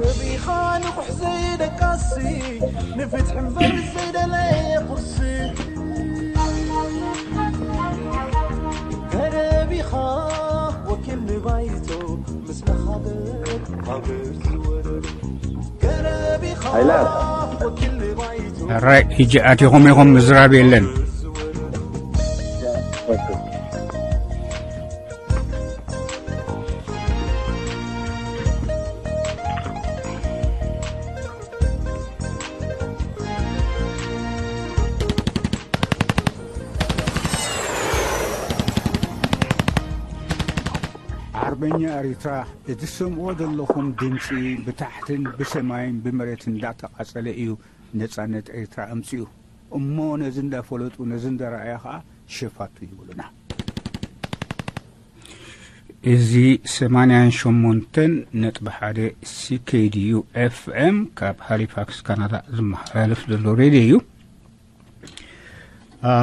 ረቢኻ ንቑሕ ዘይደቃሲ፣ ንፍትሒ እምበር ዘይደለየ ቁርሲ። ገረቢኻ ወኪል ንባይቶ፣ ምስ መኻብር ሃገር ዝወረዱ። ገረቢኻ ሃይላት። ወኪል ንባይቶ። ራይ፣ ሕጂ ኣቲኹም ኢኹም፣ ምዝራብ የለን። ዓርበኛ ኤሪትራ፣ እቲ ትሰምዕዎ ዘለኹም ድምጺ ብታሕትን ብሰማይን ብመሬትን እንዳተቓጸለ እዩ ነጻነት ኤሪትራ ኣምጺኡ። እሞ ነዚ እንዳፈለጡ፣ ነዚ እንዳረኣያ ኸኣ ሸፋቱ ይብሉና። እዚ ሰማንያን ሸሞንተን ነጥቢ ሓደ ሲ ኬ ዲ ዩ ኤፍ ኤም ካብ ሃሊፋክስ ካናዳ ዝመሓላለፍ ዘሎ ሬድዮ እዩ። ኣ፣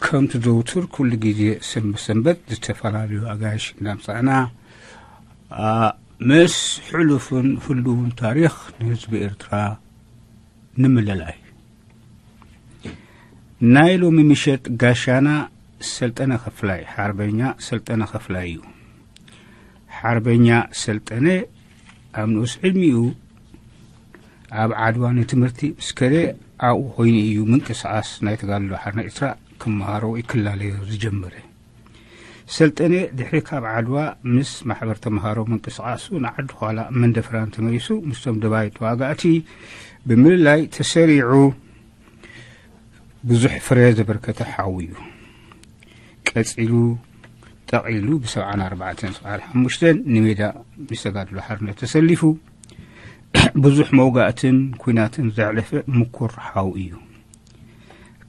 ከምቲ ዘውትር ኩሉ ግዜ ሰንበት ሰንበት ዝተፈላለዩ ኣጋይሽ እናምጻእና፣ ኣ፣ ምስ ሕሉፍን ህሉውን ታሪኽ ንህዝቢ ኤርትራ ንምልላይ። ናይ ሎሚ ምሸት ጋሻና ሰልጠነ ከፍላይ፣ ሓርበኛ ሰልጠነ ከፍላይ እዩ። ሓርበኛ ሰልጠነ ኣብ ንኡስ ዕድሚኡ ኣብ ዓድዋ ንትምህርቲ ምስ ከደ ኣብኡ ኮይኑ እዩ ምንቅስቓስ ናይ ተጋድሎ ሓርነት ኤርትራ ክመሃሮ ወይ ክላለዮ ዝጀመረ። ሰልጠነ ድሕሪ ካብ ዓድዋ ምስ ማሕበር ተምሃሮ ምንቅስቓሱ ንዓዲ ዃላ መንደፈራን ተመሊሱ ምስቶም ደባይ ተዋጋእቲ ብምልላይ ተሰሪዑ ብዙሕ ፍረ ዘበርከተ ሓው እዩ። ቀጺሉ ጠቕሊሉ ብሰብዓን ኣርባዕተን ሰብዓን ሓሙሽተን ንሜዳ ምስ ተጋድሎ ሓርነት ተሰሊፉ ብዙሕ መውጋእትን ኲናትን ዘሕለፈ ምኩር ሓው እዩ።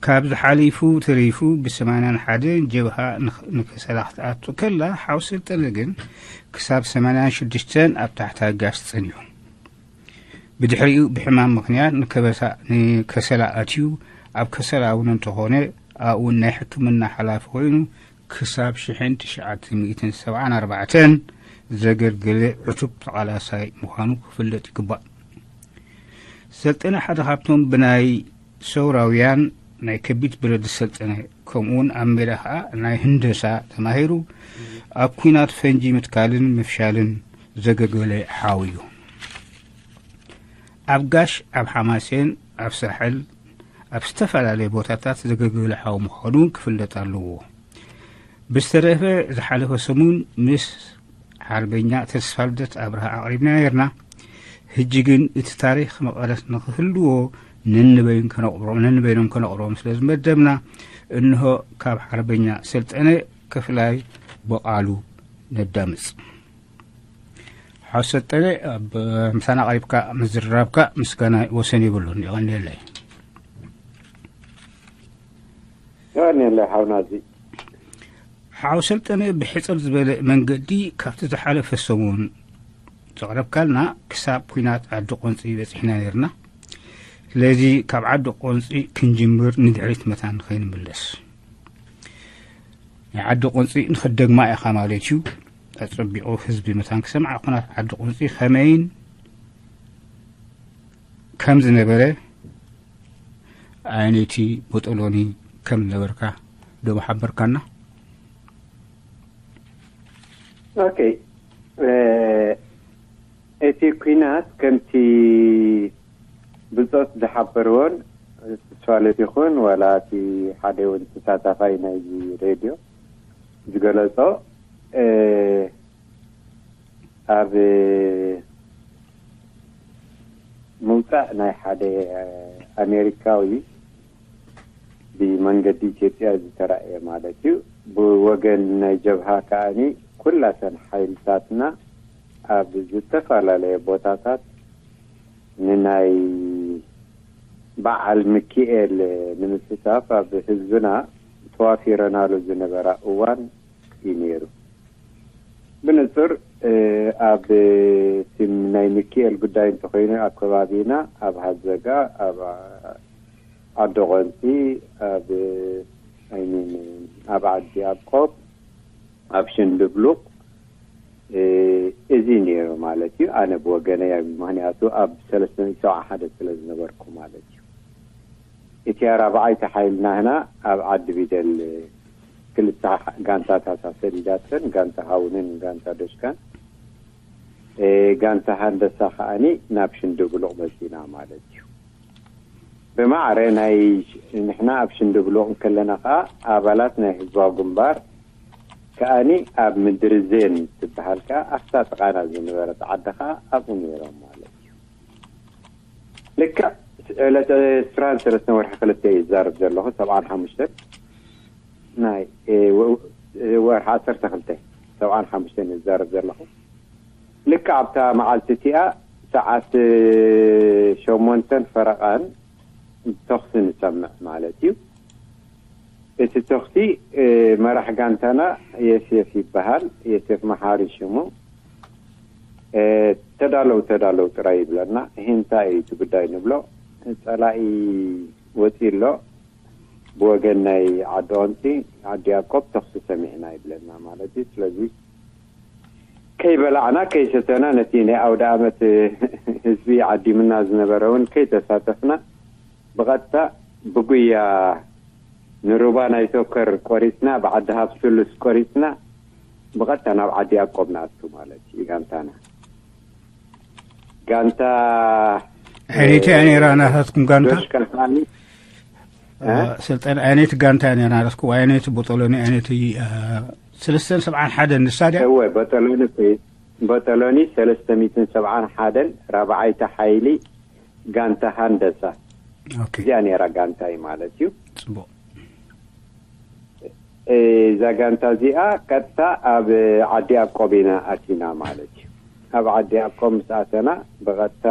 ካብዚ ሓሊፉ ተሪፉ ብሰማንያን ሓደን ጀብሃ ንኽ-፣ ንከሰላ ክትኣቱ ከላ፣ ሓው ሰልጠነ ግን ክሳብ ሰማንያን ሽዱሽተን ኣብ ታሕቲ ኣጋሽ ጸኒሑ። ብድሕሪኡ ብሕማም ምኽንያት ንከበሳ-፣ ንከሰላ ኣትዩ፣ ኣብ ከሰላ እውን እንተኾነ ኣብኡ ናይ ሕክምና ሓላፊ ኮይኑ ክሳብ ሽሕን ትሽዓተ ሚእትን ሰብዓን ኣርባዕተን ዘገልገለ ዕቱብ ተቓላሳይ ምዃኑ ክፍለጥ ይግባእ። ሰልጠነ ሓደ ካብቶም ብናይ ሰውራውያን ናይ ከቢድ ብረት ዝሰልጠነ፣ ከምኡውን ኣብ ሜዳ ኸኣ ናይ ህንደሳ ተማሂሩ ኣብ ኲናት ፈንጂ ምትካልን ምፍሻልን ዘገልገለ ሓው እዩ። ኣብ ጋሽ፣ ኣብ ሓማሴን፣ ኣብ ሳሕል፣ ኣብ ዝተፈላለየ ቦታታት ዘገልገለ ሓው ምዃኑ እውን ክፍለጥ ኣለዎ። ብዝተረፈ ዝሓለፈ ሰሙን ምስ ሓርበኛ ተስፋልደት ኣብርሃ ኣቕሪብና ነይርና። ሕጂ ግን እቲ ታሪኽ መቐረት ንኽህልዎ ነንበይን ከነቕርቦ-፣ ነንበይኖም ከነቕርቦም ስለ ዝመደብና፣ እንሆ ካብ ሓርበኛ ሰልጠነ ክፍላይ ብቓሉ ነዳምጽ። ሓው ሰልጠነ፣ ኣብ ምሳና ቀሪብካ ምዝርራብካ ምስጋና ወሰን የብሉን። የቐንየለይ። የቐንየለይ ሓውና እዚ። ሓው ሰልጠነ፣ ብሕጽር ዝበለ መንገዲ ካብቲ ዝሓለፈ ሰሙን ዘቕረብካልና ክሳብ ኲናት ዓዲ ቆንጺ በጺሕና ነይርና። ስለዚ ካብ ዓዲ ቆንጺ ክንጅምር ንድሕሪት መታን ከይንምለስ። ናይ ዓዲ ቆንጺ ንኽትደግማ ኢኻ ማለት እዩ። ኣጸቢቑ ህዝቢ መታን ክሰምዓ፣ ኹናት ዓዲ ቆንጺ ከመይን ከም ዝነበረ፣ ኣይነቲ ቦጦሎኒ ከም ዝነበርካ ዶ ምሓበርካና? ኦኬ። እ፣ እቲ ኲናት ከምቲ ብጾት ዝሓበርዎን ተስፋለት ይኹን ዋላ እቲ ሓደ እውን ተሳታፋይ ናይዚ ሬድዮ ዝገለጾ፣ እ፣ ኣብ ምውጻእ ናይ ሓደ ኣሜሪካዊ ብመንገዲ ኢትዮጵያ ዝተራእየ ማለት እዩ። ብወገን ናይ ጀብሃ ከኣኒ ኩላተን ሓይልታትና ኣብ ዝተፈላለየ ቦታታት ንናይ በዓል ሚኪኤል ንምስታፍ ኣብ ህዝብና ተዋፊረናሉ ዝነበራ እዋን እዩ ነይሩ። ብንጹር፣ እ፣ ኣብ እቲ ናይ ሚኪኤል ጉዳይ እንተኾይኑ ኣብ ከባቢና፣ ኣብ ሃዘጋ፣ ኣብ ዓዲ ቆንጺ፣ ኣብ፣ I mean፣ ኣብ ዓዲ ያዕቆብ፣ ኣብ ሽንድብሉቕ፣ እዚ ነይሩ ማለት እዩ። ኣነ ብወገነይ፣ ምክንያቱ ኣብ ሰለስተ ሚእቲ ሰብዓ ሓደ ስለ ዝነበርኩ ማለት እዩ። እቲ ኣራብዓይቲ ሓይልና ህና ኣብ ዓዲ ቢደል ክልተ ጋንታታት ኣሰዲዳተን፣ ጋንታ ሃውንን ጋንታ ደሽካን፣ ጋንታ ሃንደሳ ከኣኒ ናብ ሽንዲ ብሉቕ መፂና ማለት እዩ። ብማዕረ ናይ ንሕና ኣብ ሽንዲ ብሉቕ እንከለና ከዓ ኣባላት ናይ ህዝባዊ ግንባር ከኣኒ ኣብ ምድሪ ዜን ትበሃል ከዓ ኣብታ ጥቓና ዝነበረት ዓዲ ከዓ ኣብኡ ነይሮም ማለት እዩ። ልክዕ ዕለት ዕስራን ሰለስተን ወርሒ ክልተ እዩ ዝዛረብ ዘለኹ፣ ሰብዓን ሓሙሽተን ናይ ወርሒ ዓሰርተ ክልተ፣ ሰብዓን ሓሙሽተን እዩ ዝዛረብ ዘለኹ። ልክዕ ኣብታ መዓልቲ እቲኣ ሰዓት ሸሞንተን ፈረቓን ተኹሲ ንሰምዕ ማለት እዩ። እቲ ተኹሲ መራሕ ጋንታና የሴፍ ይበሃል፣ የሴፍ መሓሪ ሽሙ። ተዳለው ተዳለው ጥራይ ይብለና። እንታይ እዩ እቲ ጉዳይ ንብሎ። ፀላኢ ወፂ ኣሎ፣ ብወገን ናይ ዓዲ ኦንፂ፣ ዓዲ ያቆብ ተኹሲ ሰሚዕና ይብለና ማለት እዩ። ስለዚ ከይበላዕና ከይሰተና ነቲ ናይ ኣውደ ኣመት ህዝቢ ዓዲምና ዝነበረ እውን ከይተሳተፍና ብቐጥታ ብጉያ ንሩባ ናይ ቶከር ቆሪፅና፣ ብዓዲ ሃብ ስሉስ ቆሪፅና ብቐጥታ ናብ ዓዲ ያቆብ ንኣቱ ማለት እዩ። ጋንታና ጋንታ ዓይነይቲ እያ ነይራ ናታትኩም ጋንታ? ዶሽካ ከዓኒ ስልጠና ዓይነይቲ ጋንታ እያ ናታትኩም? ዓይነይቲ ቦጦሎኒ ዓይነይቲ ሰለስተን ሰብዓን ሓደን ንሳ ድያ? እወ በጠሎኒ በጠሎኒ ሰለስተ ሚእትን ሰብዓን ሓደን ራብዓይቲ ሓይሊ ጋንታ ሃንደሳ ኦኬ እዚኣ ነይራ ጋንታይ ማለት እዩ። ፅቡቅ እዛ ጋንታ እዚኣ ቀጥታ ኣብ ዓዲ ያቆብ ኢና ኣቲና ማለት እዩ። ኣብ ዓዲ ያቆብ ምስ ኣተና ብቐጥታ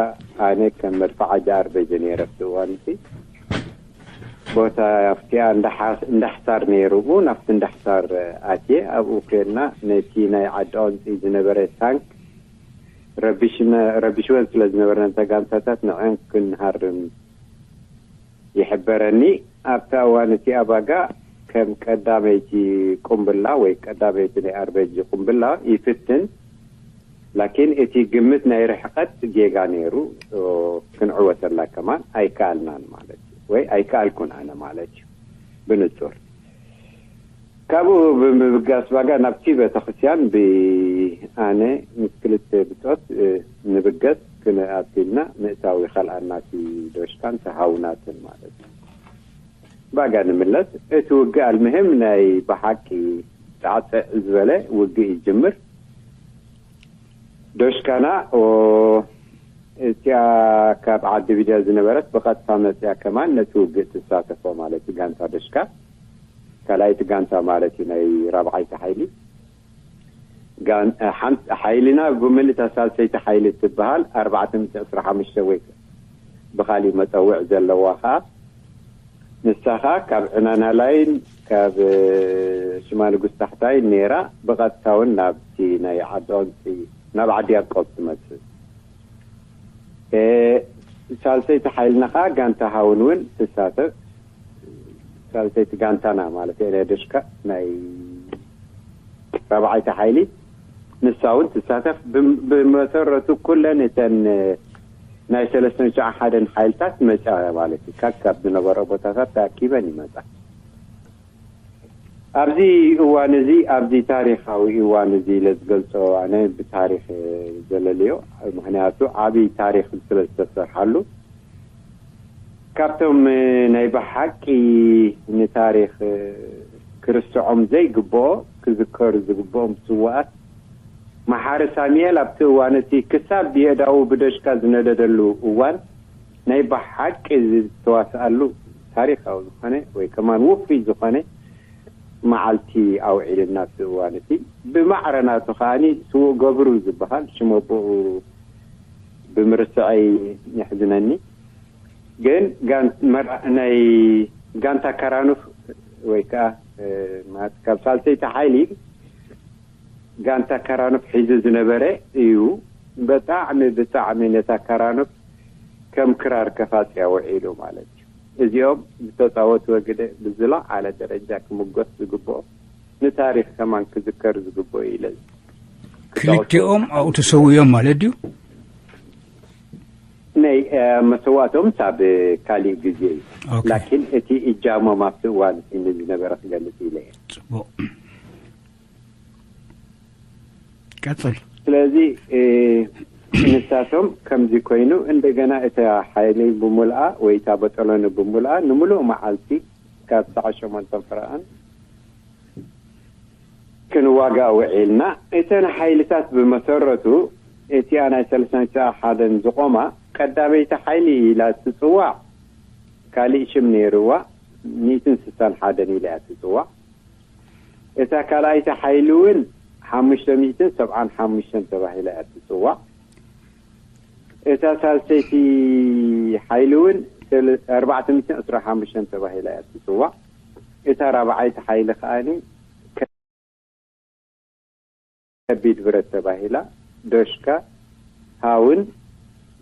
ኣነ ከም መድፍዓ ጃኣርበጀ ነይረ ኣብቲ እዋን እቲ ቦታ ኣብቲኣ እንዳሓስ- እንዳሕሳር ነይሩ። ናብቲ እንዳሕሳር ኣትየ ኣብኡ ኮይንና ነቲ ናይ ዓዲ ኦንፂ ዝነበረ ታንክ ረቢሽወን ስለ ዝነበረ ነተ ጋንታታት ንዐን ክንሃርም ይሕበረኒ። ኣብታ እዋን እቲኣ ባጋ ከም ቀዳመይቲ ቁምብላ ወይ ቀዳመይቲ ናይ ኣርበጂ ቁምብላ ይፍትን። ላኪን እቲ ግምት ናይ ርሕቀት ጌጋ ነይሩ። ክንዕወተላ ከማን ኣይከኣልናን ማለት እዩ፣ ወይ ኣይከኣልኩን ኣነ ማለት እዩ ብንጹር። ካብኡ ብምብጋስ ባጋ ናብቲ ቤተክርስትያን ብኣነ ምስ ክልተ ብጾት ንብገስ ክንኣትልና ምእታው ይኸልኣና እቲ ዶሽካን ተሃውናትን ማለት እዩ። ባጋ ንምለስ እቲ ውግእ ኣልምህም ናይ ብሓቂ ጣዕፅዕ ዝበለ ውግእ ይጅምር። ዶሽካና እቲኣ ካብ ዓዲ ቢዳ ዝነበረት ብቐጥታ መፅያ ከማን ነቲ ውግእ ትሳተፎ ማለት እዩ። ጋንታ ዶሽካ ካልኣይቲ ጋንታ ማለት እዩ ናይ ራብዓይቲ ሓይሊ። ሓይልና ብምልእታ ሳልሰይቲ ሓይሊ ትበሃል ኣርባዕተ ሚእቲ ዕስራ ሓሙሽተ ወይ ብካሊእ መፀውዕ ዘለዋ ከዓ ንሳ ከዓ ካብ ዕናና ላይን ካብ ሽማ ንጉስ ታሕታይን ነይራ ብቐጥታ እውን ናብቲ ናይ ዓዲ ኦንፂ ናብ ዓዲ ያቆብ ትመፅእ። ሳልሰይቲ ሓይልና ከዓ ጋንታ ሃውን እውን ትሳተፍ። ሳልሰይቲ ጋንታና ማለት እየ ናይ ደሽካ ናይ ራብዓይቲ ሓይሊ ንሳ እውን ትሳተፍ። ብመሰረቱ ኩለን እተን ናይ ሰለስተ ሚእትን ሓደን ሓይልታት መፅያ ማለት እዩ። ካብ ካብ ዝነበረ ቦታታት ተኣኪበን ይመፃ። ኣብዚ እዋን እዚ ኣብዚ ታሪካዊ እዋን እዚ ኢለ ዝገልፆ ኣነ ብታሪክ ዘለልዮ፣ ምክንያቱ ዓብይ ታሪክ ስለ ዝተሰርሓሉ ካብቶም ናይ ብሓቂ ንታሪክ ክርስዖም ዘይግብኦ ክዝከሩ ዝግብኦም ስዋኣት መሓሪ ሳሙኤል ኣብቲ እዋን እቲ ክሳብ የእዳዉ ብደሽካ ዝነደደሉ እዋን ናይ ብሓቂ ዝተዋስኣሉ ታሪካዊ ዝኾነ ወይ ከማን ውፉይ ዝኾነ መዓልቲ ኣውዒልና ኣብቲ እዋን እቲ ብማዕረ ናቱ ከዓኒ ስዉእ ገብሩ ዝበሃል ሽም ኣቦኡ ብምርስዐይ የሕዝነኒ። ግን ናይ ጋንታ ካራኑፍ ወይ ከዓ ካብ ሳልሰይቲ ሓይሊ ጋንታ ካራኑፍ ሒዙ ዝነበረ እዩ። ብጣዕሚ ብጣዕሚ ነታ ካራኑፍ ከም ክራር ከፋፅያ ውዒሉ ማለት እዩ። እዚኦም ዝተፃወትወ ግደ ብዝለዓለ ደረጃ ክምጎስ ዝግብኦ ንታሪክ ከማን ክዝከር ዝግብኦ ኢለ ክልቲኦም ኣብኡ ተሰውዮም ማለት ድዩ? ናይ መሰዋእቶም ሳብ ካሊእ ግዜ እዩ። ላኪን እቲ እጃሞም ኣብቲ እዋን እዚ ዝነበረ ክገልጽ ኢለ እየ። ጽቡቅ፣ ቀጽል። ስለዚ ንሳቶም ከምዚ ኮይኑ፣ እንደገና እታ ሓይሊ ብሙልኣ ወይ እታ በጠሎኒ ብሙልኣ ንምሉእ መዓልቲ ካብ ሰዓት ሸሞንተ ፍረኣን ክንዋጋእ ውዒልና። እተን ሓይልታት ብመሰረቱ እቲኣ ናይ ሰለስተ ሚእቲ ሓደን ዝቆማ ቀዳመይቲ ሓይሊ ኢላ ትጽዋዕ፣ ካሊእ ሽም ነይርዋ፣ ሚእትን ስሳን ሓደን ኢላ እያ ትጽዋዕ። እታ ካልኣይቲ ሓይሊ እውን ሓሙሽተ ሚእትን ሰብዓን ሓሙሽተን ተባሂላ እያ ትጽዋዕ። እታ ሳልሰይቲ ሓይሊ እውን ኣርባዕተ ሚእትን ዕስራን ሓሙሽተን ተባሂላ እያ ትጽዋዕ። እታ ራብዓይቲ ሓይሊ ከኣኒ ከቢድ ብረት ተባሂላ፣ ዶሽካ፣ ሃውን፣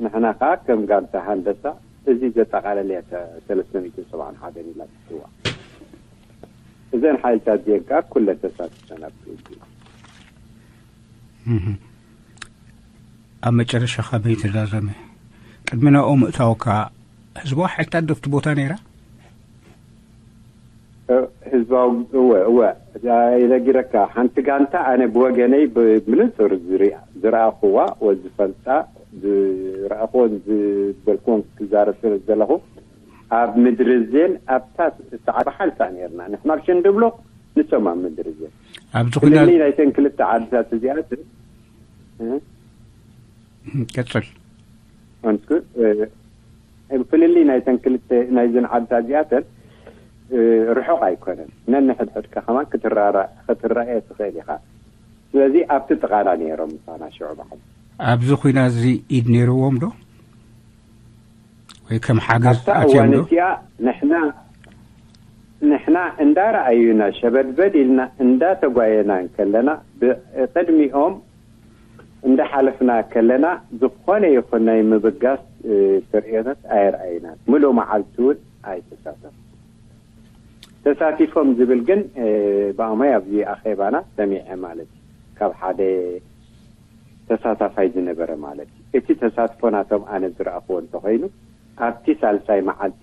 ንሕና ከኣ ከም ጋንታ ሃንደሳ፣ እዚ ዘጠቓለለ እያ እታ ሰለስተ ሚእትን ሰብዓን ሓደን ኢላ ትጽዋዕ። እዘን ሓይልታት እዚአን ከኣ ኩለን ተሳቲፈን ኣብቲ ውግእ። ኣብ መጨረሻ ከመይ ተዛዘመ? ቅድሚ ናብኡ ምእታውካ ህዝባዊ ሓይልታት ዶ ኣብቲ ቦታ ነይራ? ህዝባዊ እወ እወ፣ ይነግረካ፣ ሓንቲ ጋንታ ኣነ ብወገነይ ብንጹር ዝረኣኽዋ ወ ዝፈልጣ፣ ዝረኣኽዎን ዝበልክዎን ክዛረብ ስለ ዘለኹ፣ ኣብ ምድሪ ዜን ኣብታ ሰዓት በሓልሳ ነርና፣ ንሕና ኣብ ሸንድብሎ፣ ንሶም ኣብ ምድሪ ዜን። ኣብዚ ኩና ፍልልይ ናይተን ክልተ ዓድታት እዚኣትን ቀጽል። ኣንቱ ፍልልይ ናይተን ክልተ ናይዘን ዓድታት እዚኣተን ርሑቕ ኣይኮነን። ነንሕድሕድካ ከማን ክትራራ- ክትረኣየ ትኽእል ኢኻ። ስለዚ ኣብቲ ጥቓና ነይሮም ምሳና ሽዑ በዓል። ኣብዚ ኩና እዚ ኢድ ነይርዎም ዶ? ወይ ከም ሓገዝ ኣብታ ኣትዮም እዋን ዶ? እቲኣ ንሕና ንሕና እንዳረኣዩና ሸበድበድ ኢልና እንዳተጓየና እንከለና ብቅድሚኦም እንዳሓለፍና ከለና ዝኾነ ይኹን ናይ ምብጋስ ተርእዮታት ኣየርኣዩናን። ምሉእ መዓልቲ እውን ኣይተሳተፉ። ተሳቲፎም ዝብል ግን ብኣማይ ኣብዚ ኣኼባና ሰሚዐ ማለት እዩ። ካብ ሓደ ተሳታፋይ ዝነበረ ማለት እዩ። እቲ ተሳትፎ ናቶም ኣነ ዝረኣኽዎ እንተኾይኑ ኣብቲ ሳልሳይ መዓልቲ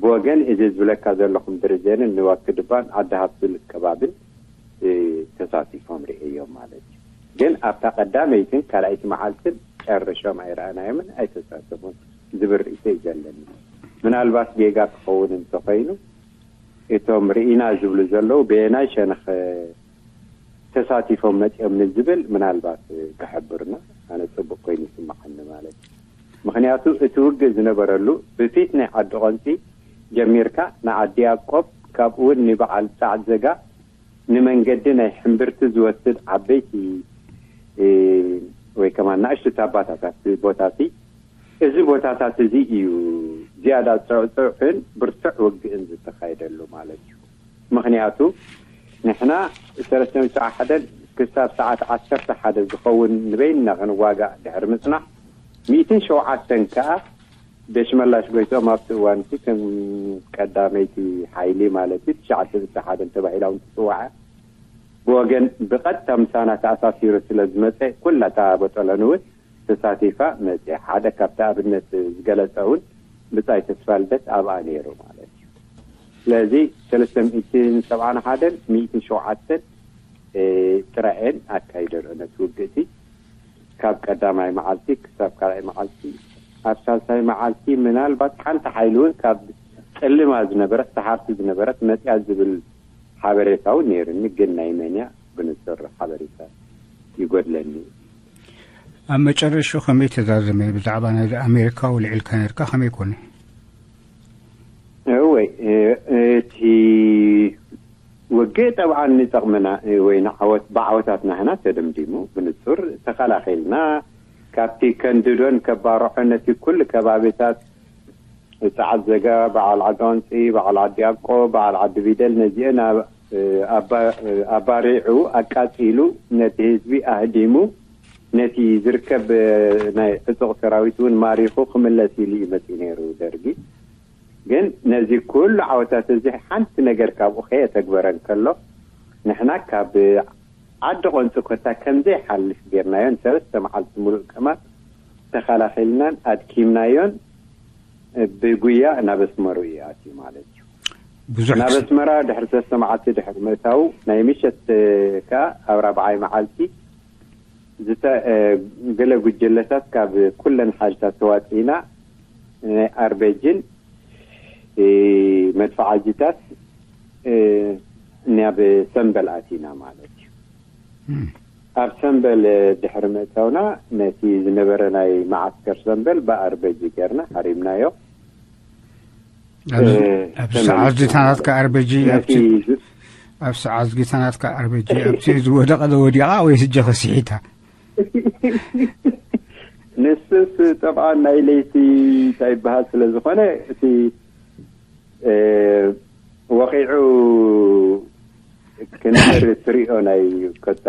ብወገን እዚ ዝብለካ ዘለኹም ድርዜንን ንዋክድባን ዓዲ ሃብቱን ከባብን ተሳቲፎም ርእዮም ማለት እዩ። ግን ኣብታ ቀዳመይትን ካልኣይቲ መዓልትን ጨርሾም ኣይረኣናዮምን ኣይተሳተፉን ዝብል ርእቶ እዩ ዘለኒ። ምናልባት ጌጋ ክኸውን እንተኾይኑ እቶም ርኢና ዝብሉ ዘለዉ በየናይ ሸነኽ ተሳቲፎም መፂኦም ንዝብል ምናልባት ክሕብሩና ኣነ ፅቡቅ ኮይኑ ይስምዓኒ ማለት እዩ። ምክንያቱ እቲ ውግእ ዝነበረሉ ብፊት ናይ ዓዲ ቆንፂ ጀሚርካ ንዓዲ ያቆብ ካብኡ እውን ንበዓል ፃዕ ዘጋ ንመንገዲ ናይ ሕምብርቲ ዝወስድ ዓበይቲ ወይ ከማ ናእሽቱ ታባታት ኣብቲ ቦታ እቲ እዚ ቦታታት እዚ እዩ ዝያዳ ፅዕፅዕን ብርቱዕ ውግእን ዝተኻየደሉ ማለት እዩ። ምክንያቱ ንሕና ሰለስተ ሚእቲ ሓደን ክሳብ ሰዓት ዓሰርተ ሓደ ዝኸውን ንበይንና ክንዋጋእ ድሕሪ ምፅናሕ ሚእትን ሸውዓተን ከዓ ደሽመላሽ ጎይቶም ኣብቲ እዋን እቲ ከም ቀዳመይቲ ሓይሊ ማለት እዩ ትሽዓተ ሚእቲ ሓደን ተባሂላ እውን ትፅዋዐ ብወገን ብቐጥታ ምሳና ተኣሳሲሩ ስለ ዝመፀ ኩላ እታ በጠሎን እውን ተሳቲፋ መፅያ። ሓደ ካብቲ ኣብነት ዝገለፀ እውን ብፃይ ተስፋልደት ኣብኣ ነይሩ ማለት እዩ። ስለዚ ሰለስተ ሚእትን ሰብዓን ሓደን ሚእትን ሸውዓተን ጥራኤን ኣካይደን ነቲ ውግእቲ ካብ ቀዳማይ መዓልቲ ክሳብ ካልኣይ መዓልቲ ኣብ ሳልሳይ መዓልቲ ምናልባት ሓንቲ ሓይሊ እውን ካብ ፅልማ ዝነበረት ሰሓርቲ ዝነበረት መፅያ ዝብል ሓበሬታ እውን ነይሩኒ። ግን ናይ መን እያ ብንፅር ሓበሬታ ይጎድለኒ። ኣብ መጨረሹ ከመይ ተዛዘመ? ብዛዕባ ናይ ኣሜሪካ ውልዕልካ ነርካ ከመይ ኮነ? እወይ እቲ ውግእ ጠብዓን ንጠቕምና ወይ ንዓወት ብዓወታት ናህና ተደምዲሙ ብንጹር ተኸላኺልና ካብቲ ከንድዶን ከባርሖ ነቲ ኩሉ ከባቢታት ጸዓት ዘጋ፣ በዓል ዓዲ ኣንጺ፣ በዓል ዓዲ ኣቆ፣ በዓል ዓዲ ቢደል ነዚአን ኣባሪዑ ኣቃጺሉ ነቲ ህዝቢ ኣህዲሙ ነቲ ዝርከብ ናይ ዕጡቕ ሰራዊት እውን ማሪኹ ክምለስ ኢሉ እዩ መጺኡ ነይሩ ደርጊ። ግን ነዚ ኩሉ ዓወታት እዚ ሓንቲ ነገር ካብኡ ከየተግበረ እንከሎ ንሕና ካብ ዓዲ ቆንፂ ኮታ ከምዘይሓልፍ ጌርናዮን ሰለስተ መዓልቲ ሙሉእ ከማን ተኸላኺልናን ኣድኪምናዮን ብጉያ ናብ ኣስመራ እዩ ኣትዩ ማለት እዩ። ብዙሕ ናብ ኣስመራ ድሕሪ ሰለስተ መዓልቲ ድሕሪ ምእታዉ ናይ ምሸት ከዓ ኣብ ራብዓይ መዓልቲ ዝተ ገለ ጉጅለታት ካብ ኩለን ሓድታት ተዋፂእና ናይ ኣርቤጅን መድፈዓጅታት ናብ ሰምበል ኣቲና ማለት እዩ። ኣብ ሰምበል ድሕሪ ምእታውና ነቲ ዝነበረ ናይ መዓስከር ሰምበል ብኣርበጂ ገርና ሃሪምናዮ። ኣብ ሰዓት ዝታናትካ ኣርበጂ ኣብቲ ኣብ ሰዓት ዝታናትካ ኣርበጂ ኣብቲ ዝወደቐ ዶ ወዲቓ ወይ ስጀኸ ስሒታ? ንስስ ጠብዓ ናይ ለይቲ እንታይ ይበሃል ስለ ዝኾነ እቲ ወቂዑ ክንበር ትሪኦ ናይ ኮታ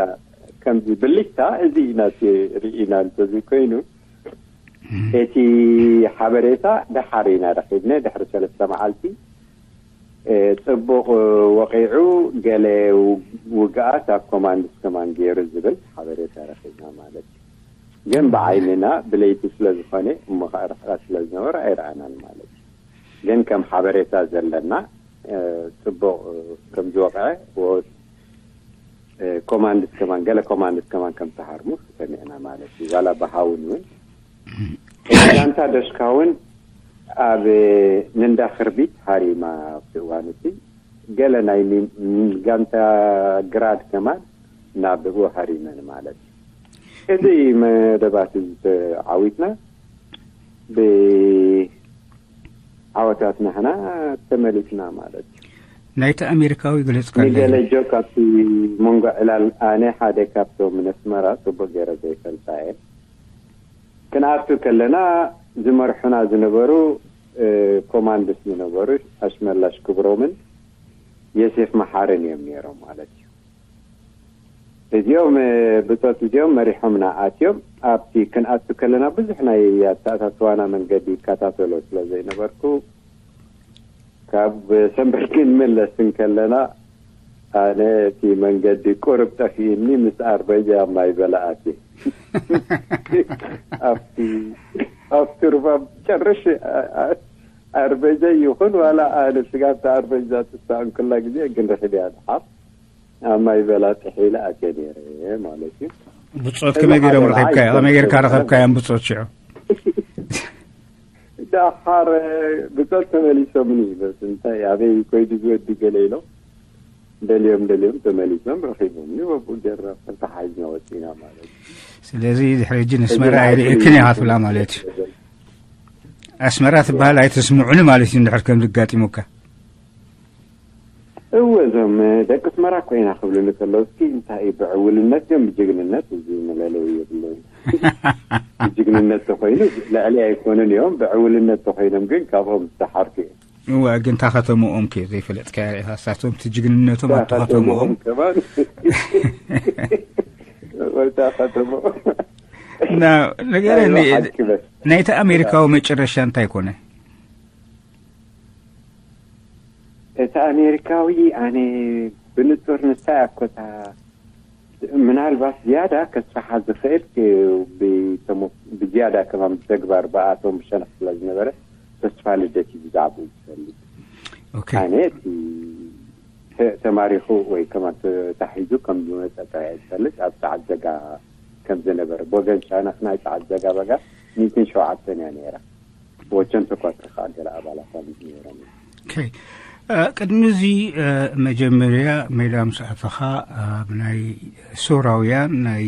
ከምዚ ብልጭታ እዚ ኢና ርኢና እንተዚ ኮይኑ እቲ ሓበሬታ ደሓር ኢና ረኺብነ ድሕሪ ሰለስተ መዓልቲ ፅቡቕ ወቂዑ ገለ ውግኣት ኣብ ኮማንድስ ከማን ገይሩ ዝብል ሓበሬታ ረኺብና ማለት እዩ። ግን ብዓይንና ብለይቲ ስለ ዝኾነ እሞ ከዓ ርሕቀት ስለ ዝነበረ ኣይረኣናን ማለት እዩ። ግን ከም ሓበሬታ ዘለና ፅቡቕ ከም ዝወቅዐ ኮማንድስ ከማን ገለ ኮማንድስ ከማን ከም ተሃርሙ ሰሚዕና ማለት እዩ። ዋላ ብሃውን እውን ጋንታ ደሽካ እውን ኣብ ንንዳ ክርቢት ሃሪማ ኣብቲ እዋን እቲ ገለ ናይ ጋንታ ግራድ ከማን ናብ ብኡ ሃሪመን ማለት እዩ። እዚ መደባት እዚ ተዓዊትና ብዓወታት ናህና ተመሊስና ማለት እዩ። ናይቲ ኣሜሪካዊ ገለጽካለይ። ንገለ ጆክ ኣብቲ መንጎ ዕላል ኣነ ሓደ ካብቶም ነስመራ ጽቡቕ ገይረ ዘይፈልጣ እየ። ክንኣቱ ከለና ዝመርሑና ዝነበሩ ኮማንድስ ዝነበሩ ኣሽመላሽ ክብሮምን የሴፍ መሓርን እዮም ነይሮም ማለት እዩ። እዚኦም ብጾት እዚኦም መሪሖምና ኣትዮም ኣብቲ ክንኣቱ ከለና ብዙሕ ናይ ኣተኣታትዋና መንገዲ ይከታተሎ ስለ ዘይነበርኩ ካብ ሰንበት ክንምለስ እንከለና ኣነ እቲ መንገዲ ቁርብ ጠፊእኒ ምስ ኣርበጃ ኣብ ማይ በላ ኣትየ ኣብቲ ኣብቲ ሩባ ጨርሽ ኣርበጃ ይኹን ዋላ ኣነ ስጋብ ኣርበጃ ትስኣን ኩላ ግዜ ግን ርሕድ እያ ድሓር ኣብ ማይ በላ ጥሒለ ኣትየ ነይረ ማለት እዩ። ብጾት ከመይ ገይሮም ረኺብካዮ? ከመይ ጌርካ ረኸብካዮም ብጾት ሽዑ? ደሓር ብጾት ተመሊሶምኒ በስ እንታይ ኣበይ ኮይዱ ዝወዲ ገለ ኢሎም ደልዮም ደልዮም ተመሊሶም ረኺቦምኒ ወብኡ ጌርና ተተሓሒዝና ወፂና ማለት እዩ። ስለዚ ድሕሪ ሕጂ ነስመራ ኣይርእክን ኢኻ ትብላ ማለት እዩ። ኣስመራ ትበሃል ኣይተስምዑኒ ማለት እዩ እንድሕር ከም ዝጋጢሙካ። እወ እዞም ደቂ ኣስመራ እኮ ኢና ክብሉኒ ከለዉ እስኪ እንታይ እዩ ብዕውልነት እዮም ብጅግንነት እዚ መለለዊ የብሉን። ብጅግንነት ተኮይኑ ልዕሊ ኣይኮኑን እዮም ብዕውልነት ተኮይኖም ግን ካብኦም ዝተሓርኩ እዮም። እወ ግን እታ ከተምኦም ከ ዘይፈለጥካያ ርኢኻ እሳቶም እቲ ጅግንነቶም ኣብቲ ከተምኦም ከማን ወይታ ከተምኦም ንገረኒ ናይቲ ኣሜሪካዊ መጨረሻ እንታይ ኮነ? እቲ ኣሜሪካዊ ኣነ ብንጹር ንሳ እኮ እታ ምናልባት ዝያዳ ከስፋሓ ዝኽእል ብዝያዳ ከማን ብተግባር ብኣቶም ብሸነኽ ስለ ዝነበረ ተስፋ ልደት እዩ ብዛዕባኡ ዝፈልጥ። ኣነ እቲ ተማሪኹ ወይ ከማን ተታሒዙ ከም ዝመፀ ጥራይ ዝፈልጥ ኣብ ሰዓት ዘጋ ከም ዝነበረ ብወገን ቻይና ናይ ሰዓት ዘጋ በጋ ሚእትን ሸውዓተን እያ ነይራ። ወቸን ተኳስሪ ከዓ ገለ ኣባላት ኣቢት ነይሮም። ቅድሚ እዚ መጀመርያ ሜዳ ምስ ኣተኻ ኣብ ናይ ሶራውያን ናይ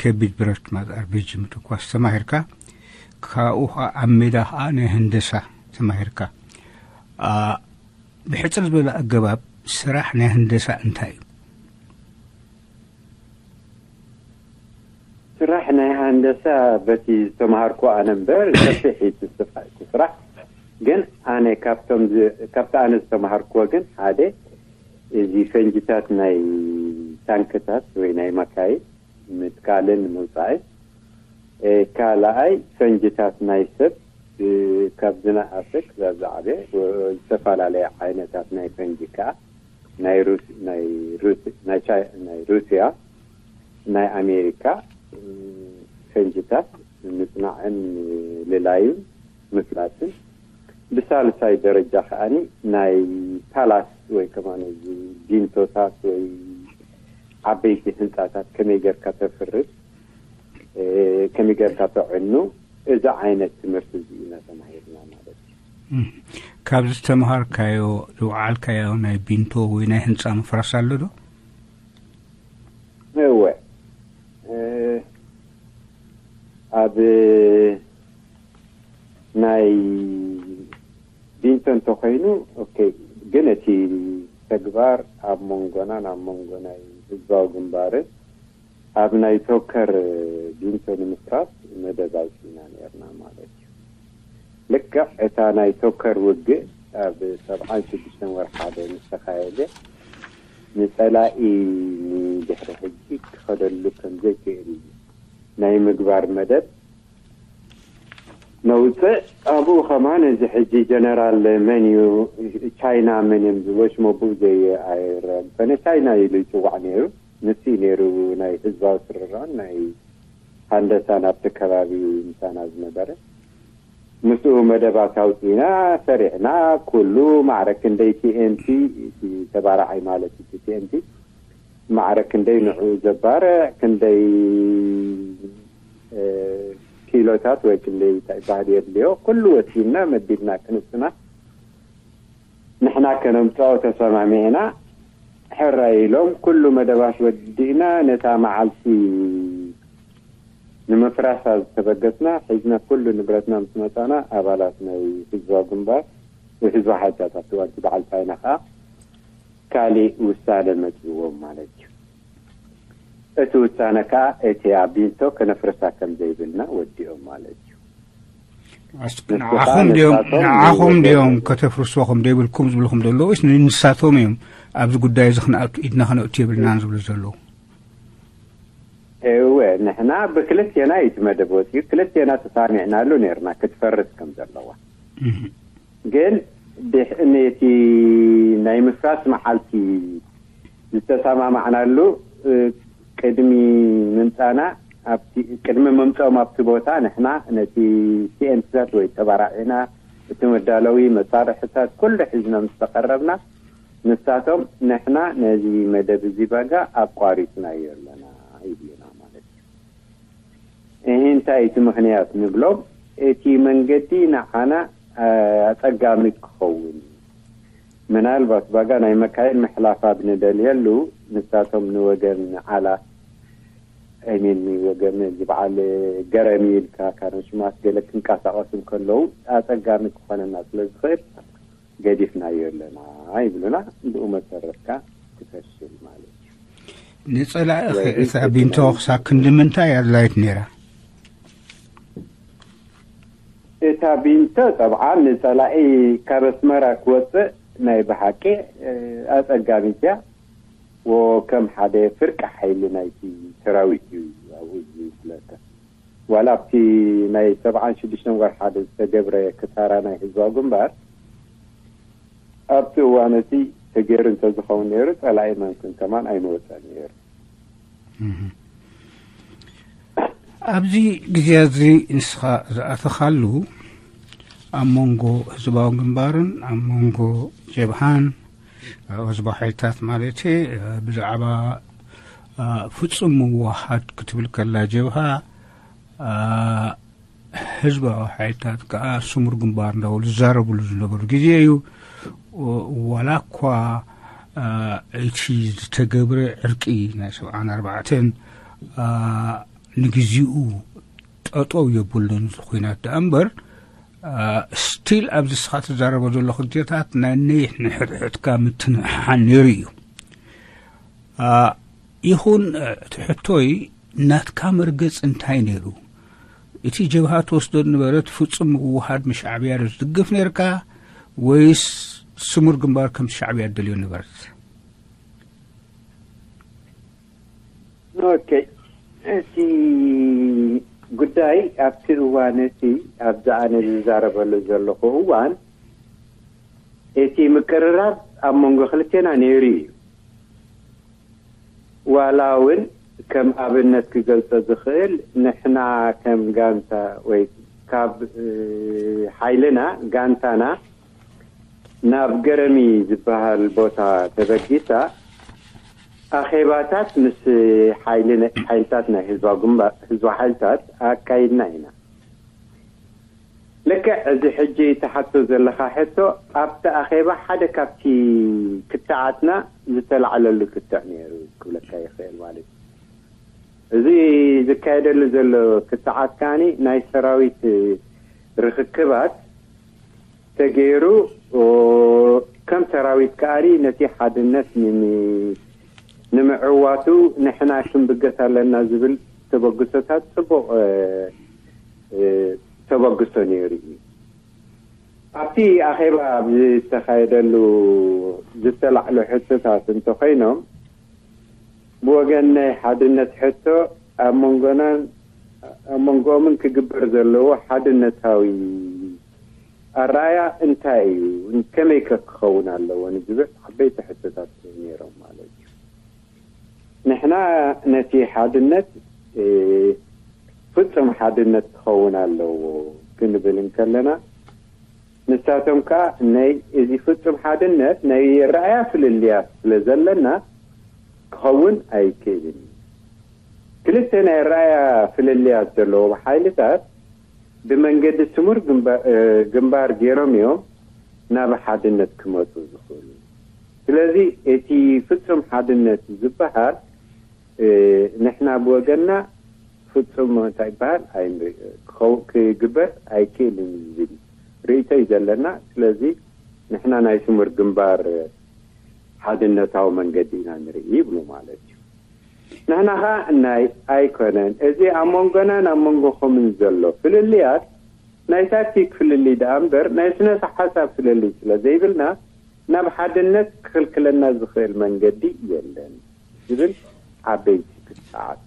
ከቢድ ብረት ማለት ኣርቤጂ ምትኳስ ተማሂርካ፣ ካብኡ ከዓ ኣብ ሜዳ ከዓ ናይ ህንደሳ ተማሂርካ። ብሕፅር ዝበለ ኣገባብ ስራሕ ናይ ህንደሳ እንታይ እዩ? ስራሕ ናይ ሃንደሳ በቲ ዝተምሃርኩ ኣነ እምበር ሰፊሕ እዩ እቲ ስራሕ ግን ኣነ ካብቶም ካብቲ ኣነ ዝተምሃርኩዎ ግን ሓደ እዚ ፈንጅታት ናይ ታንክታት ወይ ናይ መካይን ምትካልን ምውፃእን ካልኣይ ፈንጅታት ናይ ሰብ ካብ ዝነኣሰ ክሳብ ዝዓበየ ዝተፈላለየ ዓይነታት ናይ ፈንጂ ከዓ ናይ ሩስ ናይ ሩስ ናይ ቻይ ናይ ሩስያ ናይ ኣሜሪካ ፈንጅታት ምጽናዕን ልላዩን ምፍላስን፣ ብሳልሳይ ደረጃ ከኣኒ ናይ ፓላስ ወይ ከማን ቢንቶታት ወይ ዓበይቲ ህንጻታት ከመይ ጌርካ ተፍርስ፣ ከመይ ጌርካ ተዕኑ፣ እዚ ዓይነት ትምህርቲ እዚ ኢና ተማሂርና ማለት እዩ። ካብ ዝተምሃርካዮ ዝወዓልካዮ ናይ ቢንቶ ወይ ናይ ህንፃ ምፍራስ ኣሎ ዶ? እወ፣ ኣብ ናይ ቢንቶ እንተኮይኑ፣ ኦኬ፣ ግን እቲ ተግባር ኣብ መንጎናን ኣብ መንጎ ናይ ህዝባዊ ግንባርን ኣብ ናይ ቶከር ቢንቶ ንምፍራስ መደብ ኣውፂና ነርና ማለት እዩ። ልክዕ እታ ናይ ቶከር ውግእ ኣብ ሰብዓን ሽዱሽተን ወርሓደ ምስ ተኻየደ፣ ንጸላኢ ንድሕሪ ሕጂ ክኸደሉ ከም ዘይክእል ናይ ምግባር መደብ ነውፅእ። ኣብኡ ከማን እዚ ሕጂ ጀነራል መን እዩ፣ ቻይና መን እዮም ዝወሽሞ ብኡ ዘይኣይረም ኮነ ቻይና ኢሉ ይፅዋዕ ነይሩ። ንሱ እዩ ነይሩ ናይ ህዝባዊ ስርራን ናይ ሃንደሳን ኣብቲ ከባቢ ምሳና ዝነበረ። ምስኡ መደባት ኣውፂና ሰሪዕና። ኩሉ ማዕረ ክንደይ ቲኤንቲ ተባራዓይ ማለት እዩ። ቲኤንቲ ማዕረ ክንደይ ንዑ ዘባርዕ ክንደይ ኪሎታት ወይ ክንደይ እንታይ ባህል የድልዮ ኩሉ ወሲድና መዲብና ክንስና ንሕና ከነምፅኦ ተሰማሚዕና። ሕራይ ኢሎም ኩሉ መደባት ወዲእና ነታ መዓልቲ ንምፍራሳ ዝተበገስና ሒዝና ኩሉ ንብረትና ምስ መፃና ኣባላት ናይ ህዝባዊ ግንባር ወይ ህዝባዊ ሓይልታት ኣብቲ እዋን እቲ በዓል ቻይና ከዓ ካሊእ ውሳነ መፅዎም ማለት እዩ። እቲ ውሳነ ከዓ እቲ ኣቢንቶ ከነፍርሳ ከም ዘይብልና ወዲኦም ማለት እዩ። ንዓኹም ድዮም ከተፍርስዎ ከም ደይብልኩም ዝብልኩም ዘለዉ ወይስ ንንሳቶም እዮም ኣብዚ ጉዳይ እዚ ክንኣቱ ኢድና ክነእቱ የብልናን ዝብሉ ዘለዉ? እወ፣ ንሕና ብክልቴና እዩ እቲ መደብ ወፂኡ፣ ክልቴና ተሳሚዕናሉ ነርና ክትፈርስ ከም ዘለዋ። ግን ነቲ ናይ ምፍራስ መዓልቲ ዝተሰማማዕናሉ ቅድሚ ምምፃና ቅድሚ ምምፅኦም ኣብቲ ቦታ ንሕና ነቲ ቲኤንቲታት ወይ ተባራዒና እቲ መዳለዊ መሳርሕታት ኩሉ ሒዝና ምስ ተቐረብና ንሳቶም ንሕና ነዚ መደብ እዚ ባጋ ኣቋሪፅናዮ ኣለና ይብሉና ማለት እዩ። እሂ እንታይ እቲ ምኽንያት ንብሎም፣ እቲ መንገዲ ንዓና ኣጸጋሚ ክኸውን ምናልባት ባጋ ናይ መካይን ምሕላፍ ኣብ ንደልየሉ ንሳቶም ንወገን ዓላ ኣይሜን ወገን እዚ በዓል ገረሚ ኢልካ ካነ ሽማት ገለ ክንቀሳቐሱ ከለዉ ኣጸጋሚ ክኾነና ስለ ዝኽእል ገዲፍናዮ ኣለና ይብሉና። ብኡ መሰረት ከኣ ክፈሽል ማለት እዩ። ንጸላኢ እታ ቢንቶ ክሳብ ክንዲ ምንታይ ኣድላይት ነይራ? እታ ቢንቶ ጠብዓ ንጸላኢ ካብ ኣስመራ ክወፅእ ናይ ብሓቂ ኣጸጋሚት እያ። ወከም ሓደ ፍርቂ ሓይሊ ናይቲ ሰራዊት እዩ ኣብኡ ዝፍለጠ። ዋላ ኣብቲ ናይ ሰብዓን ሽዱሽተን ወርሓ ዝተገብረ ክሳራ ናይ ህዝባዊ ግንባር ኣብቲ እዋን እቲ ተገይሩ እንተዝኸውን ነይሩ ጸላኢ ማንክን ከማን ኣይመወፀን ነይሩ። ኣብዚ ግዜ እዚ ንስኻ ዝኣተኻሉ ኣብ መንጎ ህዝባዊ ግንባርን ኣብ መንጎ ጀብሃን ህዝባዊ ሓይልታት ማለት ብዛዕባ ፍጹም ምውሃድ ክትብል ከላ ጀብሃ ህዝባዊ ሓይልታት ከዓ ስሙር ግንባር እንዳበሉ ዝዛረብሉ ዝነበሩ ግዜ እዩ። ዋላ እኳ እቲ ዝተገብረ ዕርቂ ናይ ሰብዓን ኣርባዕተን ንግዜኡ ጠጠው የብሉን ኩናት ደኣ እምበር ስቲል ኣብዚ ስኻ ትዛረቦ ዘለኹ ግዜታት ናይ ነይሕ ንሕድሕድካ ምትንሓን ነይሩ እዩ። ይኹን እቲ ሕቶይ ናትካ መርገጽ እንታይ ነይሩ? እቲ ጀብሃ ትወስዶ ዝነበረት ፍጹም ምውሃድ ምስ ሻዕብያ ዶ ትድግፍ ነርካ ወይስ ስሙር ግንባር ከምቲ ሻዕብያ ትደልዮ ነበረት? ኦኬ፣ እቲ ጉዳይ ኣብቲ እዋን እቲ ኣብዚ ኣነ ዝዛረበሉ ዘለኹ እዋን እቲ ምቅርራብ ኣብ መንጎ ክልቴና ነይሩ እዩ። ዋላ እውን ከም ኣብነት ክገልጾ ዝኽእል፣ ንሕና ከም ጋንታ ወይ ካብ ሓይልና፣ ጋንታና ናብ ገረሚ ዝበሃል ቦታ ተበጊሳ፣ ኣኼባታት ምስ ሓይልታት ናይ ህዝባዊ ሓይልታት ኣካይድና ኢና። ልክዕ እዚ ሕጂ ትሓቶ ዘለኻ ሕቶ፣ ኣብቲ ኣኼባ ሓደ ካብቲ ክትዓትና ዝተላዕለሉ ክትዕ ነይሩ ክብለካ ይኽእል ማለት እዩ። እዚ ዝካየደሉ ዘሎ ክትዓት ከኣ ናይ ሰራዊት ርኽክባት ተገይሩ፣ ከም ሰራዊት ከኣ ነቲ ሓድነት ንምዕዋቱ ንሕና ክንብገስ ኣለና ዝብል ተበግሶታት ጽቡቕ ተበግሶ ነይሩ እዩ። ኣብቲ ኣኼባ ኣብ ዝተኻየደሉ ዝተላዕሉ ሕቶታት እንተኾይኖም፣ ብወገን ናይ ሓድነት ሕቶ ኣብ መንጎናን ኣብ መንጎኦምን ክግበር ዘለዎ ሓድነታዊ ኣረኣያ እንታይ እዩ? ከመይ ከ ክኸውን ኣለዎ ንዝብል ዓበይቲ ሕቶታት ነይሮም ማለት እዩ። ንሕና ነቲ ሓድነት ፍጹም ሓድነት ክኸውን ኣለዎ ክንብል እንከለና፣ ንሳቶም ከኣ ናይ እዚ ፍጹም ሓድነት ናይ ረኣያ ፍልልያት ስለ ዘለና ክኸውን ኣይክእልን። ክልተ ናይ ረኣያ ፍልልያት ዘለዎም ሓይልታት ብመንገዲ ስሙር ግንባር ገይሮም እዮም ናብ ሓድነት ክመፁ ዝኽእሉ። ስለዚ እቲ ፍጹም ሓድነት ዝበሃል ንሕና ብወገንና ፍጹም እንታይ ይበሃል ክግበር ኣይክእልን ዝብል ርእይቶ እዩ ዘለና። ስለዚ ንሕና ናይ ስሙር ግንባር ሓድነታዊ መንገዲ ኢና ንርኢ ይብሉ ማለት እዩ። ንሕና ኸዓ ናይ ኣይኮነን፣ እዚ ኣብ መንጎናን ኣብ መንጎኹምን ዘሎ ፍልልያት ናይ ታክቲክ ፍልልይ ደኣ እምበር ናይ ስነተ ሓሳብ ፍልልይ ስለ ዘይብልና ናብ ሓድነት ክኽልክለና ዝኽእል መንገዲ የለን ዝብል ዓበይቲ ክትዓት።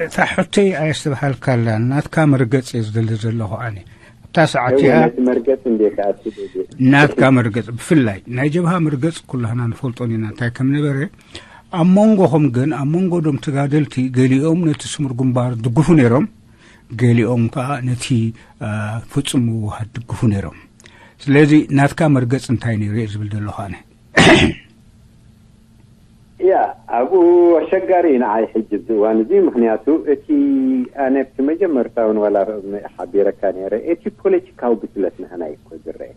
እታ ሕቶይ ኣየስተብሃልካላን፣ ናትካ መርገጽ እየ ዝደሊ ዘለኹ ኣነ ኣብታ ሰዓት እያ። መርገጽ እንዴ ከኣትደል ናትካ መርገጽ ብፍላይ ናይ ጀብሃ መርገጽ ኩላህና ንፈልጦን ኢና እንታይ ከም ነበረ። ኣብ መንጎኹም ግን ኣብ መንጎ ዶም ተጋደልቲ ገሊኦም ነቲ ስሙር ግንባር ድግፉ ነይሮም፣ ገሊኦም ከዓ ነቲ ፍጹም ምውሃድ ድግፉ ነይሮም። ስለዚ ናትካ መርገጽ እንታይ ነይሩ እየ ዝብል ዘለኹ ኣነ። ያ ኣብኡ ኣሸጋሪ እዩ ንዓይ ሕጂ ኣብዚ እዋን እዚ። ምክንያቱ እቲ ኣነ ኣብቲ መጀመርታ እውን ዋላ ሓቢረካ ነይረ፣ እቲ ፖለቲካዊ ብስለት ንሕና እዩ እኮ ዝረአ።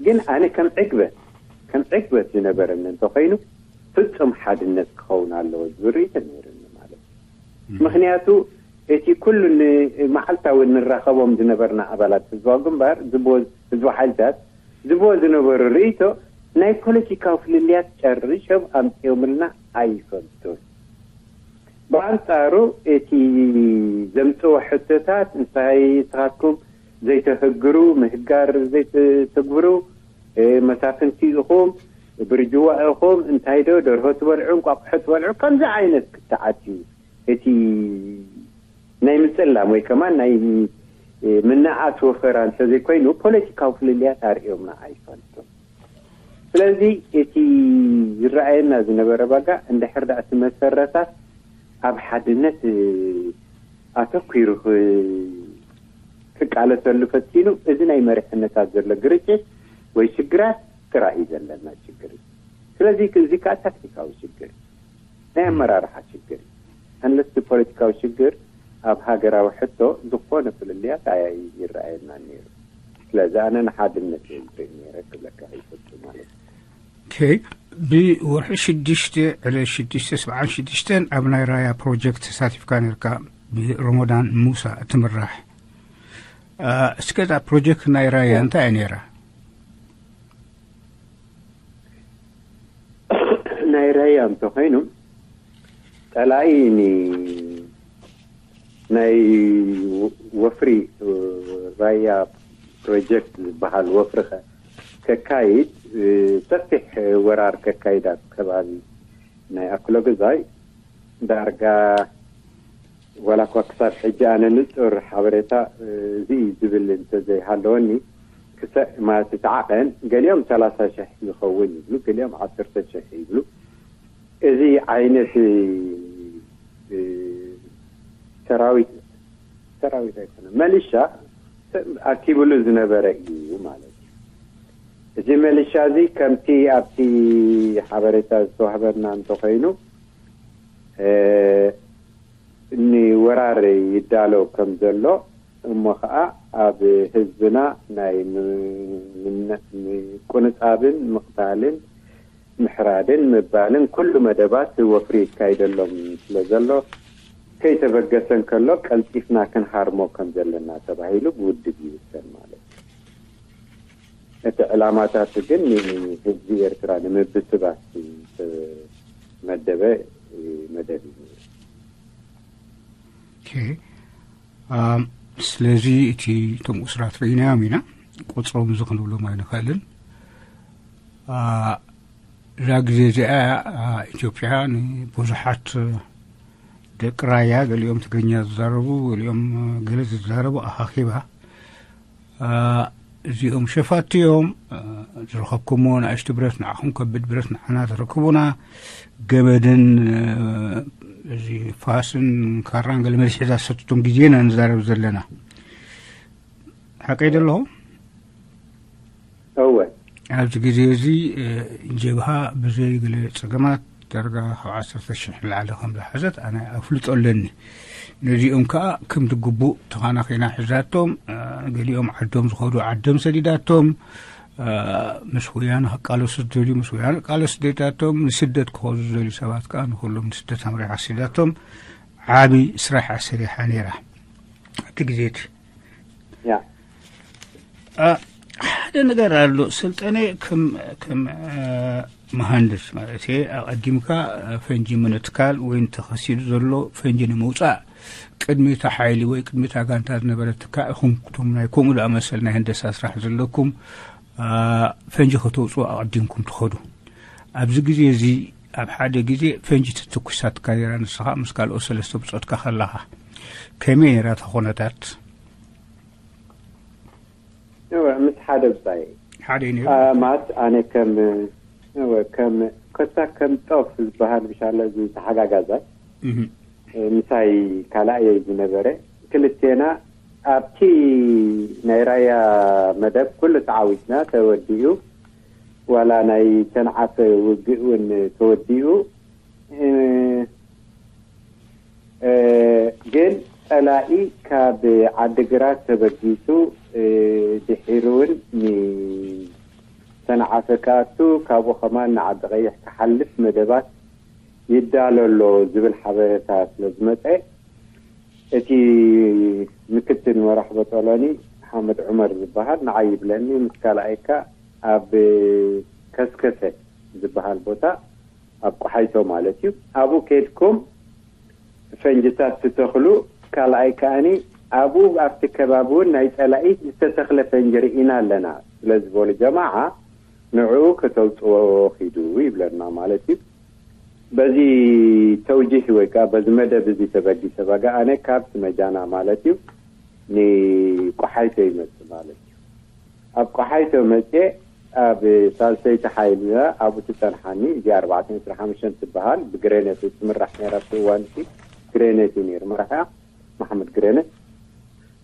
ግን ኣነ ከም ዕግበት ከም ዕግበት ዝነበረኒ እንተኮይኑ ፍጹም ሓድነት ክኸውን ኣለዎ ዝብል ርእይቶ ነይርኒ ማለት እዩ። ምክንያቱ እቲ ኩሉ መዓልታዊ ንራኸቦም ዝነበርና ኣባላት ህዝባዊ ግንባር፣ ህዝባዊ ሓይልታት ዝብዎ ዝነበሩ ርእይቶ ናይ ፖለቲካዊ ፍልልያት ጨርሾም ኣምፅኦምልና ኣይፈልጡን። ብኣንፃሩ እቲ ዘምፅዎ ሕቶታት እንታይ ንስኻትኩም ዘይተህግሩ፣ ምህጋር ዘይተግብሩ፣ መሳፍንቲ ኢኹም፣ ብርጅዋ ኢኹም፣ እንታይ ዶ ደርሆ ትበልዑ፣ እንቋቑሖ ትበልዑ፣ ከምዚ ዓይነት ክትዓት እዩ እቲ ናይ ምፅላም ወይ ከማን ናይ ምንኣት ወፈራ እንተዘይኮይኑ ፖለቲካዊ ፍልልያት ኣርእዮምና ኣይፈልጡን። ስለዚ እቲ ዝረኣየና ዝነበረ ባጋ እንድሕር ደኣ እቲ መሰረታት ኣብ ሓድነት ኣተኲሩ ክቃለሰሉ ፈቲኑ እዚ ናይ መሪሕነታት ዘሎ ግርጭት ወይ ሽግራት ጥራይ እዩ ዘለና ሽግር። ስለዚ እዚ ከዓ ታክቲካዊ ሽግር ናይ ኣመራርሓ ሽግር፣ ኣንለስ ፖለቲካዊ ሽግር ኣብ ሃገራዊ ሕቶ ዝኾነ ፍልልያት ኣይ ይረኣየና ነይሩ። ስለዚ ኣነ ንሓድነት እየ ዝርኢ ነይረ ክብለካ ይፈቱ ማለት እዩ። ብወርሒ ሽዱሽተ ዕለት ሽዱሽተ ሰብዓን ሽዱሽተን ኣብ ናይ ራያ ፕሮጀክት ተሳቲፍካ ነርካ፣ ብሮሞዳን ሙሳ እትምራሕ። እስከ እዛ ፕሮጀክት ናይ ራያ እንታይ እያ ነይራ? ናይ ራያ እንተኮይኑ ጠላኢ ናይ ወፍሪ ራያ ፕሮጀክት ዝበሃል ወፍሪ ከካይድ ሰፊሕ ወራር ከካይድ ኣብ ከባቢ ናይ ኣክሎ ግዛይ ዳርጋ ዋላ እኳ ክሳብ ሕጂ ኣነ ንፁር ሓበሬታ እዚ እዩ ዝብል እንተዘይሃለወኒ ማለት እቲ ዓቐን ገሊኦም ሰላሳ ሽሕ ይኸውን ይብሉ፣ ገሊኦም ዓሰርተ ሽሕ ይብሉ። እዚ ዓይነት እ፣ ሰራዊት፣ ሰራዊት ኣይኮነ፣ መሊሻ ኣኪብሉ ዝነበረ እዩ ማለት እዩ። እዚ መሊሻ እዚ ከምቲ ኣብቲ ሓበሬታ ዝተዋህበና እንተኾይኑ፣ እ፣ ንወራር ይዳለው ከም ዘሎ፣ እሞ ኸዓ ኣብ ህዝብና ናይ ም-፣ ምነ-፣ ምቁንጻብን ምቕታልን ምሕራድን ምባልን ኩሉ መደባት ወፍሪ ይካይደሎም ስለ ዘሎ፣ ከይተበገሰ እንከሎ ቀልጢፍና ክንሃርሞ ከም ዘለና ተባሂሉ ብውድብ ይውሰን ማለት እዩ። እቲ ዕላማታቱ ግን ንህዝቢ ኤርትራ ንምብስባስ ዝተመደበ መደብ እዩ ነይሩ። ኦኬ። አ፣ ስለዚ እቲ እቶም እሱራት ርኢናዮም ኢና፣ ቁፅሮም እዚ ክንብሎም ኣይንኽእልን። አ፣ እዛ ግዜ እዚኣ፣ አ፣ ኢትዮጵያ ንብዙሓት ደቂ ራያ፣ ገሊኦም ትግርኛ ዝዛረቡ፣ ገሊኦም ገለ ዝዛረቡ ኣኻኺባ። አ፣ እዚኦም ሸፋት እዮም። አ፣ ዝረኸብኩሞ ንኣሽቱ ብረት ንዓኹም ከብድ ብረት ንዓና ተረክቡና፣ ገመድን፣ አ፣ እዚ ፋስን ካራን ገለ መለ ሒዛ ዝሰተቶም ግዜ ኢና ንዛረብ ዘለና። ሓቀይ ዶ ኣለኹ? እወ። ኣብዚ ግዜ እዚ፣ እ፣ ጀብሃ ብዘይ ገለ ጸገማት ዳርጋ ካብ ዓሰርተ ሽሕ ንላዕሊ ከም ዝሓዘት ኣነ ኣፍልጦ ኣለኒ። ነዚኦም ከኣ ከም ዝግቡእ ተኻናኺና ሒዛቶም፣ እ፣ ገሊኦም ዓዶም ዝኸዱ ዓዶም ሰዲዳቶም፣ እ፣ ምስ ወያነ ክቃለሱ ዝደልዩ ምስ ወያነ ክቃለሱ ሰዲዳቶም፣ ንስደት ክኸዱ ዝደልዩ ሰባት ከኣ ንኹሎም ንስደት ኣምሪሓ ሰዲዳቶም፣ ዓቢ ስራሕ ኣሰሪሓ ነይራ። እቲ ግዜ እቲ ያ አ፣ ሓደ ነገር ኣሎ ስልጠነ፣ ከም ከም አ፣ መሃንድስ ማለት እየ። ኣቐዲምካ አ፣ ፈንጂ ምንትካል ወይ ተኸሲዱ ዘሎ ፈንጂ ንምውፃእ ቅድሚ እቲ ሓይሊ ወይ ቅድሚ እታ ጋንታ ዝነበረትካ ኢኹም፣ እቶም ናይ ከምኡ ዝኣመሰል ናይ ህንደሳ ስራሕ ዘለኩም አ፣ ፈንጂ ከተውፅኡ ኣቐዲምኩም ትኸዱ። ኣብዚ ግዜ እዚ ኣብ ሓደ ግዜ ፈንጂ ትትኩሳትካ ነይራ፣ ንስኻ ምስ ካልኦት ሰለስተ ብፆትካ ከለኻ ከመይ ነይራ እታ ኩነታት? እወ፣ ምስ ሓደ ብጻይ ሓደ እዩ ነይሩ። አ፣ ማለት ኣነ ከም እወ፣ ከም ኮታ ከም ጦፍ ዝበሃል ብሻለ እዚ ተሓጋጋዛይ እህ፣ እ፣ ምሳይ ካልኣየይ ዝነበረ፣ ክልቴና ኣብቲ ናይ ራያ መደብ ኩሉ ተዓዊትና ተወዲኡ፣ ዋላ ናይ ሰንዓፈ ውግእ እውን ተወዲኡ፣ እ፣ እ፣ ግን ጸላኢ ካብ ዓድግራት ተበጊሱ፣ እ፣ ድሒሩ እውን ንሰንዓፈ ክኣቱ፣ ካብኡ ከማን ንዓዲ ቀይሕ ክሓልፍ መደባት ይዳሎ ኣሎ ዝብል ሓበሬታ ስለ ዝመጸ፣ እቲ ምክትል መራሕ በጦሎኒ ሓመድ ዑመር ዝበሃል ንዓይ ይብለኒ፣ ምስ ካልኣይካ ኣብ ከስከሰ ዝበሃል ቦታ ኣብ ቆሓይቶ ማለት እዩ። ኣብኡ ከድኩም ፈንጅታት ትተኽሉ፣ ካልኣይ ከኣኒ ኣብኡ ኣብቲ ከባቢ እውን ናይ ጸላኢ ዝተተኽለ ፈንጂ ርኢና ኣለና ስለ ዝበሉ ጀማዓ ንዕኡ ከተውፅዎ ኪዱ ይብለና ማለት እዩ። በዚ ተውጂህ ወይ ከዓ በዚ መደብ እዚ ተበጊሰ በጋ ኣነ ካብ ስመጃና ማለት እዩ ንቆሓይቶ ይመፅእ ማለት እዩ። ኣብ ቆሓይቶ መፅየ ኣብ ሳልሰይቲ ሓይልና ኣብኡ ትፀንሓኒ። እዚ ኣርባዕተ ዕስራ ሓሙሽተ ትበሃል ብግሬነት ትምራሕ ነይራ። ኣብቲ እዋን እቲ ግሬነት እዩ ነይሩ መራሕያ፣ መሓመድ ግሬነት።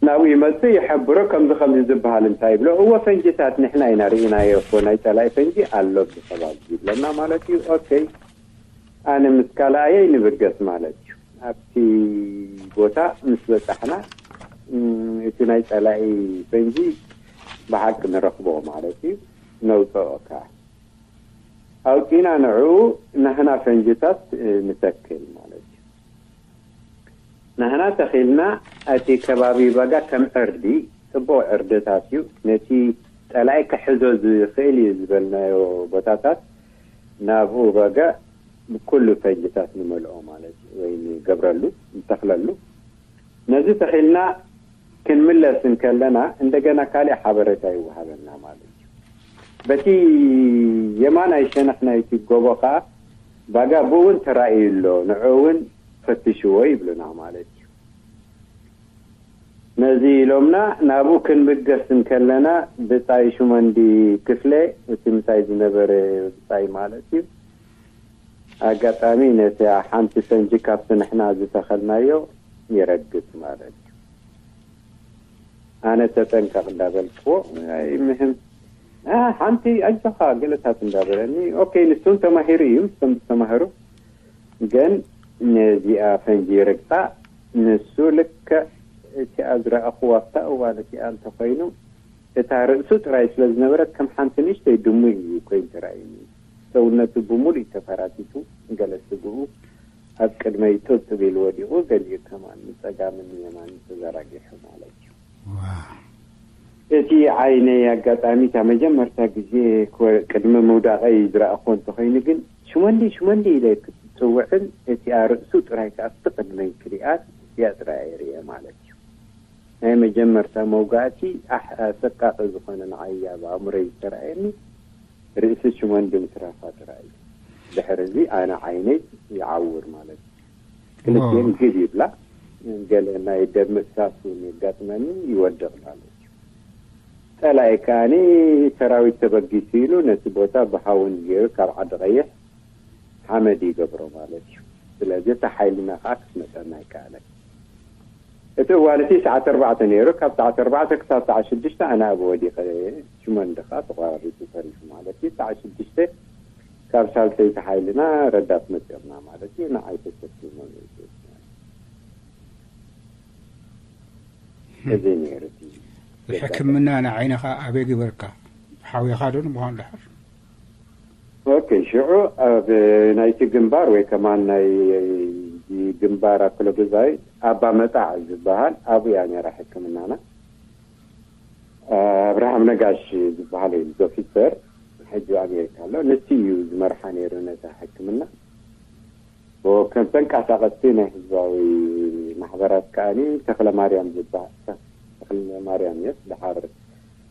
ናብኡ ይመፅእ ይሕብሮ፣ ከምዚ ከምዚ ዝበሃል እንታይ ይብሎ፣ እወ ፈንጅታት ንሕና ኢና ርኢናዮ እኮ፣ ናይ ፀላኢ ፈንጂ ኣሎ ኣብዚ ከባቢ ይብለና ማለት እዩ። ኦኬ፣ ኣነ ምስ ካልኣየይ ንብገስ ማለት እዩ። ኣብቲ ቦታ ምስ በፃሕና እቲ ናይ ፀላኢ ፈንጂ ብሓቂ ንረኽቦ ማለት እዩ፣ ነውፀኦ ከዓ ኣውፂና ንዕኡ ናህና ፈንጅታት ንተክል ማለት እዩ። ናህና ተኺልና እቲ ከባቢ በጋ ከም ዕርዲ ፅቡቕ ዕርድታት እዩ። ነቲ ፀላኢ ክሕዞ ዝኽእል እዩ ዝበልናዮ ቦታታት ናብኡ በጋ ብኩሉ ፈንጅታት ንመልኦ ማለት እዩ፣ ወይ ንገብረሉ ንተኽለሉ። ነዚ ተኺልና ክንምለስ እንከለና እንደገና ካሊእ ሓበሬታ ይወሃበና ማለት እዩ። በቲ የማናይ ሸነኽ ናይቲ ጎቦ ከዓ ባጋ ብኡ እውን ተራእዩ ኣሎ፣ ንዑ እውን ፈትሽዎ ይብሉና ማለት እዩ። ነዚ ኢሎምና ናብኡ ክንብገስ እንከለና፣ ብጻይ ሽመንዲ ክፍለ፣ እቲ ምሳይ ዝነበረ ብጻይ ማለት እዩ፣ ኣጋጣሚ ነቲ ሓንቲ ፈንጂ ካብቲ ንሕና ዝተኸልናዮ ይረግጽ ማለት እዩ። ኣነ ተጠንቀቕ እንዳበልክዎ፣ ኣይ ምህም፣ ኣ፣ ሓንቲ ኣጆኻ ገለታት እንዳበለኒ፣ ኦኬ፣ ንሱን ተማሂሩ እዩ፣ ምስቶም ዝተማህሩ። ግን ነዚኣ ፈንጂ ይረግጻ፣ ንሱ ልክዕ እቲኣ ዝረኣኹዋ ኣብታ እዋን እቲኣ እንተኾይኑ፣ እታ ርእሱ ጥራይ ስለ ዝነበረት ከም ሓንቲ ንእሽተይ ድሙ እዩ ኮይኑ ተራእዩኒ። ሰውነቱ ብምሉእ ተፈራቲቱ፣ ገለ ስግኡ ኣብ ቅድመይ ጥብጥብ ኢሉ ወዲቑ፣ ገሊኡ ከማን ንጸጋምን ንየማንን ተዘራጊሑ ማለት እዩ። ዋው። እቲ ዓይነይ ኣጋጣሚ እታ መጀመርታ ግዜ ክወ-፣ ቅድሚ ምውዳቐይ ዝረኣኹዎ እንተኾይኑ ግን፣ "ሽመንዲ፣ ሽመንዲ" ኢለ ክጽውዕን እቲኣ ርእሱ ጥራይ ከኣ ኣብቲ ቅድመይ ክሪኣን እቲኣ ጥራይ እየ ርእየ ማለት እዩ። ናይ መጀመርታ መውጋእቲ ኣሕ-፣ ኣሰቃቂ ዝኾነ ንዓይ ኣብ ኣእምሮይ ዝተራእየኒ ርእሲ ሽመንዲ ምትራፋ ጥራይ እዩ። ድሕሪ እዚ ኣነ ዓይነይ ይዓውር ማለት እዩ። ክልቲኤን ዋው። ግድ ይብላ። ገለ ናይ ደም ምፍሳስ እውን የጋጥመኒ፣ ይወድቕ ማለት እዩ። ጸላኢ ከኣኒ ሰራዊት ተበጊሱ ኢሉ ነቲ ቦታ ብሃውን ገይሩ ካብ ዓዲ ቀይሕ ሓመድ ይገብሮ ማለት እዩ። ስለዚ እቲ ሓይልና ከዓ ክስመጠና ኣይከኣለን። እቲ እዋን እቲ ሰዓት ኣርባዕተ ነይሩ። ካብ ሰዓት ኣርባዕተ ክሳብ ሰዓት ሽዱሽተ ኣነ ኣብ ወዲቐ፣ ሽመንዲ ከዓ ተቋራሪጡ ተሪፉ ማለት እዩ። ሰዓት ሽዱሽተ ካብ ሳልሰይቲ ሓይልና ረዳት መፂኦምና ማለት እዩ። ንዓይ ተሸኪሞም እዮም ዝወስዱና። እዚ ነይሩ እቲ ሕክምና ንዓይንኻ ኣበይ ግበርካ? ሓዊኻ ዶ ንምዃኑ ድሓር? ኦኬ፣ ሽዑ ኣብ ናይቲ ግንባር ወይ ከማን ናይ ግንባር ኣክለጉዛይ ኣባ መጣዕ ዝበሃል ኣብኡ እያ ነይራ ሕክምናና። ኣብርሃም ነጋሽ ዝበሃል እዩ እዚ ኦፊሰር፣ ሕጂ ኣሜሪካ ኣሎ። ንሱ እዩ ዝመርሓ ነይሩ ነታ ሕክምና። ከም ተንቀሳቐስቲ ናይ ህዝባዊ ማሕበራት ከኣኒ ተኽለ ማርያም ዝበሃል፣ ተኽለ ማርያም የስ፣ ደሓር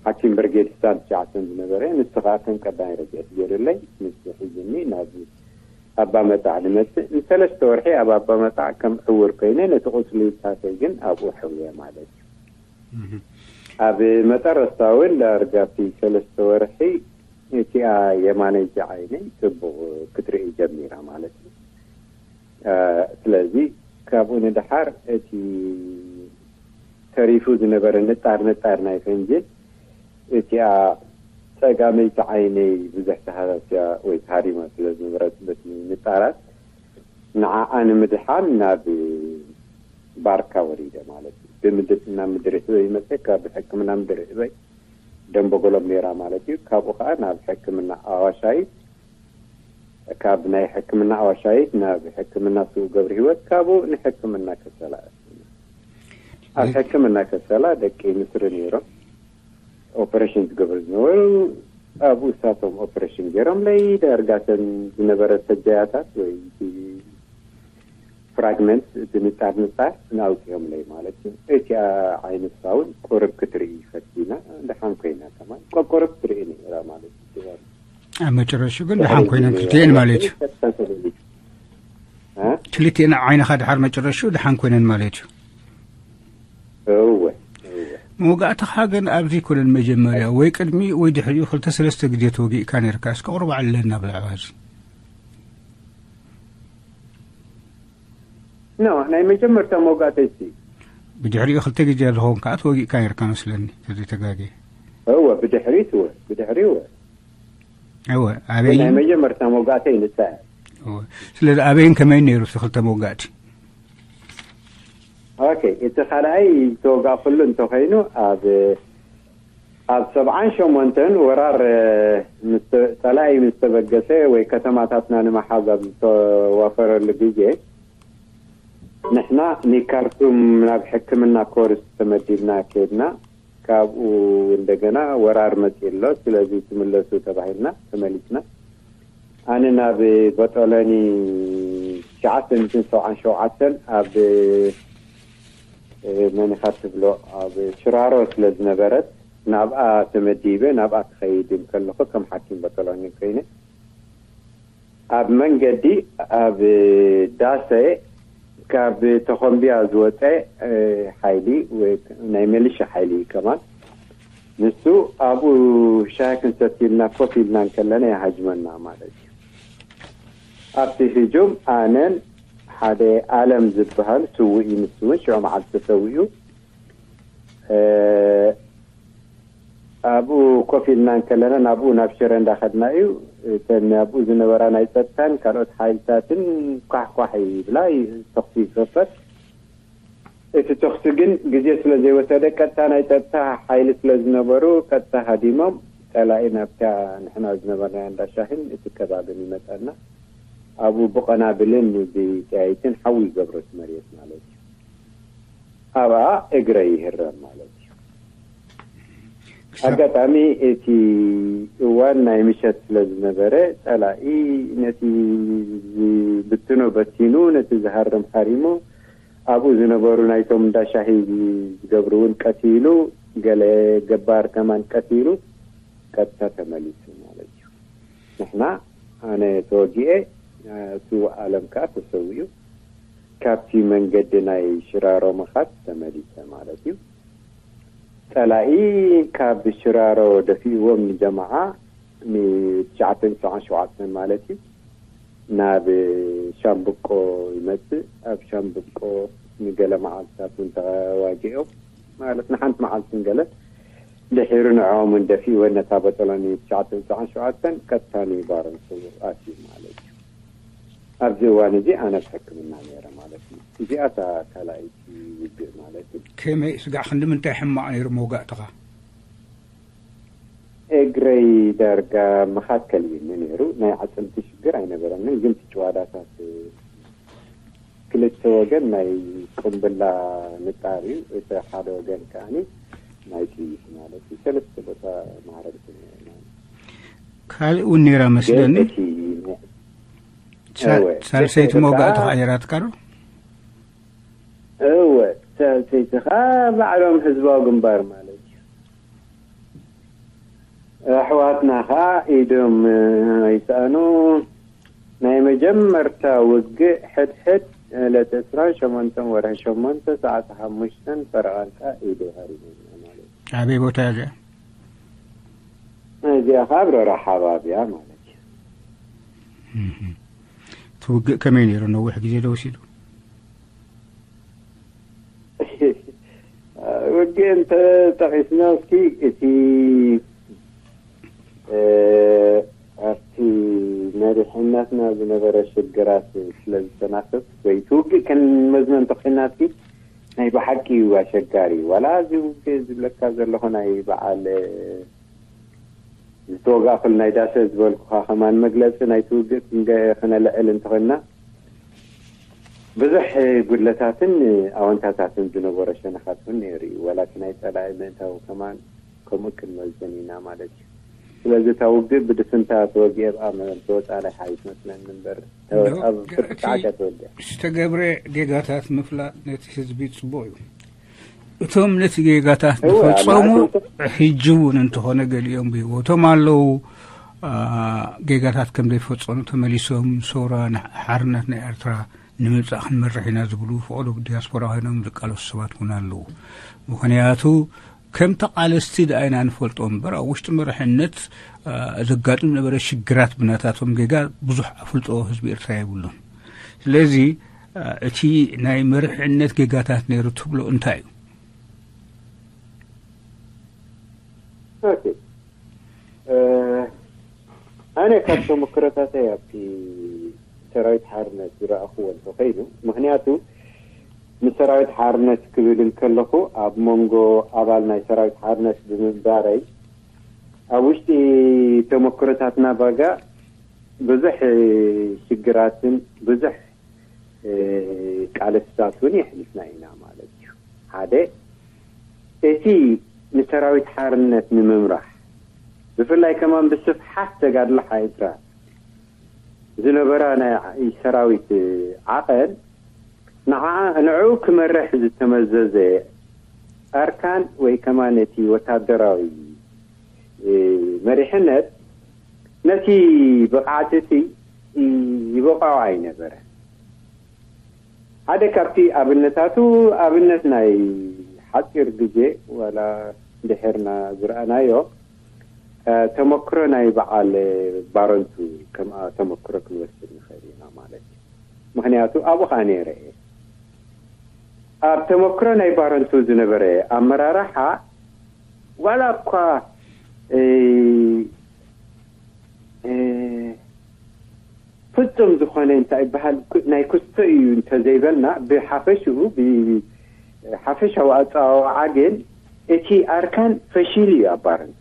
ሓኪም ብርጌድ ስታን ትሽዓተን ዝነበረ፣ ንሱ ከኣ ከም ቀዳማይ ረድኤት ገይሩለይ፣ ንሱ ሒዙኒ ናብ ኣባ መጣዕ ንመጽእ። ንሰለስተ ወርሒ ኣብ ኣባ መጣዕ ከም ዕውር ኮይነ፣ ነቲ ቁስልታተይ ግን ኣብኡ ሕውየ ማለት እዩ። እህ። ኣብ መጠረስታ እውን ዳርጋ ኣብቲ ሰለስተ ወርሒ እቲኣ የማነይቲ ዓይነይ ጽቡቕ ክትርኢ ጀሚራ ማለት እዩ። እ፣ ስለዚ ካብኡ ንደሓር እቲ ተሪፉ ዝነበረ ንጣር ንጣር ናይ ፈንጅን እቲኣ ጸጋመይቲ ዓይነይ ብዙሕ ተሃሳስያ ወይ ተሃሪማ ስለ ዝነበረት በቲ ንጣራት ንዓኣ ንምድሓን ናብ ባርካ ወሪደ ማለት እዩ። ብምድር-፣ ናብ ምድሪ ህበይ መጸ፣ ካብ ሕክምና ምድሪ ህበይ ደንበጎሎም ነይራ ማለት እዩ። ካብኡ ከኣ ናብ ሕክምና ኣዋሻይት፣ ካብ ናይ ሕክምና ኣዋሻይት ናብ ሕክምና ስዉእ ገብረ ህይወት፣ ካብኡ ንሕክምና ከሰላ ኣቲና። ኣብ ሕክምና ከሰላ ደቂ ምስሪ ነይሮም፣ ኦፐሬሽን ዝገብሩ ዝነበሩ፣ ኣብኡ እሳቶም ኦፐሬሽን ገይሮምለይ። ዳርጋ እተን ዝነበረ ሰጃያታት ወይ እቲ ፍራግመንት፣ እቲ ንጣር ንጣር ንኣውፂኦምለይ ማለት እዩ። እቲኣ ዓይነትካ እውን ቁርብ ክትርኢ ፈቲና፣ ደሓን ኮይና ከማን ቆ-፣ ቁርብ ትርኢ ነይራ ማለት እዩ። ኣብ መጨረሹ ግን ደሓን ኮይነን ክልቲኤን ማለት እዩ። እ? ክልቲኤን ዓይንኻ ድሓር መጨረሹ ደሓን ኮይነን ማለት እዩ። እወ፣ እወ። መወጋእትኻ ግን ኣብዚ ይኮነን መጀመርያ ወይ ቅድሚ ወይ ድሕሪኡ ክልተ ሰለስተ ግዜ ተወጊእካ ነርካ። እስከ ቁሩብ ዓለና ብዛዕባ እዚ። ኖ፣ ናይ መጀመርታ መውጋእተይ ሲ። ብድሕሪኡ ክልተ ግዜ ዝኸውን ከዓ ተወጊእካ ነርካ መስለኒ፣ ተዘይተጋግየ። እወ፣ ብድሕሪት እወ፣ ብድሕሪ እወ። እወ፣ ናይ ኣበይን? መጀመርታ መውጋእተይ ንሳ እያ። እወ። ስለዚ ኣበይን ከመይን ነይሩ እቲ ክልተ መውጋእቲ? ኦኬ፣ እቲ ካልኣይ ዝተወጋእኩሉ እንተኾይኑ ኣብ፣ ኣብ ሰብዓን ሸሞንተን ወራር፣ እ፣ ምስ ተ-፣ ጸላኢ ምስ ተበገሰ ወይ ከተማታትና ንምሓዝ ኣብ ዝተዋፈረሉ ግዜ ንሕና ንካርቱም ናብ ሕክምና ኮርስ ተመዲብና ከድና። ካብኡ እንደገና ወራር መጺኡ ኣሎ፣ ስለዚ ትምለሱ ተባሂልና ተመሊስና። ኣነ ናብ ቦጦሎኒ ትሽዓተ ሚእትን ሰብዓን ሸውዓተን ኣብ፣ እ፣ መን ኢኻ ትብሎ፣ ኣብ ሽራሮ ስለ ዝነበረት ናብኣ ተመዲበ፣ ናብኣ ክኸይድ እንከለኹ ከም ሓኪም ቦጦሎኒ ኮይነ ኣብ መንገዲ ኣብ ዳሰ ካብ ተኾምቢያ ዝወፀ ሓይሊ ወይ ናይ መሊሻ ሓይሊ ከማን ንሱ ኣብኡ ሻሂ ክንሰቲ ኢልና ኮፍ ኢልና እንከለና ይሃጅመና ማለት እዩ። ኣብቲ ህጁም ኣነን ሓደ ኣለም ዝበሃል ስውእ እዩ፣ ንሱ እውን ሽዑ መዓልቲ ተሰዊኡ። ኣብኡ ኮፍ ኢልና እንከለና ናብኡ ናብ ሽረ እንዳኸድና እዩ። እተን ኣብኡ ዝነበራ ናይ ፀጥታን ካልኦት ሓይልታትን ኳሕኳሕ ይብላ፣ ተኹሲ ይከፈት። እቲ ተኹሲ ግን ግዜ ስለ ዘይወሰደ ቀጥታ ናይ ፀጥታ ሓይሊ ስለ ዝነበሩ ቀጥታ ሃዲሞም ፀላኢ ናብታ ንሕና ዝነበርናያ እንዳ ሻሂን እቲ ከባብን ይመፀና። ኣብኡ ብቐናብልን ብጠያይትን ሓዊ ይገብሮ እቲ መሬት ማለት እዩ። ኣብኣ እግረ ይህረም ማለት እዩ። ኣጋጣሚ እቲ እዋን ናይ ምሸት ስለ ዝነበረ ፀላኢ ነቲ ዝብትኖ በቲኑ ነቲ ዝሃርም ሃሪሙ ኣብኡ ዝነበሩ ናይቶም እንዳ ሻሂ ዝገብሩ እውን ቀቲሉ፣ ገለ ገባር ከማን ቀቲሉ ቀጥታ ተመሊሱ ማለት እዩ። ንሕና ኣነ ተወጊኤ፣ ስውእ ኣለም ከኣ ተሰዊኡ። ካብቲ መንገዲ ናይ ሽራሮ ምኻድ ተመሊሰ ማለት እዩ። ጸላኢ ካብ ሽራሮ ደፊእዎም ንጀማዓ ን ትሽዓተ ሰብዓን ሸውዓተን ማለት እዩ ናብ ሻምብቆ ይመጽእ። ኣብ ሻምብቆ ንገለ መዓልትታት እውን ተዋጊኦም ማለት ንሓንቲ መዓልትን ገለን ድሒሩ ንዕኦም እውን ደፊእወን ነታ ቦጦሎኒ ትሽዓተ ሰብዓን ሸውዓተን ቀጥታ ንባረንቱ ኣትዩ ማለት እዩ። ኣብዚ እዋን እዚ ኣነ ኣብ ሕክምና ነይረ ማለት እዩ። እዚኣ እታ ካልኣይቲ ውግእ ማለት እዩ። ከመይ ስጋዕ ክንዲ ምንታይ ሕማቕ ነይሩ መውጋእትኻ? እግረይ ዳርጋ ምኻድ ከልብኒ ነይሩ። ናይ ኣዕፅምቲ ሽግር ኣይነበረንን፣ ግን እቲ ጭዋዳታት ክልተ ወገን ናይ ቁምብላ ንጣር እዩ። እቲ ሓደ ወገን ከዓኒ ናይ ጥይት ማለት እዩ። ሰለስተ ቦታ ማዕረግቲ ነይሩ ማለት እዩ። ካልእ እውን ነይራ ግን መስለኒ። እቲ ሳ- እወ፣ ሳልሰይቲ እቲ መውጋእቲ ከዓ ከዓይራትካ ዶ? እወ፣ ሳልሰይቲ ከዓ ባዕሎም ህዝባዊ ግንባር ማለት እዩ። ኣሕዋትና ከዓ ኢዶም ኣይሰኣኑ። ናይ መጀመርታ ውግእ ሕድሕድ ዕለት ዕስራን ሸሞንተን ወርሒ ሸሞንተ ሰዓት ሓሙሽተን ፈረቓን ከዓ ኢዱ ሃሪሙና ማለት እዩ። ኣበይ ቦታ እያ እዚኣ? እዚኣ ከዓ ኣብ ሮራ ሓባብ እያ ማለት እዩ። እህ። እቲ ውግእ ከመይ ነይሩ? ነዊሕ ግዜ ዶ ወሲዱ? ውግእ እንተ ጠቒስና እስኪ እቲ እ፣ ኣብቲ መሪሕነትና ዝነበረ ሽግራት ስለ ዝተናኽፍ ወይ እቲ ውግእ ክንመዝኖ እንተኾይና እስኪ ናይ ብሓቂ እዩ ኣሸጋሪ። ዋላ እዚ ውግእ ዝብለካ ዘለኹ ናይ በዓል ዝተወጋእኩሉ ናይ ዳሰ ዝበልኩኻ ከማን መግለፂ ናይቲ ውግእ ክንገ- ክነልዕል እንተኾይና ብዙሕ ጉድለታትን ኣወንታታትን ዝነበሮ ሸነኻት እውን ነይሩ እዩ። ዋላ እቲ ናይ ጸላኢ ምእንታው ከማን ከምኡ ክንመዝን ኢና ማለት እዩ። ስለዚ እታ ውግእ ብድፍንታ ተወጊአ ብኣመል ተወጻላይ ሓይት መስለኒ እምበር እንዶ፣ ኣብ ፍርቂ እቲ ሰዓት እያ ተወዲኣ። ዝተገብረ ጌጋታት ምፍላጥ ነቲ ህዝቢ ጽቡቕ እዩ። እቶም ነቲ ጌጋታት እወ፣ ዝፈጸሙ ማለት ሕጂ እውን እንተኾነ ገሊኦም ብህይወቶም ኣለዉ። አ፣ ጌጋታት ከም ዘይፈጸሙ ተመሊሶም ሰውራ ንሓርነት ናይ ኤርትራ ንምምጻእ ክንመርሕ ኢና ዝብሉ ፈቐዶ ብዲያስፖራ ኮይኖም ዝቃለሱ ሰባት እውን ኣለዉ። ምኽንያቱ ከም ተቓለስቲ ደኣ ኢና ንፈልጦ እምበር ኣብ ውሽጢ መርሕነት፣ አ፣ ዘጋጥም ነበረ ሽግራት ብናታቶም ጌጋ ብዙሕ ኣፍልጦ ህዝቢ ኤርትራ የብሉን። ስለዚ፣ አ፣ እቲ ናይ መርሕነት ጌጋታት ነይሩ ትብሎ እንታይ እዩ? ኦኬ። እ፣ ኣነ ካብ ተመክሮታተይ ኣብቲ ሰራዊት ሓርነት ዝረኣኽዎ እንተኾይኑ፣ ምኽንያቱ ንሰራዊት ሓርነት ክብል እንከለኹ ኣብ መንጎ ኣባል ናይ ሰራዊት ሓርነት ብምንባረይ ኣብ ውሽጢ ተመክሮታትና ባጋ ብዙሕ ሽግራትን ብዙሕ እ፣ ቃልስታት እውን የሕሊፍና ኢና ማለት እዩ። ሓደ እቲ ንሰራዊት ሓርነት ንምምራሕ ብፍላይ ከማን ብስፍሓት ተጋድሎ ኤርትራ ዝነበራ ናይ ሰራዊት ዓቐን ንዓ ንዕኡ ክመርሕ ዝተመዘዘ ኣርካን ወይ ከማን እቲ ወታደራዊ እ፣ መሪሕነት ነቲ ብቕዓት እቲ ይበቕዖ ኣይነበረ። ሓደ ካብቲ ኣብነታቱ፣ ኣብነት ናይ ሓፂር ግዜ ዋላ ድሕርና ዝረኣናዮ፣ እ፣ ተመክሮ ናይ በዓል ባረንቱ ከም ተመክሮ ክንወስድ ንኽእል ኢና ማለት እዩ። ምኽንያቱ ኣብኡ ኸዓ ነይረ እየ። ኣብ ተመክሮ ናይ ባረንቱ ዝነበረ ኣመራርሓ ዋላ እኳ፣ እ፣ እ፣ ፍጹም ዝኾነ እንታይ ይበሃል፣ ኩ-፣ ናይ ክስቶ እዩ እንተዘይበልና፣ ብሓፈሽኡ፣ ብ-፣ ሓፈሻዊ ኣጸዋውዓ ግን እቲ ኣርካን ፈሺሉ እዩ ኣብ ባረንቱ።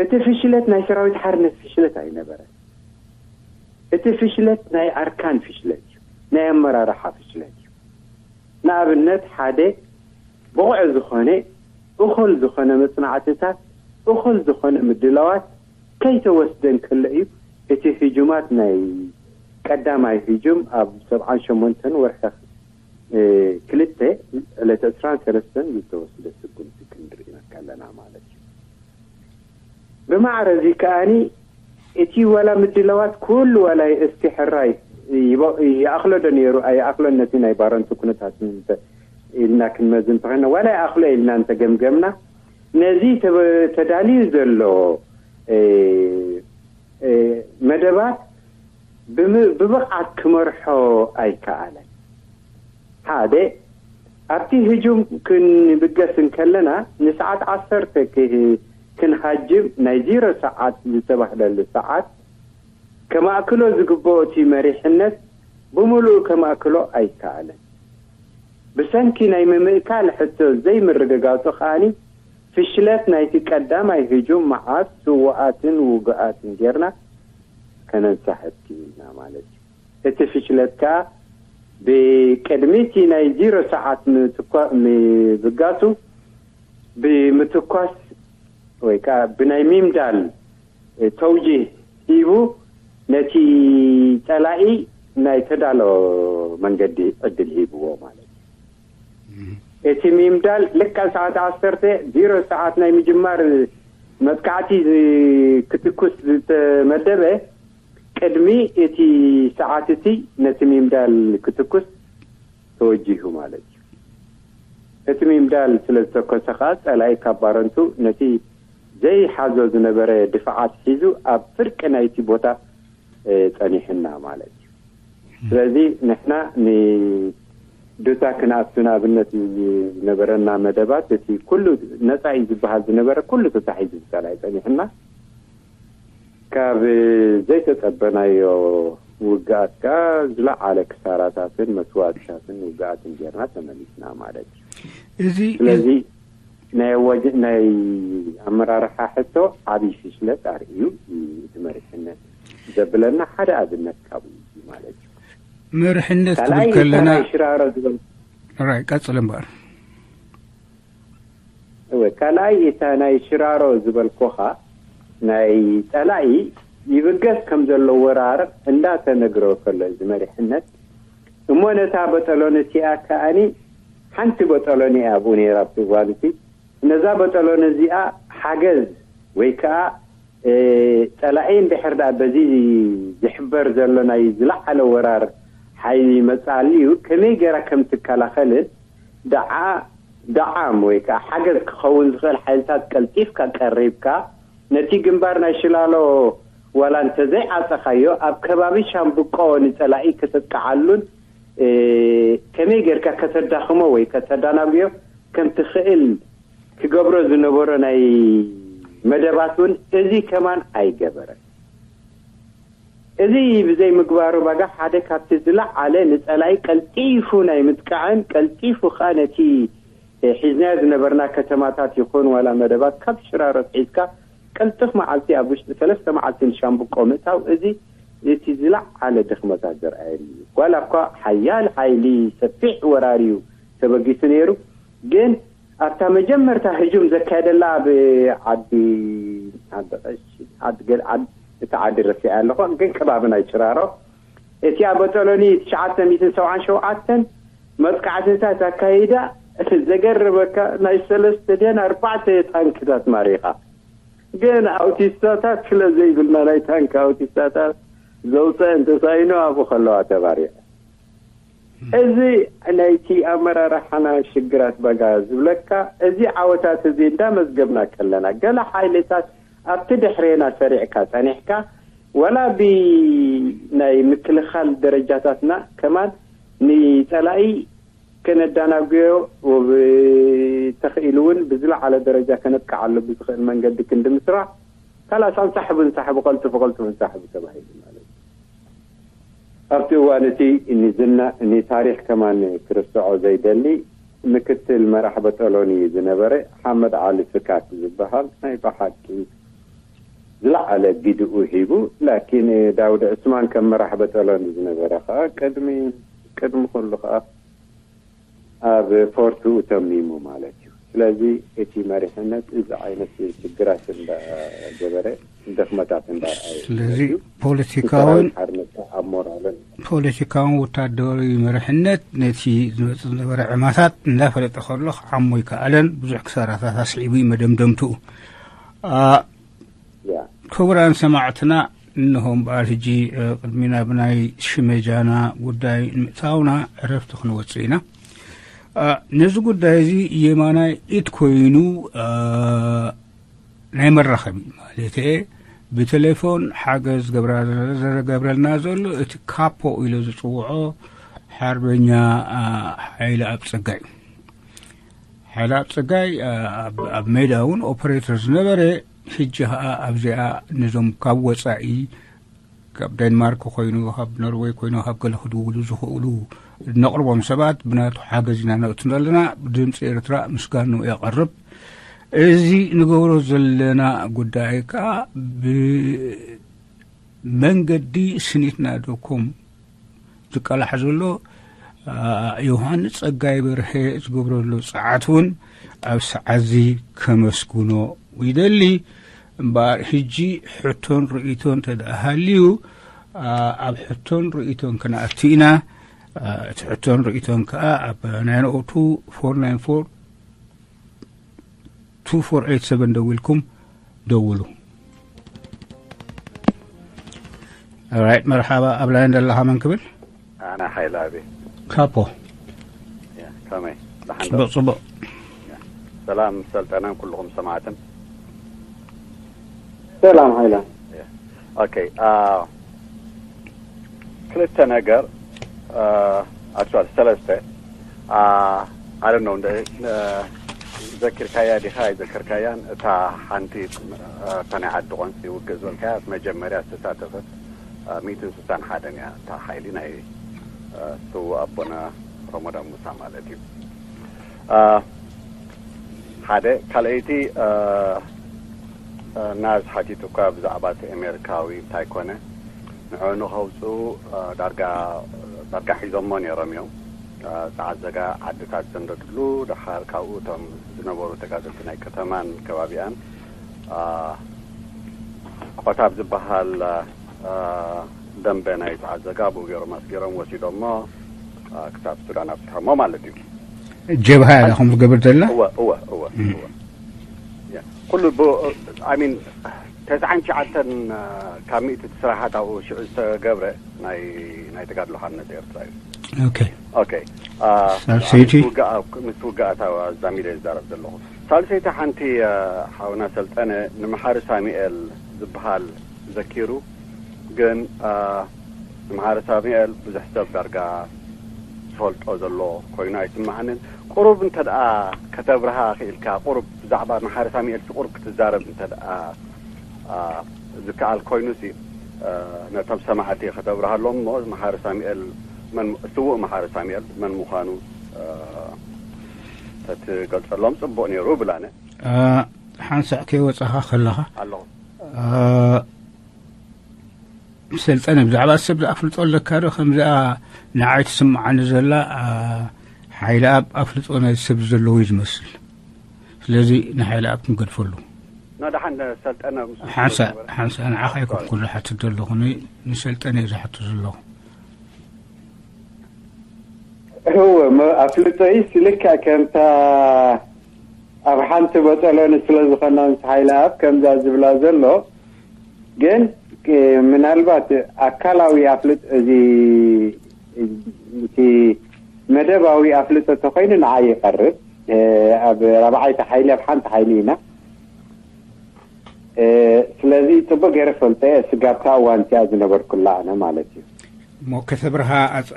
እቲ ፍሽለት ናይ ሰራዊት ሓርነት ፍሽለት ኣይነበረን። እቲ ፍሽለት ናይ ኣርካን ፍሽለት እዩ፣ ናይ ኣመራርሓ ፍሽለት እዩ። ንኣብነት፣ ሓደ ብቑዕ ዝኾነ፣ እኹል ዝኾነ መጽናዕትታት፣ እኹል ዝኾነ ምድላዋት ከይተወስደ እንከሎ እዩ እቲ ህጁማት ናይ ቀዳማይ ህጁም ኣብ ሰብዓን ሸሞንተን ወርሒ፣ እ፣ ክልተ ዕለት ዕስራን ሰለስተን ዝተወስደ ስጉምቲ ክንርኢ ከለና ማለት እዩ። ብማዕረ እዚ ከኣኒ እቲ ዋላ ምድላዋት ኩሉ ዋላ እስቲ ሕራይ ይበ-፣ ይኣኽሎ ዶ ነይሩ ኣይኣኽሎን ነቲ ናይ ባረንቱ ኩነታት እንተ ኢልና ክንመዝን እንተኾይና፣ ዋላ ይኣኽሎ ኢልና እንተገምገምና፣ ነዚ ተበ-፣ ተዳልዩ ዘሎ፣ እ፣ እ፣ መደባት ብም-፣ ብብቕዓት ክመርሖ ኣይከኣለን። ሓደ፣ ኣብቲ ህጁም ክንብገስ እንከለና፣ ንሰዓት ዓሰርተ ክህ-፣ ክንሃጅም ናይ ዜሮ ሰዓት ዝተባህለሉ ሰዓት፣ ከማእክሎ ዝግብኦ እቲ መሪሕነት ብምሉኡ ከማእክሎ ኣይከኣለን። ብሰንኪ ናይ ምምእካል ሕቶ ዘይምርግጋጹ ከኣኒ፣ ፍሽለት ናይቲ ቀዳማይ ህጁም መዓስ ስዉኣትን ውጉኣትን ጌርና ከነንሳሕብ ክኢልና ማለት እዩ። እቲ ፍሽለት ከኣ ብቅድሚ እቲ ናይ ዜሮ ሰዓት ምትኳ-፣ ምብጋሱ ብምትኳስ ወይ ከኣ ብናይ ሚምዳል ተውጂህ ሂቡ ነቲ ጸላኢ ናይ ተዳሎ መንገዲ ዕድል ሂብዎ ማለት እዩ። እቲ ሚምዳል ልክዕ ሰዓት ዓሰርተ ዜሮ ሰዓት ናይ ምጅማር መጥቃዕቲ ዝ-፣ ክትኩስ ዝተመደበ ቅድሚ እቲ ሰዓት እቲ ነቲ ሚምዳል ክትኩስ ተወጂሁ ማለት እዩ። እቲ ሚምዳል ስለ ዝተኮሰ ከኣ ጸላኢ ካብ ባረንቱ ነቲ ዘይሓዞ ዝነበረ ድፍዓት ሒዙ ኣብ ፍርቂ ናይቲ ቦታ፣ እ፣ ጸኒሕና ማለት እዩ። ስለዚ ንሕና ንዱታ ክንኣቱ ንኣብነት ዝነበረና መደባት እቲ ኩሉ ነጻ እዩ ዝበሃል ዝነበረ ኩሉ ተታሒዙ ብጸላኢ ጸኒሕና። ካብ ዘይተጸበናዮ ውግኣት ከኣ ዝለዓለ ክሳራታትን መስዋእትታትን ውግኣትን ጌርና ተመሊስና ማለት እዩ። እዚ ስለዚ ናይ ኣዋጅ-፣ ናይ ኣመራርሓ ሕቶ ዓብዪ ፍሽለት ኣርእዩ እዩ እቲ መሪሕነት ዘብለና ሓደ ኣብነት ካብኡ እዩ ማለት እዩ። መሪሕነት ካልኣይ ክብል ከለና ናይ ሽራሮ ዝበል ራይ ቀጽል እምበኣር። እወ፣ ካልኣይ እታ ናይ ሽራሮ ዝበልኩኻ ናይ ጸላኢ ይብገስ ከም ዘሎ ወራር እንዳተነግሮ ከሎ እዚ መሪሕነት እሞ ነታ በጠሎን እቲኣ ከኣኒ ሓንቲ በጠሎን እያ ኣብኡ ነይራ ኣብቲ እዋን እቲ ነዛ በጠሎን እዚኣ ሓገዝ ወይ ከኣ፣ እ፣ ጸላኢ እንድሕር ደኣ በዚ ዝሕበር ዘሎ ናይ ዝለዓለ ወራር ሓይሊ ይመጽኣሉ እዩ፣ ከመይ ገይራ ከም ትከላኸልን ደዓ-፣ ደዓም ወይ ከኣ ሓገዝ ክኸውን ዝኽእል ሓይልታት ቀልጢፍካ ቀሪብካ፣ ነቲ ግንባር ናይ ሽላሎ ዋላ እንተዘይዓጸኻዮ፣ ኣብ ከባቢ ሻምብቆ ንጸላኢ ከተጥቅዓሉን፣ እ፣ ከመይ ጌርካ ከተዳኽሞ ወይ ከተዳናጉዮ ከም ትኽእል ክገብሮ ዝነበሮ ናይ መደባት እውን እዚ ከማን ኣይገበረን። እዚ ብዘይ ምግባሩ ባጋ ሓደ ካብቲ ዝለዓለ ንጸላኢ ቀልጢፉ ናይ ምጥቃዕን ቀልጢፉ ከኣ ነቲ፣ እ፣ ሒዝናዮ ዝነበርና ከተማታት ይኹን ዋላ መደባት ካብ ሽራሮ ሒዝካ ቅልጥፍ መዓልቲ ኣብ ውሽጢ ሰለስተ መዓልቲ ንሻምብቆ ምእታው እዚ እቲ ዝለዓለ ድኽመታት ዘርኣየሉ እዩ። ዋላ እኳ ሓያል ሓይሊ ሰፊሕ ወራር እዩ ተበጊሱ ነይሩ፣ ግን ኣብታ መጀመርታ ህጁም ዘካየደላ ኣብ ዓዲ፣ ዓዲ ቀሺ፣ ዓዲ ገል-፣ ዓድ-፣ እታ ዓዲ ረሲዐ ኣለኹ፣ ግን ከባቢ ናይ ጭራሮ፣ እቲኣ በጠሎኒ ትሽዓተ ሚእትን ሰብዓን ሸውዓተን መጥቃዕትታት ኣካይዳ፣ ዘገርመካ ናይ ሰለስተ ድን ኣርባዕተ ታንክታት ማሪኻ። ግን ኣውቲስታታት ስለ ዘይብልና ናይ ታንክ ኣውቲስታታት ዘውፀ እንተሳይኑ ኣብኡ ከለዋ ተባሪዐ። እዚ ናይቲ ኣመራርሓና ሽግራት በጋ ዝብለካ፣ እዚ ዓወታት እዚ እንዳመዝገብና ከለና፣ ገለ ሓይልታት ኣብቲ ድሕሬና ሰሪዕካ ጸኒሕካ፣ ወላ ብናይ ምክልኻል ደረጃታትና ከማን ንጸላኢ ከነዳናጉዮ፣ ተኽኢሉ እውን ብዝለዓለ ደረጃ ከነጥቅዓሉ ብዝኽእል መንገዲ ክንዲ ምስራሕ፣ ካላስ ኣንሳሕቡ፣ እንሳሕቡ፣ ቀልጥፉ፣ ቀልጥፉ እንሳሕቡ ተባሂሉ ማለት እዩ። ኣብቲ እዋን እቲ ንዝና፣ ንታሪኽ ከማን ክርስዖ ዘይደሊ ምክትል መራሕ በጠሎኒ ዝነበረ ሓመድ ዓሊ ስካክ ዝበሃል ናይ ብሓቂ ዝለዓለ ግድኡ ሂቡ። ላኪን ዳውድ ዕስማን ከም መራሕ በጠሎኒ ዝነበረ ከኣ ቅድሚ፣ ቅድሚ ኩሉ ከኣ ኣብ ፎርቱ ተሚሙ ማለት እዩ። ስለዚ እቲ መሪሕነት እዚ ዓይነት ሽግራት እንዳገበረ፣ ድኽመታት እንዳርኣየ ስለዚ እዩ። ፖለቲካውን፣ ሓርነት ኣብ ሞራልን ፖለቲካውን ወታደራዊ መሪሕነት ነቲ ዝመጽእ ዝነበረ ዕማታት እንዳፈለጠ ከሎ ክዓሞ ይከኣለን ብዙሕ ክሳራታት ኣስዒቡ እዩ መደምደምትኡ። ያ። ክቡራን ሰማዕትና፣ እንሆ እምበኣር ሕጂ፣ እ፣ ቅድሚ ናብ ናይ ሽመጃና ጉዳይ ንምእታውና ዕረፍቲ ክንወጽእ ኢና። እ፣ ነዚ ጉዳይ እዚ የማናይ ኢድ ኮይኑ፣ እ፣ ናይ መራኸቢ ማለት ብቴሌፎን ሓገዝ ገብራ-፣ ዝገብረልና ዘሎ እቲ ካፖ ኢሉ ዝጽውዖ ሓርበኛ፣ እ፣ ሓይሊ ኣብ ጸጋይ። ሓይሊ ኣብ ጸጋይ፣ እ፣ ኣብ፣ ኣብ ሜዳ እውን ኦፐሬተር ዝነበረ፣ ሕጂ ኸኣ ኣብዚኣ ነዞም ካብ ወጻኢ፣ ካብ ዴንማርክ ኮይኑ፣ ካብ ኖርወይ ኮይኑ፣ ካብ ገለ ክድውሉ ዝኽእሉ ነቕርቦም ሰባት ብናቱ ሓገዝ ኢና ነእቱ ዘለና። ብድምፂ ኤርትራ ምስጋኑ የቐርብ። እዚ ንገብሮ ዘለና ጉዳይ ከኣ ብመንገዲ ስኒትና ዶ ኮም ዝቃላሕ ዘሎ፣ አ፣ ዮሃንስ ጸጋይ በርሀ ዝገብረሉ ጸዓት እውን ኣብ ሰዓዚ ከመስግኖ ይደሊ። እምበኣር ሕጂ ሕቶን ርእይቶን እንተ ደኣ ሃልዩ፣ አ፣ ኣብ ሕቶን ርእይቶን ክንኣቱ ኢና። አ፣ እቲ ሕቶን ርእይቶን ከኣ ኣብ ናይን ኦ ቱ ፎር ናይን ፎር ቱ ፎር ኤይት ሰቨን ደዊልኩም ደውሉ። ኦራይት፣ መርሓባ። ኣብ ላይን ዘለኻ መን ክብል? ኣነ ሓይለ ኣቤ። ካፖ። ያ፣ ከመይ? ደሓን ዶ? ጽቡቕ፣ ጽቡቕ። ያ። ሰላም ሰልጠነን ኩልኹም ሰማዕትን። ሰላም ሓይለ። ያ። ኦኬ፣ አ፣ ክልተ ነገር፣ አ፣ ኣክቹዋሊ ሰለስተ፣ አ፣ I don't know፣ እንደ፣ እ፣ ዘኪርካያ ዲኻ ኣይዘከርካያን፣ እታ ሓንቲ፣ እ፣ እታ ናይ ዓዲ ቆንፂ ውግእ ዝበልካያ መጀመርያ ዝተሳተፈት፣ እ፣ ሚእትን ስሳን ሓደን እያ፣ እታ ሓይሊ ናይ፣ እ፣ ስዉእ ኣቦና ረመዳን ሙሳ ማለት እዩ። እ፣ ሓደ፣ ካልኣይቲ፣ እ፣ እ፣ ናዝ ሓቲቱ እኳ ብዛዕባ እቲ ኣሜሪካዊ እንታይ ኮነ፣ ንዕኡ ንኸውፅኡ፣ እ፣ ዳርጋ፣ ዳርጋ ሒዞሞ ነይሮም እዮም። እ፣ ጸዓት ዘጋ ዓድታት ዘንደድሉ፣ ደሓር ካብኡ እቶም ዝነበሩ ተጋደልቲ ናይ ከተማን ከባቢኣን፣ እ፣ ቆታብ ዝበሃል፣ እ፣ ደንበ ናይ ጸዓት ዘጋ ብኡ ገይሮም ኣስጊሮም ወሲዶሞ፣ እ፣ ክሳብ ሱዳን ኣብፅሖሞ ማለት እዩ። ጀብሃ እያ ከምኡ ዝገብር ዘላ? እወ፣ እወ፣ እወ፣ እም። እወ። ያ፣ ኩሉ ብ-፣ I mean፣ ተስዓን ትሽዓተን ካብ ሚእቲ እቲ ስራሓት ኣብኡ ሽዑ ዝተገብረ ናይ፣ ናይ ተጋድሎ ሓርነት ኤርትራ እዩ። ኦኬ። ኦኬ። አ፣ ሳልሰይቲ? ምስ ውግእ፣ ምስ ውግእ ኣታ ዛሚለ ዝዛረብ ዘለኹ። ሳልሰይቲ ሓንቲ፣ አ፣ ሓውና ሰልጠነ ንመሓሪ ሳሙኤል ዝበሃል ዘኪሩ፣ ግን፣ አ፣ ንመሓሪ ሳሙኤል ብዙሕ ሰብ ዳርጋ ዝፈልጦ ዘሎ ኮይኑ ኣይስምዓንን። ቁሩብ እንተ ደኣ ከተብርሃ ክኢልካ፣ ቁሩብ ብዛዕባ መሓሪ ሳሙኤል ቁሩብ ክትዛረብ እንተ ደኣ፣ አ፣ ዝከኣል ኮይኑ ሲ፣ አ፣ ነቶም ሰማዕቲ ከተብርሃሎም እሞ መሓሪ ሳሙኤል መን፣ ስዉእ መሓሪ ሳሙኤል መን ምዃኑ፣ አ፣ ተትገልጸሎም ጽቡቕ ነይሩ ብላነ። አ፣ ሓንሳእ ከይወጻኻ ከለኻ፣ ኣለኹ። አ፣ ሰልጠነ፣ ብዛዕባ ሰብ ዝኣፍልጦ ኣለካ ዶ? ከምዚኣ ንዓይ ትስምዓኒ ዘላ፣ አ፣ ሓይለ ኣብ ኣፍልጦ ናይ ሰብ ዘለዎ እዩ ዝመስል። ስለዚ ንሓይለ ኣብ ክንገድፈሉ። ና፣ ደሓን ሰልጠነ ምስ ሓንሳ-፣ ዝነበረ ሓንሳ ንዓኻ ኣይኮን ኩሉ ሓትት ዘለኹ፣ ን-፣ ንሰልጠነ እየ ዝሓቱ ዘለኹ። እወ፣ መ-፣ ኣፍልጦይስ ልክዕ ከምታ ኣብ ሓንቲ በጠሎኒ ስለ ዝኾና ምስ ሓይለ ኣብ ከምዛ ዝብላ ዘሎ፣ ግን፣ እ፣ ምናልባት ኣካላዊ ኣፍልጥ እዚ፣ እቲ መደባዊ ኣፍልጦ ተኾይኑ ንዓይ ይቐርብ። ኣብ ራብዓይቲ ሓይሊ፣ ኣብ ሓንቲ ሓይሊ ኢና። ስለዚ ጽቡቅ ገይረ ፈልጠ። ስጋብታ እዋን እቲኣ ዝነበርኩላ ኣነ ማለት እዩ። እሞ ከተብርሃ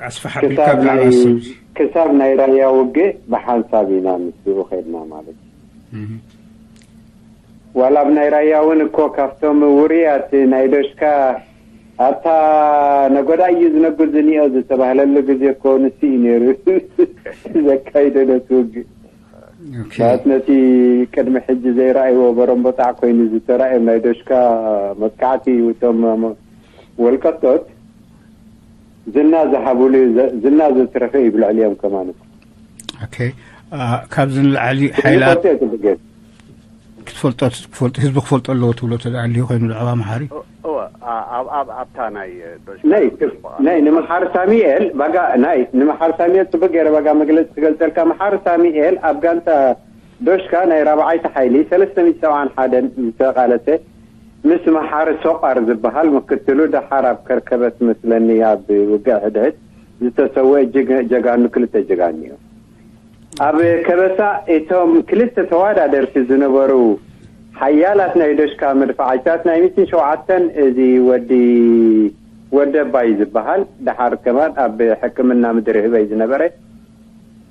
ኣስፋሕ ኣቢልካ ብዛዕባ ሰብ ክሳብ ናይ ራያ ውግእ ብሓንሳብ ኢና ምስኡ ከድና ማለት እዩ። ዋላ ኣብ ናይ ራያ እውን እኮ ካብቶም ውርያት ናይ ዶሽካ ኣብታ ነጎዳ እዩ ዝነጉድ ዝኒኦ ዝተባህለሉ ግዜ እኮ ንሱ እዩ ነይሩ ዘካይደ ነቲ ውግእ። ማለት ነቲ ቅድሚ ሕጂ ዘይረኣይዎ በረምቦጣዕ ኮይኑ ዝተራእዮም ናይ ዶሽካ መጥቃዕቲ እቶም ወልቀቶት ዝና ዝሃብሉ ዝና ዘትረፈ እዩ ብልዕሊኦም ከማን። ካብዚ ንላዕሊ ሓይላት ክትፈልጦ ክትፈልጦ ህዝቢ ክፈልጦ ኣለዎ ትብሎ ተደኣ ኣልዩ ኮይኑ ብዛዕባ መሓሪ እወ፣ ኣ- ኣብ ኣብ ኣብታ ናይ እ፣ ዶሽ ናይ ናይ ንመሓር ሳሚኤል ባጋ ናይ ንመሓር ሳሚኤል ጽቡቅ ገይረ ባጋ መግለጺ ክገልጸልካ። መሓር ሳሚኤል ኣብ ጋንታ ዶሽካ ናይ ራብዓይቲ ሓይሊ ሰለስተ ሚእቲ ሰብዓን ሓደን ዝተቓለሰ ምስ መሓር ሶቃር ዝበሃል ምክትሉ ደሓር ኣብ ከርከበት መስለኒ ኣብ ውግእ ሕድሕድ ዝተሰወ ጅግ- ጀጋኑ ክልተ ጀጋኑ እዮም። ኣብ ከበሳ እቶም ክልተ ተወዳደርቲ ዝነበሩ ሓያላት ናይ ዶሽካ መድፍዓይታት ናይ ሚእትን ሸውዓተን እዚ ወዲ ወደባይ ዝበሃል ደሓር ከማን ኣብ ሕክምና ምድሪ ህበይ ዝነበረ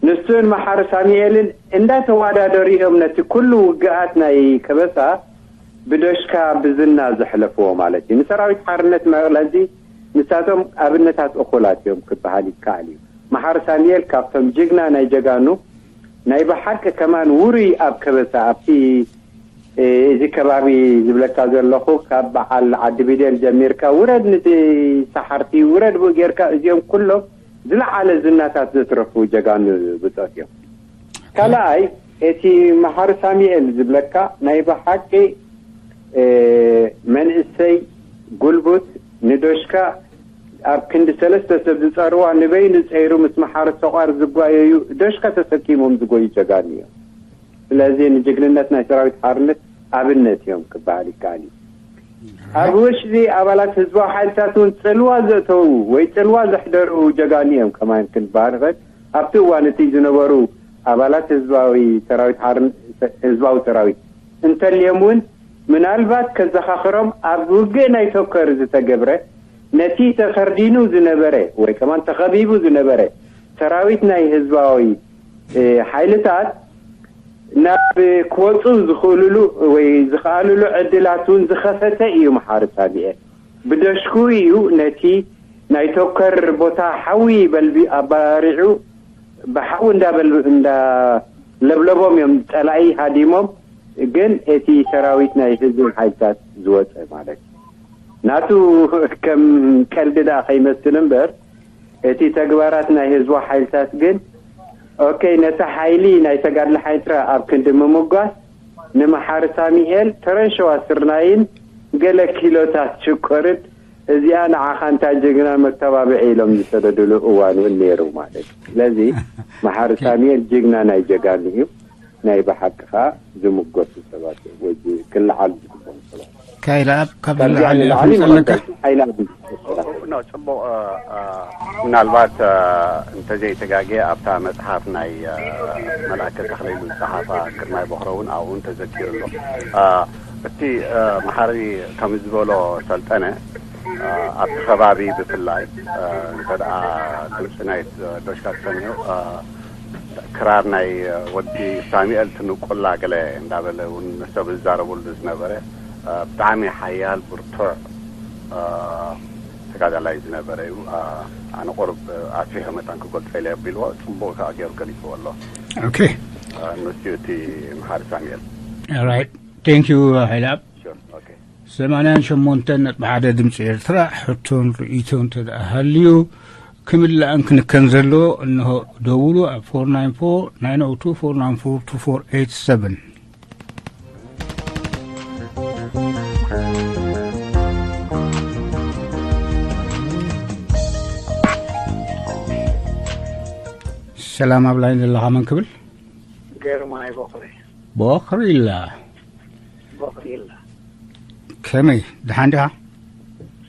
ንሱን መሓር ሳሚኤልን እንዳተወዳደሩ እዮም ነቲ ኩሉ ውግኣት ናይ ከበሳ ብዶሽካ ብዝና ዘሕለፍዎ ማለት እዩ። ንሰራዊት ሓርነት መቕለዚ ንሳቶም ኣብነታት እኹላት እዮም ክበሃል ይከኣል እዩ። መሓር ሳሙኤል ካብቶም ጅግና ናይ ጀጋኑ ናይ ብሓቂ ከማን ውሩይ ኣብ ከበሳ ኣብቲ እዚ ከባቢ ዝብለካ ዘለኹ ካብ በዓል ዓዲ ቢደል ጀሚርካ ውረድ ንቲ ሰሓርቲ ውረድ ብኡ ጌርካ እዚኦም ኩሎም ዝለዓለ ዝናታት ዘትረፉ ጀጋኑ ብፆት እዮም። ካልኣይ እቲ መሓር ሳሙኤል ዝብለካ ናይ ብሓቂ መንእሰይ ጉልቡት ንዶሽካ ኣብ ክንዲ ሰለስተ ሰብ ዝጸርዋ ንበይኑ ጸይሩ ምስ መሓር ሰቋር ዝጓየዩ ዶሽካ ተሰኪሞም ዝጎዩ ጀጋኑ እዮም። ስለዚ ንጅግንነት ናይ ሰራዊት ሓርነት ኣብነት እዮም ክበሃል ይከኣል እዩ። ኣብ ውሽጢ ኣባላት ህዝባዊ ሓይልታት እውን ጽልዋ ዘእተዉ ወይ ጽልዋ ዘሕደሩ ጀጋኑ እዮም ከማን ክንበሃል ንኽእል። ኣብቲ እዋን እቲ ዝነበሩ ኣባላት ህዝባዊ ሰራዊት ሓርን ህዝባዊ ሰራዊት እንተልዮም እውን ምናልባት ከዘኻኽሮም ኣብ ውግእ ናይ ቶከር ዝተገብረ ነቲ ተኸርዲኑ ዝነበረ ወይ ከማን ተኸቢቡ ዝነበረ ሰራዊት ናይ ህዝባዊ ሓይልታት ናብ ክወፁ ዝኽእልሉ ወይ ዝኽኣልሉ ዕድላት እውን ዝኸፈተ እዩ። መሓሪ ሳሚኤል ብደሽኩ እዩ ነቲ ናይ ቶከር ቦታ ሓዊ በልቢ ኣባሪዑ ብሓዊ እንዳበል እንዳለብለቦም እዮም ጸላኢ ሃዲሞም። ግን እቲ ሰራዊት ናይ ህዝብን ሓይልታት ዝወፀ ማለት እዩ። ናቱ ከም ቀልዲ ደኣ ከይመስል እምበር እቲ ተግባራት ናይ ህዝቡ ሓይልታት ግን ኦኬ ነቲ ሓይሊ ናይ ተጋድሎ ሓይልትራ ኣብ ክንዲ ምምጓስ ንመሓሪ ሳሚኤል ተረንሸዋ ስርናይን ገለ ኪሎታት ሽኮርን እዚኣ ንዓኻ እንታ ጅግና መተባብዒ ኢሎም ዝሰደድሉ እዋን እውን ነይሩ ማለት እዩ። ስለዚ መሓሪ ሳሚኤል ጅግና ናይ ጀጋኑ እዩ። ናይ ብሓቂ ከዓ ዝምጎሱ ሰባት እዮም ወይ ክለዓሉ ዝግብኦም ሰባት። ካይላ ካብ ካብዚኣ ዝለዓለ ንላዕሊ ይፈልጠልካ? መቐንጠልቲ ሓይላት ዝግብኦም ሰባት። ኖ፣ ጽቡቕ። እ፣ እ፣ ምናልባት እ፣ እንተዘይተጋግየ ኣብታ መጽሓፍ ናይ እ፣ መልኣከ ተኽለይሉ ዝጸሓፋ ግርማይ ቦኽረ እውን ኣብኡ ተዘኪሩ ኣሎ። እ፣ እቲ እ፣ መሓሪ ከም ዝበሎ ሰልጠነ እ፣ ኣብቲ ከባቢ ብፍላይ እ፣ እንተ ደኣ ድምፂ ናይ ዶሽካ ተሰሚዑ እ፣ ክራር ናይ ወዲ ሳሙኤል ትንቁላ ገለ እንዳበለ እውን ሰብ ዝዛረበሉ ዝነበረ እ፣ ብጣዕሚ ሓያል ብርቱዕ እ፣ ተጋዳላይ ዝነበረ እዩ። እ፣ ኣነ ቁሩብ ኣስፊሐ መጠን ክገልጾ ኢለ ኣቢልዎ ጽቡቕ ከኣ ገይሩ ገሊጽዎ ኣሎ። ኦኬ። እ፣ ንሱ እቲ መሓሪ ሳሙኤል ራይት። ቴንክ ዩ ሓይላብ። ሹር ኦኬ። ሰማንያን ሸሞንተን ነጥቢ ሓደ ድምፂ ኤርትራ ሕቶን ርእይቶን እንተ ደኣ ሃልዩ ክምላእን ክንከን ዘለዎ እንሆ ደውሉ ኣብ ፎር ናይን ፎር ናይን ኦ ቱ ፎር ናይን ፎር ቱ ፎር ኤይት ሰቨን። ሰላም ኣብ ላይን ዘለኻ መን ክብል? ግርማይ ቦኽሪ። ቦኽሪላ። ቦኽሪላ። ከመይ ደሓን ዲኻ?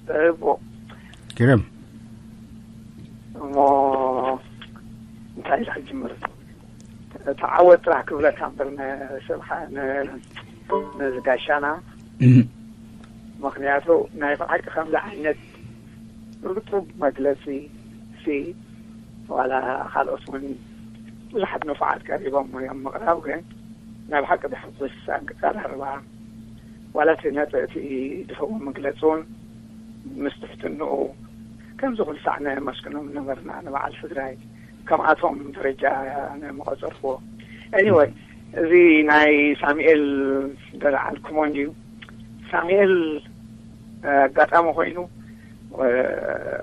ጽቡቕ። ግርም። እሞ እንታይ ኢልካ ጅምር? ተዓወት ጥራሕ ክብለካ እምበር ንስብሓ-፣ ን-፣ ነዚ ጋሻና። እህ። ምኽንያቱ ናይ ብሓቂ ከምዚ ዓይነት ርጡብ መግለጺ ሲ፣ ዋላ ካልኦት እውን ብዙሓት ንፉዓት ቀሪቦም እዮም ምቕራብ፣ ግን ናይ ብሓቂ ዘሕጉስ ኣቀራርባ፣ ዋላ እቲ ነጥ-፣ እቲ ዝህቦ መግለጺ እውን ምስ ትሕትንኡ፣ ከምዚ ኩሉ ሳዕ ነመስግኖም ነበርና ንበዓል ትግራይ፣ ከምኣቶም ደረጃ ንምቐጸርዎ። ኤኒወይ፣ እዚ ናይ ሳሙኤል ደለዓልኩሞ እንድዩ። ሳሙኤል፣ እ፣ ኣጋጣሚ ኮይኑ፣ እ፣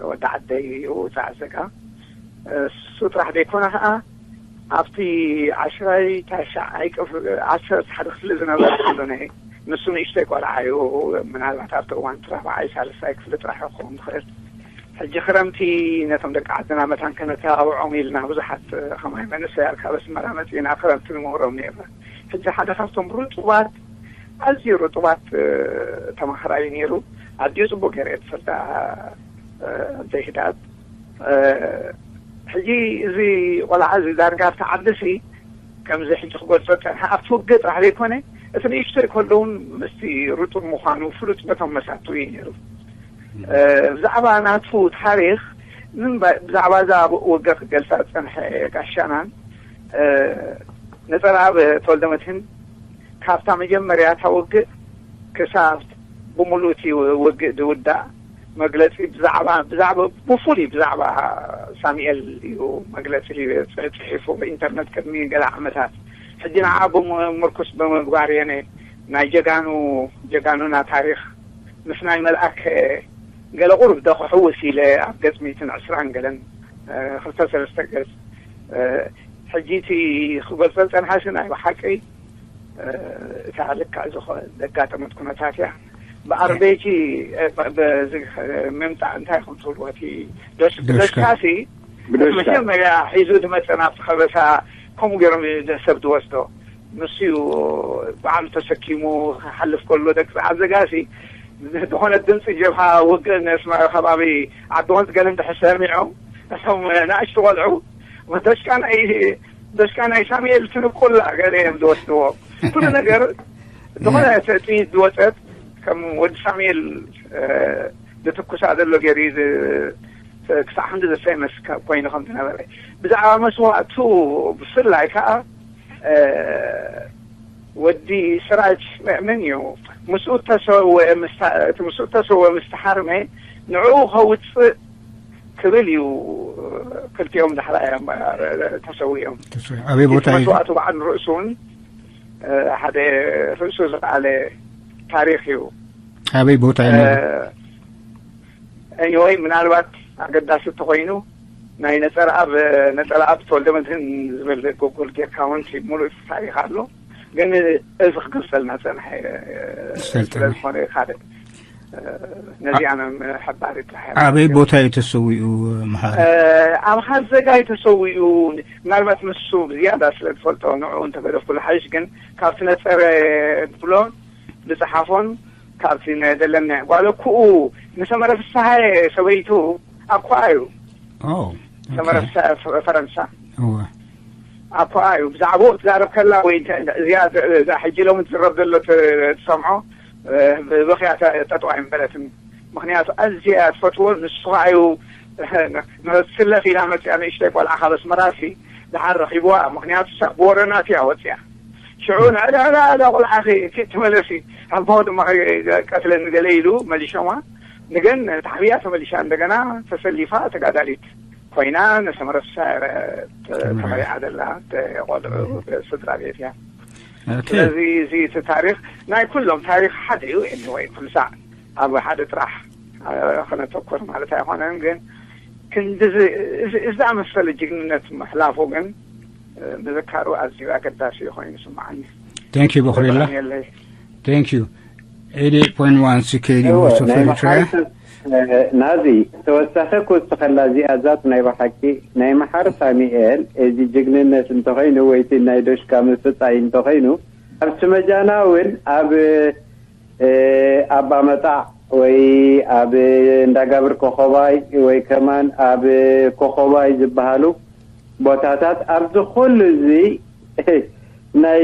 ወዲ ዓደይ እዩ፣ ውፃዕ ዘጋ። እሱ ጥራሕ ዘይኮነ ከዓ ኣብቲ ዓሽራይ ታሽዓይ ክፍ-፣ ዓሰርተ ሓደ ክፍሊ ዝነበረ ኩሉ ነይ-፣ ንሱ ንእሽተይ ቆልዓ እዩ። ምናልባት ኣብቲ እዋን እቲ ራብዓይ ሳልሳይ ክፍሊ ጥራሕ ክኸውን ዝኽእል። ሕጂ ክረምቲ ነቶም ደቂ ዓድና መታን ከነተባብዖም ኢልና ብዙሓት፣ እ፣ ከማይ መንእሰያት ካብ ኣስመራ መፂና ክረምቲ ንምህሮም ነይርና። ሕጂ ሓደ ካብቶም ርጡባት፣ ኣዝዩ ርጡባት፣ እ፣ ተማሃራይ ነይሩ። ኣዝዩ ፅቡቅ ገይረ እየ ዝፈልጣ፣ እ፣ ኣደይ ህዳት። እ፣ ሕጂ እዚ ቆልዓ እዚ ዳርጋ ኣብቲ ዓዲ ሲ ከምዚ ሕጂ ክገልጾ ዝጸንሐ ኣብቲ ውግእ ጥራሕ ዘይኮነ፣ እቲ ንእሽቶይ ከሎ እውን ምስቲ ርጡብ ምዃኑ ፍሉጥ ነቶም መሳቱ እዩ ነይሩ። እ፣ ብዛዕባ ናቱ ታሪኽ፣ ምን ባ-፣ ብዛዕባ እዛ ውግእ ክገልጻ ዝጸንሐ ጋሻናን፣ እ፣ ነጸረኣብ ተወልደመድህን ካብታ መጀመርያ እታ ውግእ ክሳብ ብምሉእ እቲ ውግእ ዝውዳእ መግለጺ ብዛዕባ፣ ብዛዕባ፣ ብፍሉይ ብዛዕባ ሳሙኤል እዩ መግለጺ ጽ-፣ ጽሒፉ ብኢንተርነት ቅድሚ ገለ ዓመታት። ሕጂ ንዓ ብምርኩስ ብምግባር እየ ነ-፣ ናይ ጀጋኑ፣ ጀጋኑና ታሪኽ ምስ ናይ መልኣክ ገለ ቁሩብ ዶ ክሕውስ ኢለ ኣብ ገጽ ሚእትን ዕስራን ገለን፣ እ፣ ክልተ ሰለስተ ገጽ፣ እ፣ ሕጂ እቲ ክገልጾ ዝጸንሓሲ ናይ ብሓቂ፣ እ፣ እታ ልክዕ ዝኾ-፣ ዘጋጠመት ኩነታት እያ። ብኣርቤጂ፣ እ፣ ብ-፣ በዚ፣ እ፣ ምምጻእ እንታይ ከም ትብልዎ እቲ ዶሽ-፣ ዶሽካ። ዶሽካሲ ብደስታ። መጀመርያ ሒዙ ዝመጸ ናብቲ ከበሳ ከምኡ ገይሮም ሰብ ዝወስዶ። ንሱ እዩ ባዕሉ ተሰኪሙ ክሓልፍ ከሎ ደቂ ሰዓት ዘጋሲ ዝኾነ ድምፂ ጀብሃ ውግእ ነስመራ ከባቢ ዓዲ ወንዝ ገለ እንድሕር ሰሚዖም እቶም ንኣሽቱ ቆልዑ ደሽካ ናይ፣ ደሽካ ናይ ሳሙኤል ትንቁላ ገለ እዮም ዝወስድዎ። ኩሉ ነገር ዝኾነ ጥይት ዝወፀት ከም ወዲ ሳሙኤል፣ እ፣ ዝትኩሳ ዘሎ ገይሩ እዩ ዝ-፣ ክሳዕ ክንዲ ዘሰይመስ ከ-፣ ኮይኑ ከም ዝነበረ። ብዛዕባ መስዋእቱ ብፍላይ ከዓ፣ እ፣ ወዲ ስራጅ መ-፣ መን እዩ? ምስኡ እተሰወ ምስታ-፣ እቲ ምስኡ እተሰወ ምስ ተሓርመ ንዕኡ ከውፅእ ክብል እዩ ክልቲኦም ዳሕራይ ተሰዊኦም። ተሰዊኦም። ኣበይ ቦታ እቲ እዩ? መስዋእቱ በዓል ርእሱ እውን፣ እ፣ ሓደ ርእሱ ዝለዓለ ታሪኽ እዩ። ኣበይ ቦታ እዩ ነይሩ? እ፣ ኤኒወይ፣ ምናልባት ኣገዳሲ እንተኾይኑ ናይ ነፀረኣብ፣ ነፀረኣብ ተወልደ መድህን ዝብል ጉጉል ጌርካ እውን እቲ ሙሉእ ታሪኽ ኣሎ። ግን እዚ ክገልፀልና ፀንሐ፣ እ፣ ዝሰልጠነ። ስለ ዝኾነ ካልእ፣ እ፣ ነዚኣ ምሕባር ይጥራሕ። ኣበይ ቦታ እዩ ተሰዊኡ፣ መሓሪ? እ፣ ኣብ ሃዘጋ እዩ ተሰዊኡ። ምናልባት ንሱ ብዝያዳ ስለ ዝፈልጦ ንዕኡ እንተገደፍኩ ዝሓይሽ፣ ግን ካብቲ ነፀረ ብሎን ዝፀሓፎን ካብቲ ናይ ደለና ጓል እኩኡ ንሰመረ ፍስሃየ ሰበይቱ ኣኳ እዩ። ኦ፣ ሰመረ ኦኬ። ፍስሃየ ፈ-፣ ፈረንሳ እወ። ኣኳ እዩ። ብዛዕባኡ ትዛረብ ከላ ወይ እንተ-፣ እዚኣ እዛ ሕጂ ሎሚ ትዝረብ ዘሎ ት-፣ ትሰምዖ፣ እ፣ ብበኽያ ተ-፣ ጠጠው ኣይምበለትን። ምኽንያቱ ኣዝያ ትፈትዎ፣ ንሱ ኸዓ እዩ፣ እ፣ ንክትስለፍ ኢላ መፅያ ንእሽተይ ቆልዓ ካብ ኣስመራ ሲ ደሓር ረኺብዋ። ምኽንያቱ ሳ-፣ ብወረ ናቱ እያ ወፅያ። ሽዑ ንዕዳ ዕዳ ዕዳ ቆልዓ ሲ፣ ሲ ትመለሲ፣ ኣቦ ድማ ቀትለኒ ገለ ኢሉ መሊሾማ። ንገን ተሓቢኣ ተመሊሻ እንደገና ተሰሊፋ ተጋዳሊት ኮይና ንሰመረ ፍስሃ ተመሪዓ። ተመሪዓ ዘላ ቆልዑ ስድራ ቤት እያ። ኦኬ። ስለዚ እዚ እቲ ታሪኽ ናይ ኩሎም ታሪኽ ሓደ እዩ። ኤኒወይ ኩሉ ሳዕ ኣብ ሓደ ጥራሕ፣ እ፣ ክነተኩር ማለት ኣይኮነን፣ ግን ክንዲ እዚ፣ እዚ፣ እዚ ዝኣመሰለ ጅግንነት ምሕላፉ ግን፣ እ፣ ምዝካሩ ኣዝዩ ኣገዳሲ ኮይኑ ይስምዓኒ። Thank you፣ በኹሪላ። የለይ። Thank you። Eighty-eight point one C K D እወ፣ Voice of ናይ Eritrea። መሓርስ፣ እ፣ ናዚ ተወሳኺ ክውስኸላ እዚኣ ዛት ናይ ብሓቂ ናይ መሓር ሳሚኤል እዚ ጅግንነት እንተኾይኑ ወይ እቲ ናይ ዶሽካ ምፍጻይ እንተኾይኑ ኣብቲ መጃና እውን ኣብ፣ እ፣ ኣባ መጣዕ ወይ ኣብ እንዳጋብር ኮኸባይ ወይ ከማን ኣብ ኮኸባይ ዝበሃሉ ቦታታት ኣብዚ ኩሉ እዚ ናይ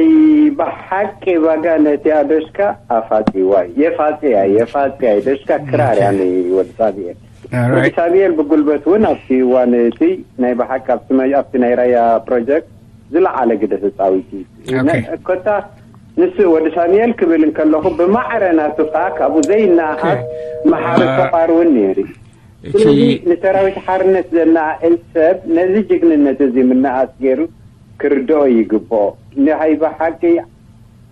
ብሓቂ ባጋ ነቲኣ ዶሽካ ኣፋጺዋ እዩ። የፋጽያ፣ የፋጽያ እዩ። ዶሽካ ክራር እያ ንወዲ ሳብኤል። ወዲ ሳብኤል ብጉልበት እውን ኣብቲ እዋን እቲ ናይ ብሓቂ ኣብቲ መ-፣ ኣብቲ ናይ ራያ ፕሮጀክት ዝለዓለ ግደ ተጻዊቱ እዩ። ኦኬ። ነ-፣ ኮታ ንሱ ወዲ ሳሙኤል ክብል እንከለኹ ብማዕረ ናቱ ከኣ ካብኡ ዘይነኣኣስ ኦኬ። መሓሪ አ-፣ ፈቃር እውን ነይሩ እዩ። እቲ ስለዚ ንሰራዊት ሓርነት ዘነኣእስ ሰብ ነዚ ጅግንነት እዚ ምነኣስ ገይሩ ክርድኦ ይግብኦ። ናይ ብሓቂ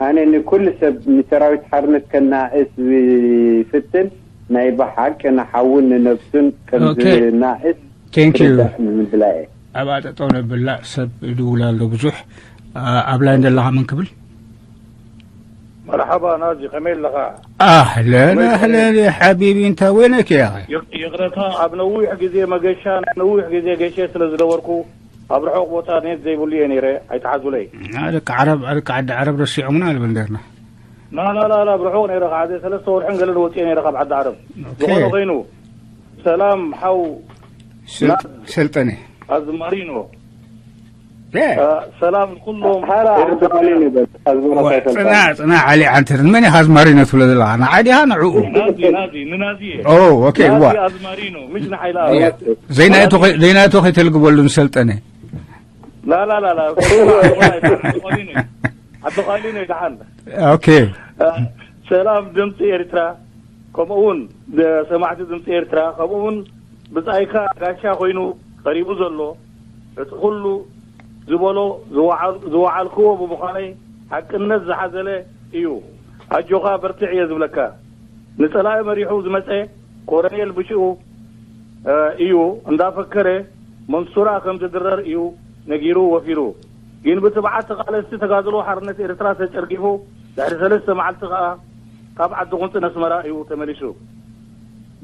ኣነ ንኩሉ ሰብ ንሰራዊት ሓርነት ከነኣእስ ዝፍትን ናይ ብሓቂ ንሓውን ንነብሱን ከም ኦኬ። ዝነኣእስ ቴንክ ዩ። ክርዳእ ንምድላይ እየ። ኣብኣ ጠጠው ነብላ ሰብ ይድውል ኣሎ ብዙሕ። ኣ-፣ ኣብ ላይን ዘለኻ መን ክብል? መርሓባ ናዚ፣ ከመይ ኣለኻ? ኣህለን፣ ከመይ ኣህለን፣ ያ ሓቢቢ፣ እንታይ ወይነክ፣ ያ ኣኺ? ይቕ-፣ ይቕረታ፣ ኣብ ነዊሕ ግዜ መገሻ፣ ነዊሕ ግዜ ገሸ ስለ ዝነበርኩ፣ ኣብ ርሑቕ ቦታ ኔት ዘይብሉ እየ ነይረ፣ ኣይትሓዙለይ። ኣ፣ ደቂ ዓረብ፣ ደቂ ዓዲ ዓረብ ረሲዖምና ንብል ነርና። ላ፣ ላ፣ ላ፣ ላ፣ ኣብ ርሑቕ ነይረ፣ ካብ ዓዲ ሰለስተ ወርሕን ገለን ወፂኤ ነይረ ካብ ዓዲ ዓረብ። ኦኬ። ዝኾነ ኮይኑ፣ ሰላም፣ ሓው ሰል-፣ ናዝ ሰልጠነ። ኣዝማሪኖ። የ። አ፣ ሰላም ንኩሎም ሃላ ኤርትራውያን። ኣዝማሪኖ ይበል። ኣዝማሪኖ ዋ፣ ኣይፈልጣን። ጽናዕ፣ ጽናዕ፣ ዓሊ ዓንተር። ንመን ኢኻ ኣዝማሪኖ ትብሎ ዘለኻ? ንዓይ ዲኻ ንዕኡ? ናዚ፣ ናዚ፣ ንናዚ እየ። ኦ፣ ኦኬ፣ ናዚ ዋ። ኣዝማሪኖ፣ ምሽ ንሓይላ ያ። ኣወት። ዘይናይቶ ኸይ-፣ ዘይናይቶ ከይተልግበሉ ንሰልጠነ። ላ፣ ላ፣ ላ፣ ላ። ዓዲ ኻሊኖ፣ ዓዲ ኻሊኖ ይደሓን። ኦኬ። አ፣ ሰላም ድምፂ ኤርትራ፣ ከምኡ እውን ሰማዕቲ ድምፂ ኤርትራ፣ ከምኡ እውን ብጻይካ ጋሻ ኮይኑ ቀሪቡ ዘሎ፣ እቲ ኩሉ ዝበሎ ዝወዓል-፣ ዝወዓልክዎ ብምዃነይ ሓቅነት ዝሓዘለ እዩ። ኣጆኻ በርትዕ እየ ዝብለካ። ንጸላኢ መሪሑ ዝመጸ ኮረኔል ብሽኡ፣ እ፣ እዩ እንዳፈከረ መንሱራ ከም ዝድረር እዩ ነጊሩ ወፊሩ። ግን ብትብዓት ተቓለስቲ ተጋድሎ ሓርነት ኤርትራ ተጨርጊፉ ድሕሪ ሰለስተ መዓልቲ ከኣ ካብ ዓዲ ቁንጽን ኣስመራ እዩ ተመሊሱ።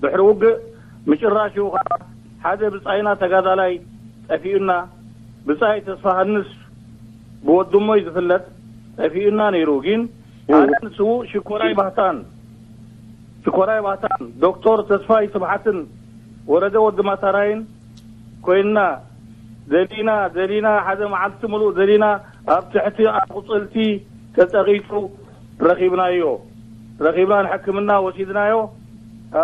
ድሕሪ ውግእ ምጭራሹ ከኣ ሓደ ብጻይና ተጋዳላይ ጠፊኡና፣ ብጻይ ተስፋሃንስ ብወድሞይ ዝፍለጥ ጠፊኡና ነይሩ። ግን ኣነን ስዉእ ሽኮራይ ባህታን፣ ሽኮራይ ባህታን፣ ዶክተር ተስፋይ ስብሓትን ወረደ ወዲ ማታራይን ኮይንና፣ ደሊና፣ ደሊና፣ ሓደ መዓልቲ ምሉእ ደሊና፣ ኣብ ትሕቲ ኣቑጽልቲ ተጸቒጡ ረኺብናዮ። ረኺብና ንሕክምና ወሲድናዮ። ኣ፣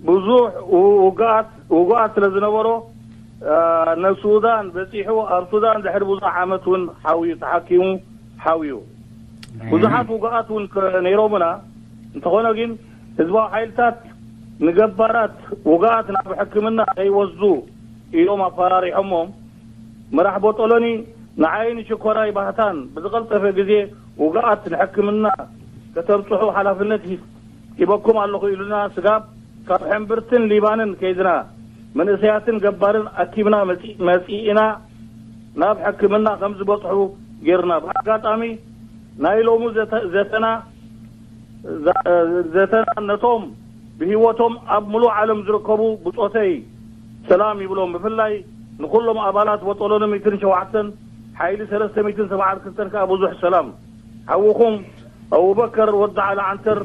ብዙሕ ው-፣ ውግኣት፣ ውግኣት ስለ ዝነበሮ፣ ኣ፣ ናብ ሱዳን በጺሑ፣ ኣብ ሱዳን ድሕሪ ብዙሕ ዓመት እውን ሓውዩ፣ ተሓኪሙ ሓውዩ። ብዙሓት ውግኣት እውን ከ-፣ ነይሮምና። እንተኾነ ግን ህዝባዊ ሓይልታት ንገባራት ውግኣት ናብ ሕክምና ከይወስዱ ኢሎም ኣፈራሪሖሞም። መራሕ ቦጦሎኒ ንዓይን ሽኮራይ ባህታን ብዝቐልጠፈ ግዜ ውግኣት ንሕክምና ከተብጽሑ ሓላፍነት ሂ-፣ ሂበኩም ኣለኹ ኢሉና ስጋብ ካብ ሕምብርትን ሊባንን ከይድና መንእሰያትን ገባርን ኣኪብና መጺ-፣ መጺእና ናብ ሕክምና ከም ዝበጽሑ ጌርና። ብኣጋጣሚ ናይ ሎሙ ዘተ-፣ ዘተና፣ ዘ-፣ ዘተና ነቶም ብህይወቶም ኣብ ምሉእ ዓለም ዝርከቡ ብጾተይ ሰላም ይብሎም። ብፍላይ ንኹሎም ኣባላት ቦጦሎኒ ሚእትን ሸውዓተን፣ ሓይሊ ሰለስተ ሚእትን ሰብዓን ክልተን ከኣ ብዙሕ ሰላም። ሓውኹም ኣቡበከር ወዲ ዓሊ ዓንተር፣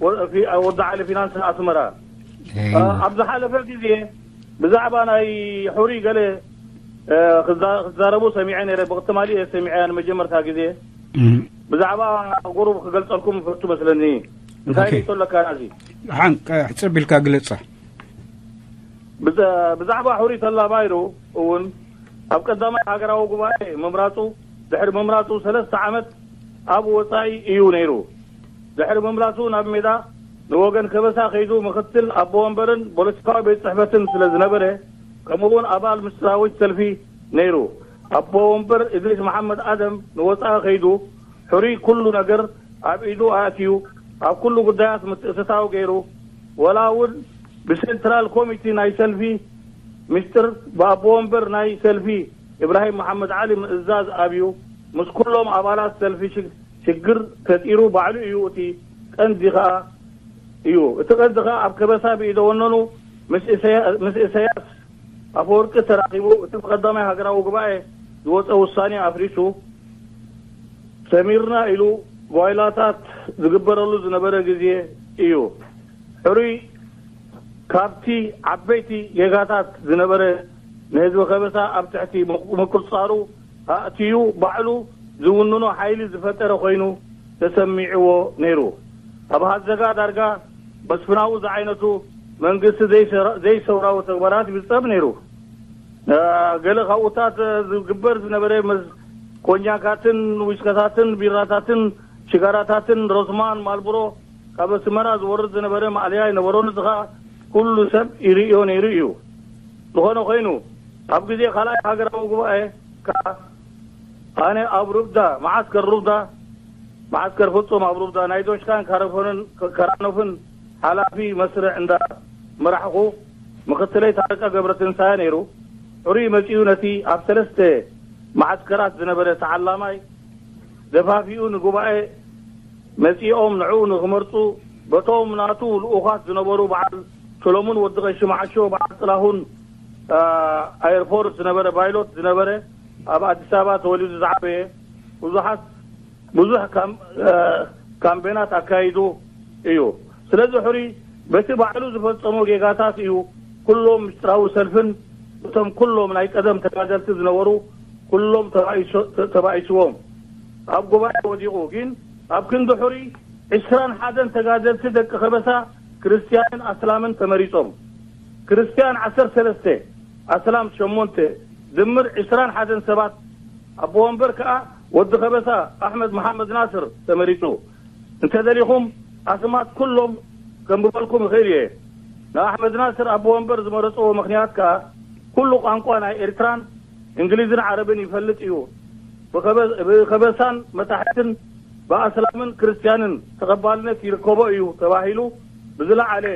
ወ-፣ ፊ-፣ ወዲ ዓሊ ፊናንስ ኣስመራ። እ፣ ኣብ ዝሓለፈ ግዜ ብዛዕባ ናይ ሕሩይ ገለ፣ እ፣ ክዛ-፣ ክዛረቡ ሰሚዐ ነይረ። ብትማሊ እየ ሰሚዐያ ንመጀመርታ ግዜ። እም። ብዛዕባ ቁሩብ ክገልጸልኩም እፈቱ መስለኒ። እንታይ ኦኬ። ርእይቶ ኣለካ ናዚ? ደሓን፣ ቀ-፣ ሕጽር ቢልካ ግለጻ። ብዛ-፣ ብዛዕባ ሕሩይ ተላባይሮ እውን ኣብ ቀዳማይ ሃገራዊ ጉባኤ ምምራጹ፣ ድሕሪ ምምራጹ ሰለስተ ዓመት ኣብ ወጻኢ እዩ ነይሩ። ድሕሪ ምምላሱ ናብ ሜዳ ንወገን ከበሳ ከይዱ ምኽትል ኣቦ ወንበርን ፖለቲካዊ ቤት ጽሕፈትን ስለ ዝነበረ፣ ከምኡ'ውን ኣባል ምስጢራዊት ሰልፊ ነይሩ። ኣቦ ወንበር እድሪስ መሓመድ ኣደም ንወጻኢ ከይዱ ሕሩይ ኩሉ ነገር ኣብ ኢዱ ኣእትዩ ኣብ ኩሉ ጉዳያት ምትእትታው ገይሩ፣ ወላ እውን ብሴንትራል ኮሚቲ ናይ ሰልፊ ምስጢር ብኣቦ ወንበር ናይ ሰልፊ እብራሂም መሓመድ ዓሊ ምእዛዝ ኣብዩ ምስ ኩሎም ኣባላት ሰልፊ ሽግ-፣ ሽግር ፈጢሩ ባዕሉ እዩ። እቲ ቀንዲ ኸኣ እዩ። እቲ ቀንዲ ኸኣ ኣብ ከበሳ ብኢደ ወነኑ ምስ ኢሰያ-፣ ምስ ኢሰያስ ኣፈወርቂ ተራኺቡ እቲ ብቐዳማይ ሃገራዊ ጉባኤ ዝወጸ ውሳኔ ኣፍሪሱ ሰሚርና ኢሉ ጓይላታት ዝግበረሉ ዝነበረ ግዜ እዩ። ሕሩይ ካብቲ ዓበይቲ ጌጋታት ዝነበረ ንህዝቢ ከበሳ ኣብ ትሕቲ ምቁጽጻሩ ኣእትዩ ባዕሉ ዝውንኖ ሓይሊ ዝፈጠረ ኮይኑ ተሰሚዕዎ ነይሩ። ኣብ ሃዘጋ ዳርጋ መስፍናዊ ዝዓይነቱ መንግስቲ ዘይሰውራዊ ተግባራት ይፍጸም ነይሩ። ገለ ካብኡታት ዝግበር ዝነበረ ኮኛካትን ዊስከታትን ቢራታትን ሽጋራታትን ሮስማን ማልብሮ ካብ ኣስመራ ዝወርድ ዝነበረ ማእለያ ኣይነበሮን። እዚ ኸኣ ኩሉ ሰብ ይርእዮ ነይሩ እዩ። ዝኾነ ኮይኑ ኣብ ግዜ ካልኣይ ሃገራዊ ጉባኤ ከኣ ኣነ ኣብ ሩብዳ መዓስከር ሩብዳ መዓስከር ፍጹም ኣብ ሩብዳ ናይ ዶሽካን ካረፎንን ከራኖፍን ሓላፊ መስርዕ እንዳ መራሕኹ ምኽትለይ ታረቀ ገብረትንሳኤ ነይሩ። ሕሩይ መጺኡ ነቲ ኣብ ሰለስተ መዓስከራት ዝነበረ ተዓላማይ ደፋፊኡ ንጉባኤ መጺኦም ንዕኡ ንኽመርጹ በቶም ናቱ ልኡኻት ዝነበሩ በዓል ሰሎሙን ወዲ ቀሺ መዓሾ፣ በዓል ጥላሁን ኣየርፎርስ ዝነበረ ባይሎት ዝነበረ ኣብ ኣዲስ ኣበባ ተወሊዱ ዝዓበየ ብዙሓት ብዙሕ ካምቤናት ኣካይዱ እዩ። ስለዚ ሕሩይ በቲ ባዕሉ ዝፈጸሞ ጌጋታት እዩ ኩሎም ምስጢራዊ ሰልፍን እቶም ኩሎም ናይ ቀደም ተጋደልቲ ዝነበሩ ኩሎም ተባኢስዎም ኣብ ጉባኤ ወዲቑ። ግን ኣብ ክንዲ ሕሩይ ዕስራን ሓደን ተጋደልቲ ደቂ ከበሳ ክርስትያንን ኣስላምን ተመሪጾም። ክርስትያን ዓሰርተ ሰለስተ፣ ኣስላም ሸሞንተ፣ ድምር ዕስራን ሓደን ሰባት። ኣቦ ወንበር ከኣ ወዲ ከበሳ ኣሕመድ መሓመድ ናስር ተመሪጹ። እንተደሊኹም ኣስማት ኩሎም ከንብበልኩም እኽእል እየ። ንኣሕመድ ናስር ኣቦ ወንበር ዝመረጽዎ ምኽንያት ከኣ ኩሉ ቋንቋ ናይ ኤርትራን እንግሊዝን ዓረብን ይፈልጥ እዩ። ብኸበሳን መታሕትን ብኣስላምን ክርስትያንን ተቐባልነት ይርከቦ እዩ ተባሂሉ ብዝለዓለ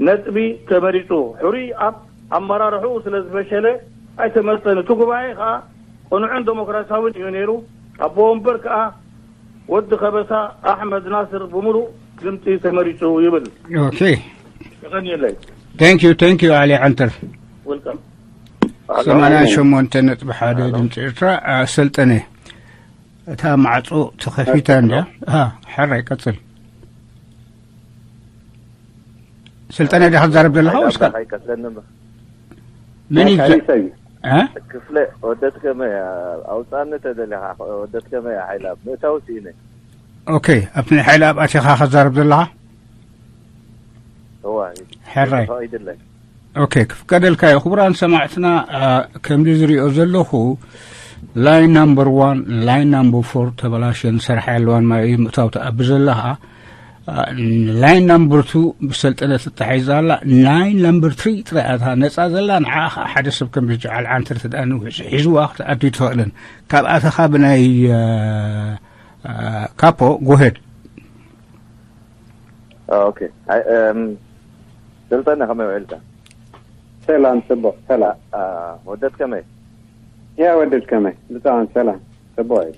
ነጥቢ ተመሪጹ። ሕሩይ ኣብ ኣመራርሕኡ ስለ ዝፈሸለ ኣይተመርጸን። እቲ ጉባኤ ከኣ ቅኑዕን ደሞክራሲያውን እዩ ነይሩ። ኣቦ ወንበር ከኣ ወዲ ከበሳ ኣሕመድ ናስር ብምሉእ ድምጺ ተመሪጹ ይብል። ኦኬ። የቐንየለይ። Thank you, thank you, ዓሊ ዓንተር። Welcome. ሰማንያ ሸሞንተ ነጥቢ ሓደ ድምፂ ኤርትራ። ሰልጠነ፣ እታ ማዕፆ ተኸፊታ እንድያ። ሕራይ ቀፅል። ሰልጠነ ዲኻ ትዛረብ ዘለኻ ወይስ ካልእ? ክፍለ ወደት ከመይ ኣውፃኒ ተደሊኻ? ወደት ከመይ ሓይላ ምእታው ስኢነ። ኦኬ፣ ኣብቲ ናይ ሓይላ ኣብ ኣቲኻ ከዛረብ ዘለኻ? ሕራይ። ኦኬ፣ ክፍቀደልካ እዩ። ክቡራን ሰማዕትና፣ ከምዚ ዝሪኦ ዘለኹ line number one, line number four ተበላሽየን፣ ዝሰርሓ የለዋን፣ ማይ ምእታው ትኣቢ ዘለኻ። line number two ብሰልጠነ ትተሓይዛ ኣላ። Line number three ጥራይ እታ ነፃ ዘላ፣ ንዓ ኸዓ ሓደ ሰብ ከም ጀዓል ዓንተር ተደኣ ንውሕ ሒዝዋ ክትኣቱ ኣይትኽእልን። ካብ ኣተኻ ብናይ ካፖ፣ go ahead። ኦኬ። ስልጠነ ከመይ ውዒልካ? ሰላም፣ ጽቡቕ፣ ሰላም። ወደት ከመይ? ያ ወደት ከመይ? ብጣዕሚ ሰላም፣ ጽቡቕ እዩ።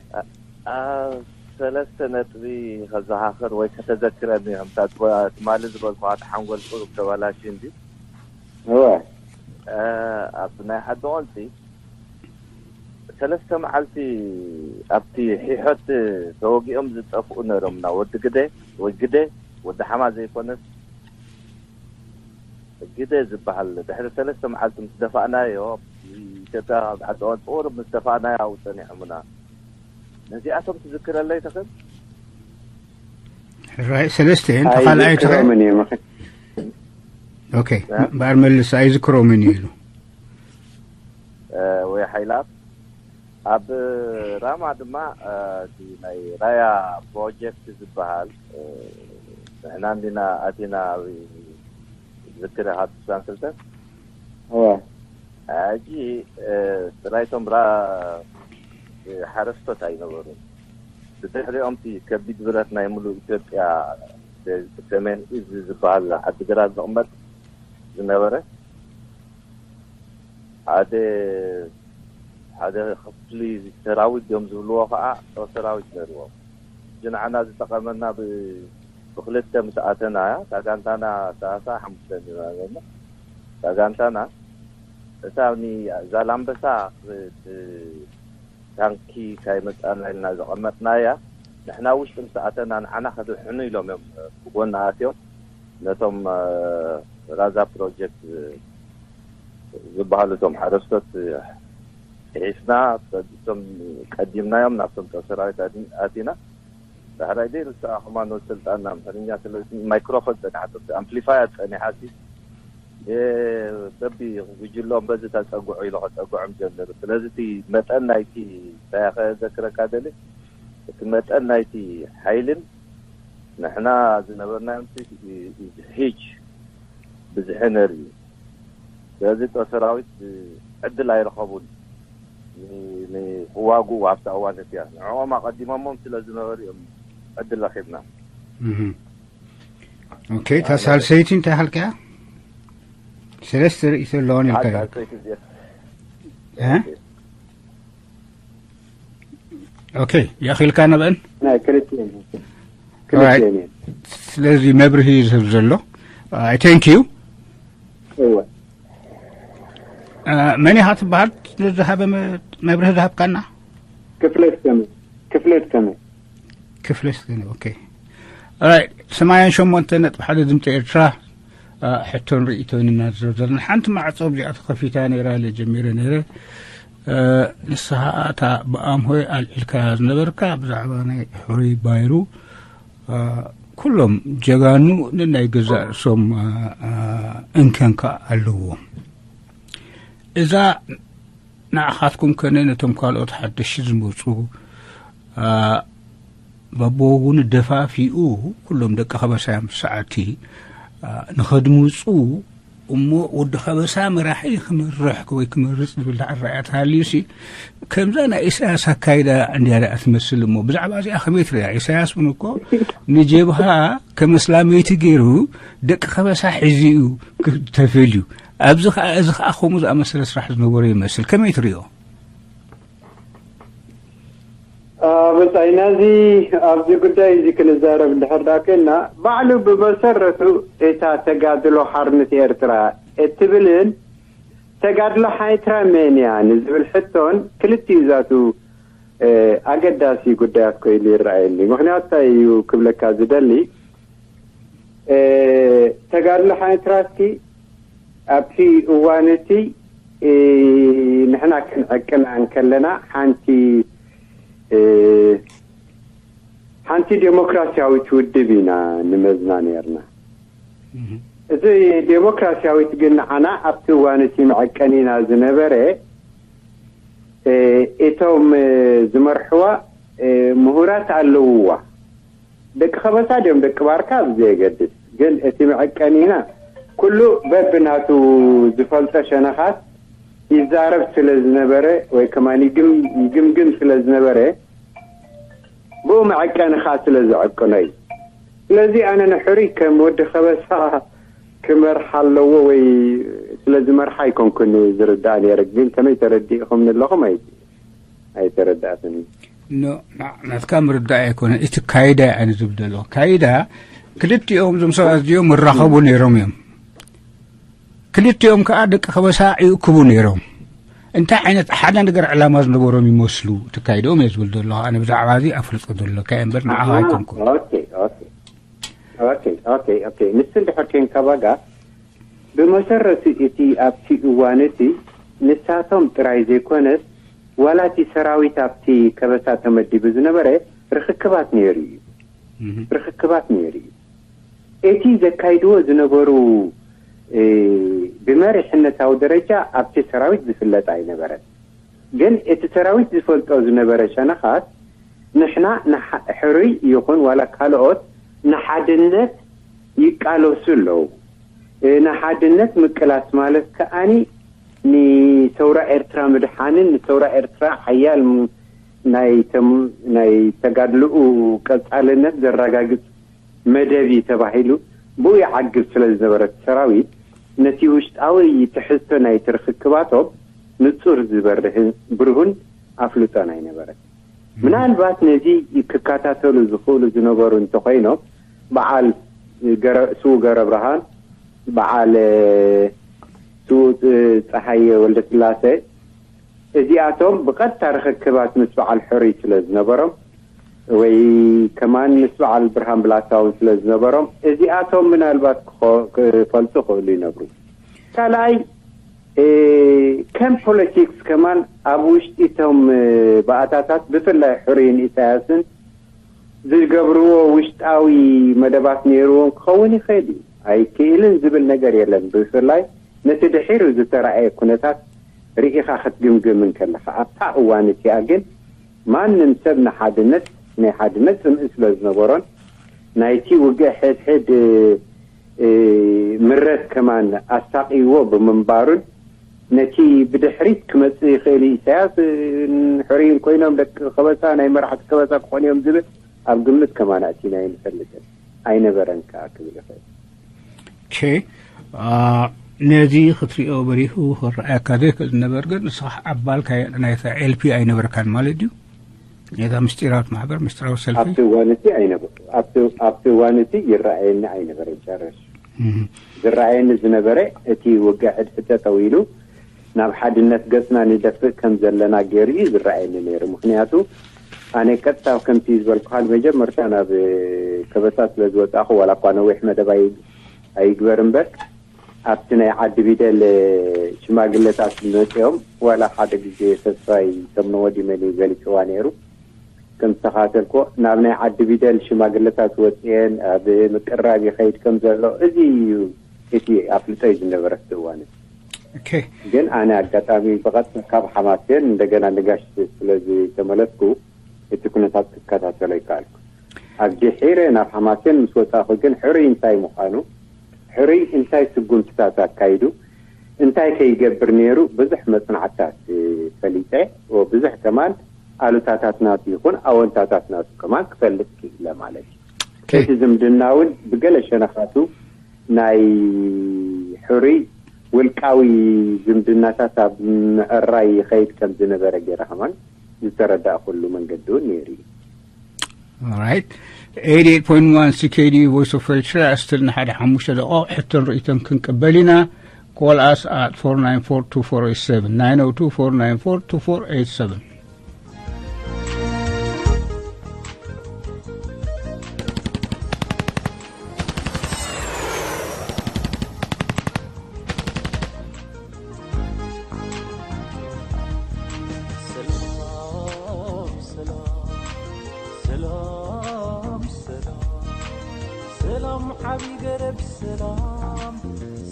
ሰለስተ ነጥቢ ከዘኻኽር ወይ ከተዘክረኒ፣ ከምታ ትማሊ ዝበልኩኻ፣ እቲ ሓንጎል ቁሩብ ተባላሽዩ እንድዩ። እወ። ኣብ ናይ ሓዲ ቖንጺ ሰለስተ መዓልቲ ኣብቲ ሒሖት ተወጊኦም ዝጠፍኡ ነይሮምና። ወዲ ግደ ወይ ግደ፣ ወዲ ሓማ ዘይኮነስ ግደ ዝበሃል። ድሕሪ ሰለስተ መዓልቲ ምስ ደፋእናዮ፣ ኢትዮጵያ ካብ ዓዲ ቁሩብ ምስ ደፋእናዮ ኣብኡ ጸኒሖምና። ነዚኣቶም ትዝክረለይ ትኽእል? ሕራይ ሰለስተ እየን፣ ተኻልኣይ ትኽእል? ኣይዝክሮምን እዮም፣ ኣኸ። ኦኬ፣ እ? እምበኣር መልስ ኣይዝክሮምን እዩ ኢሉ። እ፣ ወይ ሓይላት ኣብ ራማ ድማ፣ እ፣ እቲ ናይ ራያ ፕሮጀክት ዝበሃል፣ እ፣ ንሕና እንዲና ኣቲና ኣብ ዝክር ኢኻ ትስዓን ክልተን? እወ። ሕጂ፣ እ፣ ጥራይ እቶም ራ-፣ ሓረስቶት ኣይነበሩን። ብድሕሪኦም እቲ ከቢድ ብረት ናይ ሙሉእ ኢትዮጵያ ሰሜን እዝ ዝበሃል ዓዲግራት ዝቕመጥ ዝነበረ ሓደ፣ ሓደ ክፍሊ ሰራዊት ድዮም ዝብልዎ ከዓ ጦር ሰራዊት ነይርዎም። ሕጂ ንዓና ዝጠቐመና ብ-፣ ብክልተ ምስ ኣተና እያ። እታ ጋንታና ሰላሳ ሓሙሽተ ነይርና ዘለና። እታ ጋንታና እታ ኒ-፣ ዛላምበሳ ብ-፣ ብ-፣ ታንኪ ካይመጻና ኢልና ዘቐመጥናያ፣ ንሕና ውሽጢ ምስ ኣተና ንዓና ከድሕኑ ኢሎም እዮም ብጎና ኣትዮም ነቶም፣ እ፣ ራዛ ፕሮጀክት ዝበሃሉ እቶም ሓረስቶት ሒስና፣ እቶም ቀዲምናዮም ናብቶም ጦር ሰራዊት ኣዲ-፣ ኣቲና። ዳሕራይ ደይ ርሳ ኣኽማኖት ስልጣንና ምሕርኛ ስለ ማይክሮፎን ጸኒሓቶ፣ ኣምፕሊፋየር ጸኒሓሲ፣ እ፣ በቢ ጉጅሎም በዚ ተጸግዑ ኢሉ ከጸግዖም ጀመሩ። ስለዚ እቲ መጠን ናይቲ እንታይ ከዘክረካ ደሊ፣ እቲ መጠን ናይቲ ሓይልን ንሕና ዝነበርናዮም ሲ-፣ ሂጅ ብዝሒ ነር እዩ። ስለዚ ጦር ሰራዊት ዕድል ኣይረኸቡን ን-፣ ንክዋግኡ ኣብታ እዋን እቲያ። ንዕኦም ኣቐዲሞሞም ስለ ዝነበሩ እዮም ዕድል ረኺብና። እህ። ኦኬ፣ እታ ሳልሰይቲ እንታይ ሃልካያ? ሰለስተ ርእይቶ ኣለዋን ኢልካ ሓንቲ እዮም። ሓንቲ ርእይቶ እዚኣ። እ? ኦኬ፣ የኺልካ ነበን? ናይ ክልቲኤን። ኦራይት። ክልቲኤን እየን። ስለዚ መብርሂ እዩ ዝህብ ዘሎ። ኣይ፣ ቴንክ ዩ። እወ። እ፣ መን ኢኻ ትበሃል? ዝሃበ መ-፣ መብርሂ ዝሃብካና? ክፍለት ከመ-፣ ክፍለት ከመ። ክፍለት ከመ፣ ኦኬ። ኦራይት፣ ሰማንያን ሸሞንተ ነጥቢ ሓደ ድምፂ ኤርትራ፣ እ፣ ሕቶን ርእይቶን ኢና ንዘርዘር ዘለና። ሓንቲ ማዕጾ እዚኣ ተኸፊታ ነይራ ኢለ ጀሚረ ነይረ። እ፣ ንስኻ እታ ብኣምሆይ ኣልዒልካያ ዝነበርካ ብዛዕባ ናይ ሕሩይ ባይሩ፣ እ፣ ኩሎም ጀጋኑ ነናይ ገዛእ ርእሶም፣ እ፣ እ፣ እንከን ከኣ ኣለዎም። እዛ ንዓኻትኩም ከነ ነቶም ካልኦት ሓደሽቲ ዝመጹ፣ እ፣ በብወገኑ ደፋፊኡ ኩሎም ደቂ ከበሳ እዮም ሰዓቲ፣ እ፣ ንኸድምጹ እሞ ወዲ ከበሳ መራሒ ክምርሕ ወይ ክመርጽ ዝብል ኣረኣእያ ተሃልዩሲ፣ ከምዛ ናይ ኢሳያስ ኣካይዳ እንድያ ደኣ ትመስል። እሞ ብዛዕባ እዚኣ ከመይ ትሪኣ? ኢሳያስ እውን እኮ ንጀብሃ ከም ኣስላመይቲ ገይሩ ደቂ ከበሳ ሒዙ እዩ ክ-፣ ተፈልዩ። ኣብዚ ኸኣ፣ እዚ ኸኣ ከምኡ ዝኣመሰለ ስራሕ ዝነበሮ ይመስል። ከመይ ትሪኦ? አ፣ ብጻይ፣ ነዚ፣ ኣብዚ ጉዳይ እዚ ክንዛረብ እንድሕር ደኣ ኴንና፣ ባዕሉ ብመሰረቱ እታ ተጋድሎ ሓርነት ኤርትራ እትብልን ተጋድሎ ሓይትራ መን እያ ንዝብል ሕቶን ክልቲኡ ዛቱ፣ እ፣ ኣገዳሲ ጉዳያት ኮይኑ ይረኣየኒ። ምኽንያቱ እንታይ እዩ ክብለካ ዝደሊ፣ እ፣ ተጋድሎ ሓይትራ እስኪ ኣብቲ እዋን እቲ፣ እ፣ ንሕና ክንዕቅና እንከለና ሓንቲ፣ እ፣ ሓንቲ ዴሞክራሲያዊት ውድብ ኢና ንመዝና ነርና። እህ። እዚ ዴሞክራሲያዊት ግን ንዓና ኣብቲ እዋን እቲ መዐቀኒና ዝነበረ፣ እ፣ እቶም፣ እ፣ ዝመርሕዋ፣ እ፣ ምሁራት ኣለውዋ። ደቂ ከበሳ ድዮም ደቂ ባርካ ብዘየገድስ፣ ግን እቲ መዐቀኒና ኩሉ በብናቱ ዝፈልጦ ሸነኻት ይዛረብ ስለ ዝነበረ ወይ ከማን ይግም-፣ ይግምግም ስለ ዝነበረ ብኡ መዐቀኒ ኸኣ ስለ ዝዕቅኖ እዩ። ስለዚ ኣነ ንሕሩይ ከም ወዲ ከበሳ ክመርሓ ኣለዎ ወይ ስለ ዝመርሓ ኣይኮንኩን ዝርዳእ ነይረ። ግን ከመይ ተረዲእኹምኒ ኣለኹም ኣይ-፣ ኣይተረዳእትን። ኖ፣ ና-፣ ናትካ ምርዳእ ኣይኮነን። እቲ ካይዳ እየ ኣነ ዝብል ዘለኹ። ካይዳ ክልቲኦም እዞም ሰባት እዚኦም ይራኸቡ ነይሮም እዮም። ክልቲኦም ከኣ ደቂ ከበሳ ይእክቡ ነይሮም። እንታይ ዓይነት ሓደ ነገር ዕላማ ዝነበሮም ይመስሉ እቲ ካይድኦም እየ ዝብል ዘለኹ። ኣነ ብዛዕባ እዚ ኣፍልጦ ዘለካ እየ እምበር ንዓኻ ኣይኮንኩን። ኦኬ፣ ኦኬ። ኦኬ፣ ኦኬ፣ ኦኬ። ንሱ እንድሕር ኬንካ ባጋ፣ ብመሰረቱ እቲ ኣብቲ እዋን እቲ ንሳቶም ጥራይ ዘይኮነስ፣ ዋላ እቲ ሰራዊት ኣብቲ ከበሳ ተመዲቡ ዝነበረ ርኽክባት ነይሩ እዩ። እህ። ርኽክባት ነይሩ እዩ። እቲ ዘካይድዎ ዝነበሩ፣ እ፣ ብመሪሕነታዊ ደረጃ ኣብቲ ሰራዊት ዝፍለጥ ኣይነበረን። ግን እቲ ሰራዊት ዝፈልጦ ዝነበረ ሸነኻት፣ ንሕና ንሓ-፣ ሕሩይ ይኹን ዋላ ካልኦት ንሓድነት ይቃለሱ ኣለዉ። እ፣ ንሓድነት ምቅላስ ማለት ከኣኒ ንሰውራ ኤርትራ ምድሓንን ንሰውራ ኤርትራ ሓያል ም-፣ ናይ ተም-፣ ናይ ተጋድልኡ ቀጻልነት ዘረጋግጽ መደብ እዩ ተባሂሉ ብኡ ይዓግብ ስለ ዝነበረ እቲ ሰራዊት ነቲ ውሽጣዊ ትሕዝቶ ናይቲ ርኽክባቶም ንጹር ዝበርህን ብሩህን ኣፍልጦን ኣይነበረን። ምናልባት ነዚ ክከታተሉ ዝኽእሉ ዝነበሩ እንተኾይኖም፣ በዓል ገረ-፣ ስዉእ ገብረብርሃን፣ በዓል ስዉእ ጸሃየ ወልደስላሴ፣ እዚኣቶም ብቐጥታ ርኽክባት ምስ በዓል ሕሩይ ስለ ዝነበሮም፣ ወይ ከማን ምስ በዓል ብርሃን ብላታ እውን ስለ ዝነበሮም፣ እዚኣቶም ምናልባት ክኾ-፣ ክፈልጡ ክኽእሉ ይነብሩ። ካልኣይ፣ ከም ፖለቲክስ ከማን ኣብ ውሽጢ እቶም ባእታታት ብፍላይ ሕሩይን ኢሳያስን ዝገብርዎ ውሽጣዊ መደባት ነይርዎም ክኸውን ይኽእል እዩ። ኣይክእልን ዝብል ነገር የለን። ብፍላይ ነቲ ድሒሩ ዝተረኣየ ኩነታት ርኢኻ ክትግምግም እንከለኻ ኣብታ እዋን እቲኣ ግን ማንም ሰብ ንሓድነት ናይ ሓድነት ጽምኢ ስለ ዝነበሮን ናይቲ ውግእ ሕድሕድ ምረት ከማን ኣሳቒዎ ብምንባሩን ነቲ ብድሕሪት ክመጽእ ይኽእል ኢሳያስ ሕሩይን ኮይኖም ደቂ ከበሳ ናይ መራሕቲ ከበሳ ክኾኑ እዮም ዝብል ኣብ ግምት ከማን ኣእቲና ኣይንፈልጥን። ኣይነበረን ከኣ ክብል ይኽእል። ኦኬ። ነዚ ክትሪኦ በሪሁ ክረኣየካ ዘይክእል ዝነበር ግን ንስኻ ኣባል ናይታ ኤልፒ ኣይነበርካን ማለት ድዩ? ነታ ምስጢራዊት ማሕበር ምስጢራዊ ሰልፊ ኣብቲ እዋን እቲ ኣይነበሩ ኣብቲ እዋን እቲ ይረኣየኒ ኣይነበረን። ጨረሽ ዝረኣየኒ ዝነበረ እቲ ውግእ ሕድሕድ ጠጠው ኢሉ ናብ ሓድነት ገጽና ንደፍእ ከም ዘለና ገይሩ እዩ ዝረኣየኒ ነይሩ። ምክንያቱ ኣነ ቀጥታ ከምቲ ዝበልኩኻ ንመጀመርታ ናብ ከበሳ ስለ ዝወጻኹ ዋላ እኳ ነዊሕ መደብ ኣይግበር እምበር ኣብቲ ናይ ዓዲ ቢደል ሽማግለታት መጺኦም ዋላ ሓደ ግዜ ተስፋይ ከም ነወዲ መን ገሊጽዋ ነይሩ ከም ዝተኻተልኮ ናብ ናይ ዓዲ ቢደል ሽማግለታት ወጽኤን ኣብ ምቅራብ ይኸይድ ከም ዘሎ እዚ እዩ እቲ ኣፍልጦይ ዝነበረ እቲ እዋን ኦኬ ግን ኣነ ኣጋጣሚ ብቐጥታ ካብ ሓማሴን እንደገና ንጋሽ ስለ ዝተመለስኩ እቲ ኩነታት ክከታተሎ ይከኣልኩ ኣብ ድሒረ ናብ ሓማሴን ምስ ወጻኹ ግን ሕሩይ እንታይ ምዃኑ ሕሩይ እንታይ ስጉምትታት ኣካይዱ እንታይ ከይገብር ነይሩ ብዙሕ መጽናዕትታት ፈሊጠ ብዙሕ ከማን ኣሉታታት ናቱ ይኹን ኣወንታታት ናቱ ከማን ክፈልጥ ክኢለ ማለት እዩ። እቲ ዝምድና እውን ብገለ ሸነኻቱ ናይ ሕሩይ ውልቃዊ ዝምድናታት ኣብ ምዕራይ ይኸይድ ከም ዝነበረ ገይረ ከማን ዝተረዳእኩሉ መንገዲ እውን ነይሩ እዩ። Alright. eighty-eight point one C K D Voice of Eritrea ስቲል ንሓደ ሓሙሽተ ደቂቕ ሕቶን ርእይቶን ክንቅበል ኢና። Call us at four nine four two four eight seven, nine oh two, four nine four, two four eight seven.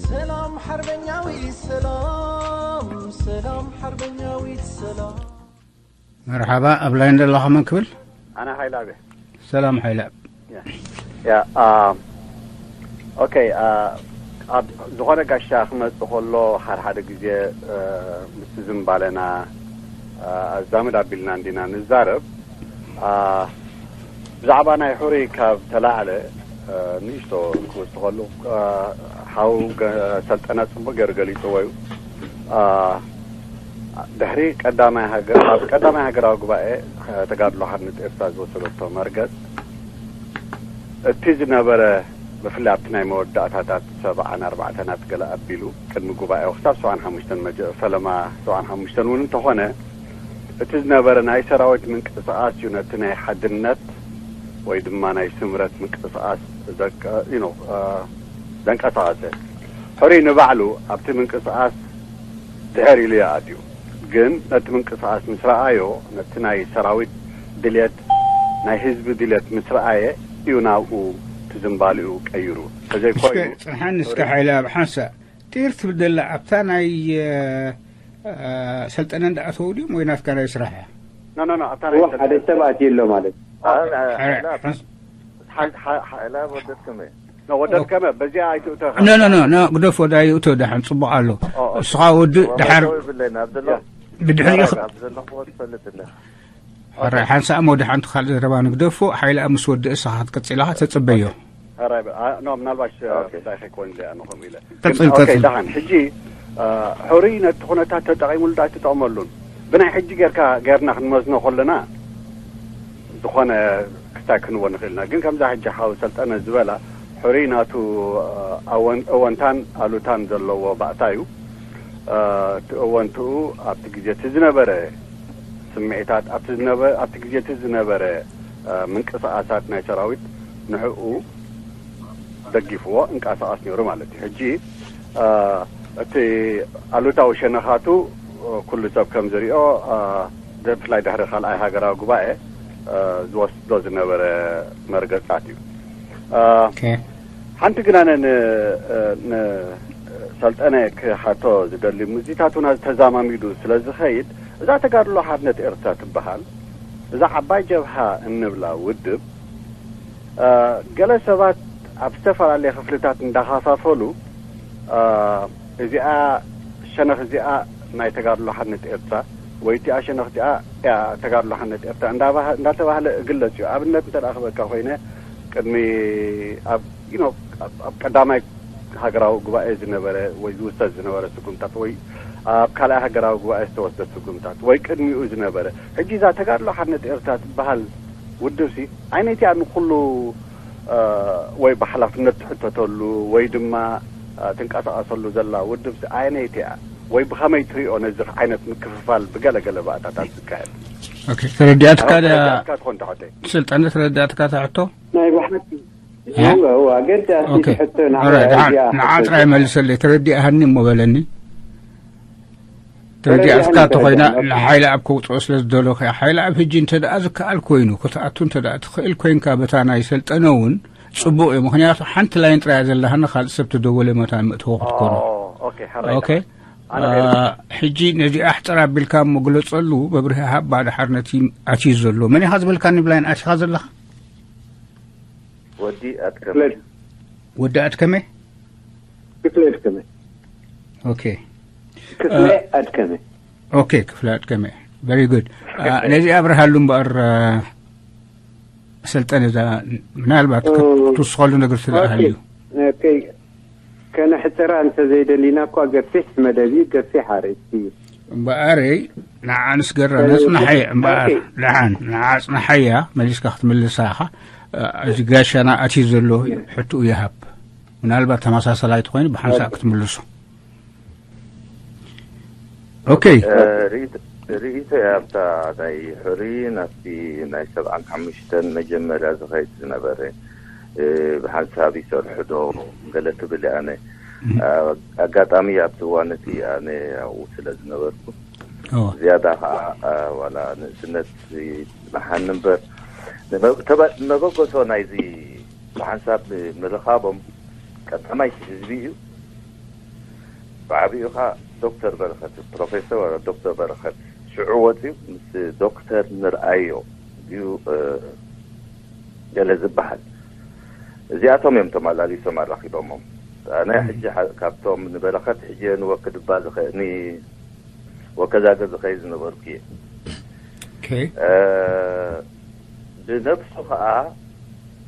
ሰላም ሓርበኛዊ ሰላም ሰላም ሓርበኛዊ ሰላም መርሓባ ኣብ ላይን ዘለኻ መን ክብል? ኣነ ሓይላብ እየ። ሰላም ሓይለ። ያ ያ አ ኦኬ አ ኣብ ዝኾነ ጋሻ ክመጽእ ከሎ ሓደ ሓደ ግዜ እ፣ ምስቲ ዝምባለና እ፣ ኣዛምድ ኣቢልና እንዲና ንዛረብ አ ብዛዕባ ናይ ሕሩይ ካብ ተላዕለ እ፣ ንእሽቶ ክወስድ ከሎ እ፣ ሓው ገ- ሰልጠነ ጽቡቅ ገይሩ ገሊጽዎ እዩ እ፣ ድሕሪ ቀዳማይ ሃገር ኣብ ቀዳማይ ሃገራዊ ጉባኤ ተጋድሎ ሓርነት ኤርትራ ዝወሰደቶ መርገጽ እቲ ዝነበረ ብፍላይ ኣብቲ ናይ መወዳእታታት ሰብዓን ኣርባዕተን ኣትገለ ኣቢሉ ቅድሚ ጉባኤ ክሳብ ሰብዓን ሓሙሽተን መጀ ፈለማ ሰብዓን ሓሙሽተን እውን እንተኾነ እቲ ዝነበረ ናይ ሰራዊት ምንቅስቃስ እዩ ነቲ ናይ ሓድነት ወይ ድማ ናይ ስምረት ምንቅስቃስ ዘንቀሳቀሰ። ሕሩይ ንባዕሉ ኣብቲ ምንቅስቃስ ድሕር ኢሉ ይኣትዩ። ግን ነቲ ምንቅስቃስ ምስ ረኣዮ ነቲ ናይ ሰራዊት ድልየት ናይ ህዝቢ ድልየት ምስ ረኣየ እዩ ናብኡ ትዝምባልኡ ቀይሩ። ተዘይኮይኑ ጽንሓኒ እስከ ሓይለ ኣብ ሓንሳእ ጢር ትብል ዘላ ኣብታ ናይ ሰልጠነ እንዳኣተው ድዮም ወይ ናትካ ናይ ስራሕ እያ? ኖ ኖ ኖ ኣብታ ናይ ሰልጠነ ሓደ ሰብ ኣትዩ ኣሎ ማለት ወደድከመ በዚኣ ኣይትእተኻ ኖ ኖ ኖ ኖ ግደፎ ዳይእቶ ደሓን ጽቡቕ ኣሎ። እስኻ ወዲ ደሓር ብድሕሪኡ ኣብ ዘለኽዎ ትፈልጥ እንደ ሕራይ ሓንሳእ እሞ ደሓንቲ ካልእ ዘረባ ንግደፎ። ሓይለ ምስ ወድእ እሳኻ ክትቅጽል ኢኻ ተጽበዮ። ሕራይ ኖ ምናልባሽ እንታይ ከይኮን ኢለ ኣነ ከምኡ ኢለ። ቀጽል ቀጽል። ደሓን ሕጂ ሕሩይ ነቲ ኩነታት ተጠቒሙሉ ዶ ኣይተጠቕመሉን ብናይ ሕጂ ጌርካ ጌርና ክንመዝኖ ከለና ዝኾነ ክስታይ ክንህቦ ንኽእል ኢና። ግን ከምዛ ሕጂ ሓው ሰልጠነ ዝበላ ሕሩይ ናቱ ኣወን- እወንታን ኣሉታን ዘለዎ ባእታ እዩ። እቲ እወንትኡ ኣብቲ ግዜ እቲ ዝነበረ ስምዒታት ኣብቲ ዝነበ ኣብቲ ግዜ እቲ ዝነበረ ምንቅስቃሳት ናይ ሰራዊት ንዕኡ ደጊፍዎ እንቀሳቀስ ነይሩ ማለት እዩ። ሕጂ እቲ ኣሉታዊ ሸነኻቱ ኩሉ ሰብ ከም ዝሪኦ፣ እ፣ ብፍላይ ድሕሪ ካልኣይ ሃገራዊ ጉባኤ፣ እ፣ ዝወስዶ ዝነበረ መርገጻት እዩ። እ፣ ኦኬ። ሓንቲ ግና ን-፣ ን-፣ ንሰልጠነ ክሓቶ ዝደሊ፣ ምስዚታቱና ዝተዛማሚዱ ስለ ዝኸይድ፣ እዛ ተጋድሎ ሓርነት ኤርትራ ትበሃል፣ እዛ ዓባይ ጀብሃ እንብላ ውድብ፣ እ፣ ገለ ሰባት ኣብ ዝተፈላለየ ክፍልታት እንዳኸፋፈሉ፣ እ፣ እዚኣ ሸነኽ እዚኣ ናይ ተጋድሎ ሓርነት ኤርትራ ወይ እቲኣ ሸነኽ እቲኣ እያ ተጋድሎ ሓርነት ኤርትራ እንዳባህ-፣ እንዳተባህለ እግለጽ እዩ። ኣብነት እንተ ደኣ ክበካ ኮይነ፣ ቅድሚ ኣብ፣ you know፣ ኣብ፣ ኣብ ቀዳማይ ሃገራዊ ጉባኤ ዝነበረ ወይ ዝውሰድ ዝነበረ ስጉምታት ወይ ኣብ ካልኣይ ሃገራዊ ጉባኤ ዝተወስደ ስጉምታት ወይ ቅድሚኡ ዝነበረ፣ ሕጂ እዛ ተጋድሎ ሓርነት ኤርትራ ትበሃል ውድብሲ፣ ኣየነይቲ እያ ንኩሉ፣ እ፣ ወይ ብሓላፍነት ትሕተተሉ ወይ ድማ፣ እ፣ ትንቀሳቐሰሉ ዘላ ውድብሲ ኣየነይቲ እያ? ወይ ብኸመይ ትሪኦ ነዚ ዓይነት ምክፍፋል ብገለ ገለ ባእታታት ዝካየድ? ኦኬ፣ ተረዲኣትካ ኣሁን ድያ? ተረዲኣትካ ትኾን ትሕተይ? ስልጠነ፣ ተረዲኣትካ ትሕቶ? ናይ ብሓቂ። እ? እወ፣ እወ፣ ኣገዳሲ ኦኬ። ትሕቶ ንዓይ ኦራይት፣ ደሓን፣ እዚኣ ንዓ ሕቶ ጥራይ እዚኣ። መልሰለይ። ተረዲኣሃኒ እሞ በለኒ። ተረዲኣትካ ተረዲኣኒ፣ እንተኾይና፣ ተረዲኣኒ። ኦኬ። ንሓይለ ኣብ ከውፅኦ ስለ ዝደለኹ እያ። ሓይለ ኣብ ሕጂ እንተ ደኣ ዝከኣል ኮይኑ፣ ክትኣቱ እንተ ደኣ ትኽእል ኮይንካ፣ በታ ናይ ሰልጠነ እውን ጽቡቕ እዩ። ምኽንያቱ ሓንቲ ላይን ጥራይ እያ ዘለሃኒ፣ ካልእ ሰብ ተደወለ መታን ምእተወ ክትኮኑ። ኦ፣ ኦኬ፣ ሕራይ ኦኬ። ደኣ። ኣነ አ፣ ከይደ። ሕጂ ነዚኣ ኣሕጽር ኣቢልካ እሞ ግለጸሉ፣ መብርሂ ሃባ። ደሓር ነቲ ኣትዩ ዘሎ። መን ኢኻ ዝበልካኒ ብላይን ኣቲኻ ዘለኻ? ወዲ ኣትከመ። ክፍለ ወዲ ኣትከመ? ክፍለ ኣድከመ። ኦኬ። ክፍለ እ፣ ኣድከመ። ኦኬ፣ ክፍለ ኣድከመ። ቨሪ ጉድ። አ፣ ኦኬ። ነዚ ኣብርሃሉ እምበኣር፣ አ፣ ሰልጠነ፣ እዛ ምናልባት ኦ፣ ክትውስኸሉ ነገር ስለ ኦኬ። ሃልዩ። ኦኬ። ከነሕጽራ እንተ ዘይደሊና እኳ ገፊሕ መደብ እዩ፣ ገፊሕ ኣርእስቲ እዩ። እምበኣረይ፣ ንዓ ንስገራ፣ ሰለዚ፣ ነጽንሓያ እምበኣር፣ ኦኬ። ደሓን፣ ንዓ ኣጽንሓያ፣ መሊስካ ክትምልሳ ኢኻ። እ፣ እዚ ጋሻና ኣትዩ ዘሎ ሕቶኡ ይሃብ። ምናልባት ተመሳሳላይ ተኾይኑ ብሓንሳእ ኦኬ። ክትምልሶ። ኦኬ። እ፣ ርኢቶ፣ ርኢቶ እያ ኣብታ ናይ ሕሩይ ናብቲ ናይ ሰብዓን ሓሙሽተን መጀመርያ ዝኸይድ ዝነበረ፣ እ፣ ብሓንሳብ ይሰርሑ ዶ ገለ ትብል እያ። ኣነ፣ እህ። እ፣ ኣጋጣሚ ኣብዚ እዋን እቲ ኣነ ኣብኡ ስለ ዝነበርኩ፣ ኦ። ዝያዳ ኸዓ፣ እ፣ ዋላ ንእስነት ይጽንሓኒ እምበር፣ ንመ-፣ ተበ-፣ መበገሶ ናይዚ ብሓንሳብ ምርኻቦም ቀዳማይ ህዝቢ እዩ። ብዓቢኡ ኸዓ ዶክተር በረኸት፣ ፕሮፌሰር ወላ ዶክተር በረኸት ሽዑ ወፂኡ ምስ ዶክተር ንርኣዮ እዩ፣ እ፣ ገለ ዝበሃል። እዚኣቶም እዮም ተመላሊሶም ኣራኺቦሞም። ኣነ እም። ሕጂ ሓ-፣ ካብቶም ንበረኸት ሕጂ ንወክድባ ዝኸ-፣ ኒ-፣ ወከዛገ ዝኸይድ ዝነበርኩ እየ። ኦኬ። እ፣ ብነብሱ ኸዓ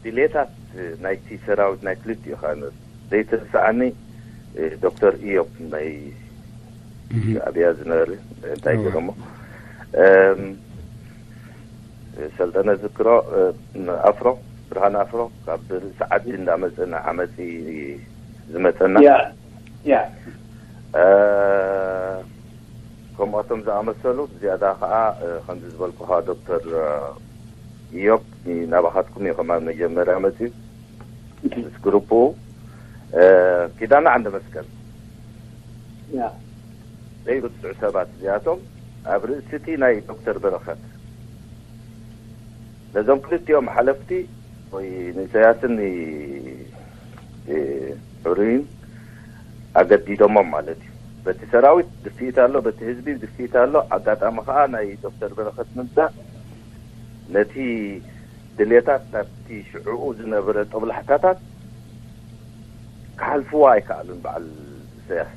ድሌታት ናይቲ ሰራዊት ናይ ክልቲኡ ኸዓ ነ-፣ ዘይትረስዓኒ፣ እ፣ ዶክተር ኢዮብ ናይ እህ። ሻዕብያ ዝነበረ እንታይ እዋ። ገይሮሞ፣ እም፣ ሰልጠነ ዝክሮ፣ እ፣ ኣፍሮ፣ ብርሃን ኣፍሮ ካብ ርእሲ ዓዲ እንዳመጸ ንዓመጺ ዝመጸና። ያ፣ ያ። እ፣ ከምኣቶም ዝኣመሰሉ፣ ዝያዳ ኸዓ፣ እ፣ ከምዚ ዝበልኩኻ ዶክተር፣ እ፣ ኢዮብ ናባኻትኩም እዩ ከማን መጀመርያ መጺኡ። ምስ ግሩፕኡ፣ እ፣ ኪዳነ ዓንደ መስቀል። ያ። ዘይርስዑ ሰባት እዚኣቶም ኣብ ርእሲ እቲ ናይ ዶክተር በረኸት ነዞም ክልቲኦም ሓለፍቲ ወይ ንኢሳያስን ን-፣ እ፣ ሕሩይን ኣገዲዶሞም ማለት እዩ። በቲ ሰራዊት ድፍኢት ኣሎ፣ በቲ ህዝቢ ድፍኢት ኣሎ። ኣጋጣሚ ኸዓ ናይ ዶክተር በረኸት ምምጻእ ነቲ ድሌታት ናብቲ ሽዕኡ ዝነበረ ጦብላሕታታት ክሓልፍዎ ኣይከኣሉን በዓል ኢሳያስ።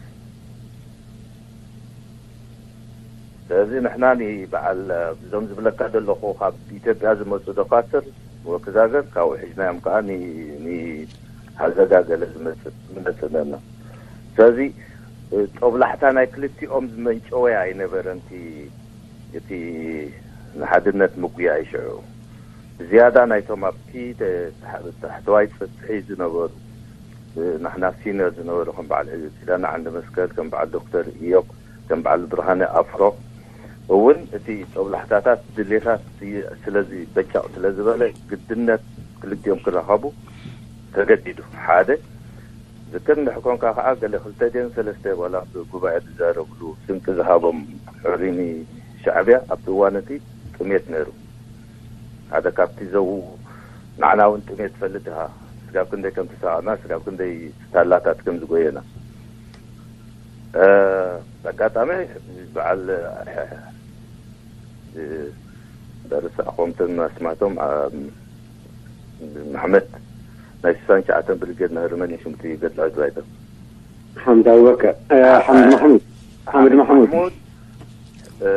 ስለዚ ንሕና ንበዓል፣ እዞም ዝብለካ ዘለኹ ካብ ኢትዮጵያ ዝመጹ ዶካትር ወክዛገር ካብኡ ሒዝናዮም ከኣ ን-፣ ንሃዘጋ ገለ ዝመጽእ፣ ዝመጽእ ነና። ስለዚ ጦብላሕታ ናይ ክልቲኦም ዝመንጨወ ኣይነበረን እቲ፣ እቲ ንሓድነት ምጉያይ ሽዑ። ብዝያዳ ናይቶም ኣብቲ ተ-፣ ታሕ-፣ ታሕተዋይ ጽፍሒ ዝነበሩ፣ እ፣ ናሕና ሲኒየር ዝነበሩ ከም በዓል ኪዳነ ዓንደ መስቀል፣ ከም በዓል ዶክተር ኢዮብ፣ ከም በዓል ብርሃነ ኣፍሮ እውን እቲ ጦብላሕታታት ድሌታት ስለ ዝበጫቕ ስለ ዝበለ ግድነት ክልቲኦም ክራኸቡ ተገዲዱ። ሓደ ዝክር እንድሕር ኮንካ ከዓ ገለ ክልተ ድን ሰለስተ ዋላ ኣብ ጉባኤ ዝዛረብሉ ስንቂ ዝሃቦም ሕሪኒ ሻዕብያ ኣብቲ እዋን እቲ ጥሜት ነይሩ። ሓደ ካብቲ ዘው ንዓና እውን ጥሜት ትፈልጥ ኢኻ። ስጋብ ክንደይ ከም ተሳቐና፣ ስጋብ ክንደይ ታላታት ከም ዝጎየና። እ፣ ኣጋጣሚ በዓል፣ እ፣ ደርሳ ኮምተን ኣስማቶም፣ እ፣ መሕመድ ናይ ስሳን ሸዓተን ብሪጌድ ነህሪ መን እዩ ሽሙ እቲ ገድላዊ ድራይቨር? ሓምድ ኣቡበከር፣ እ፣ ሓምድ ማሕሙድ፣ ሓምድ ማሕሙድ። ማሕሙድ፣ እ፣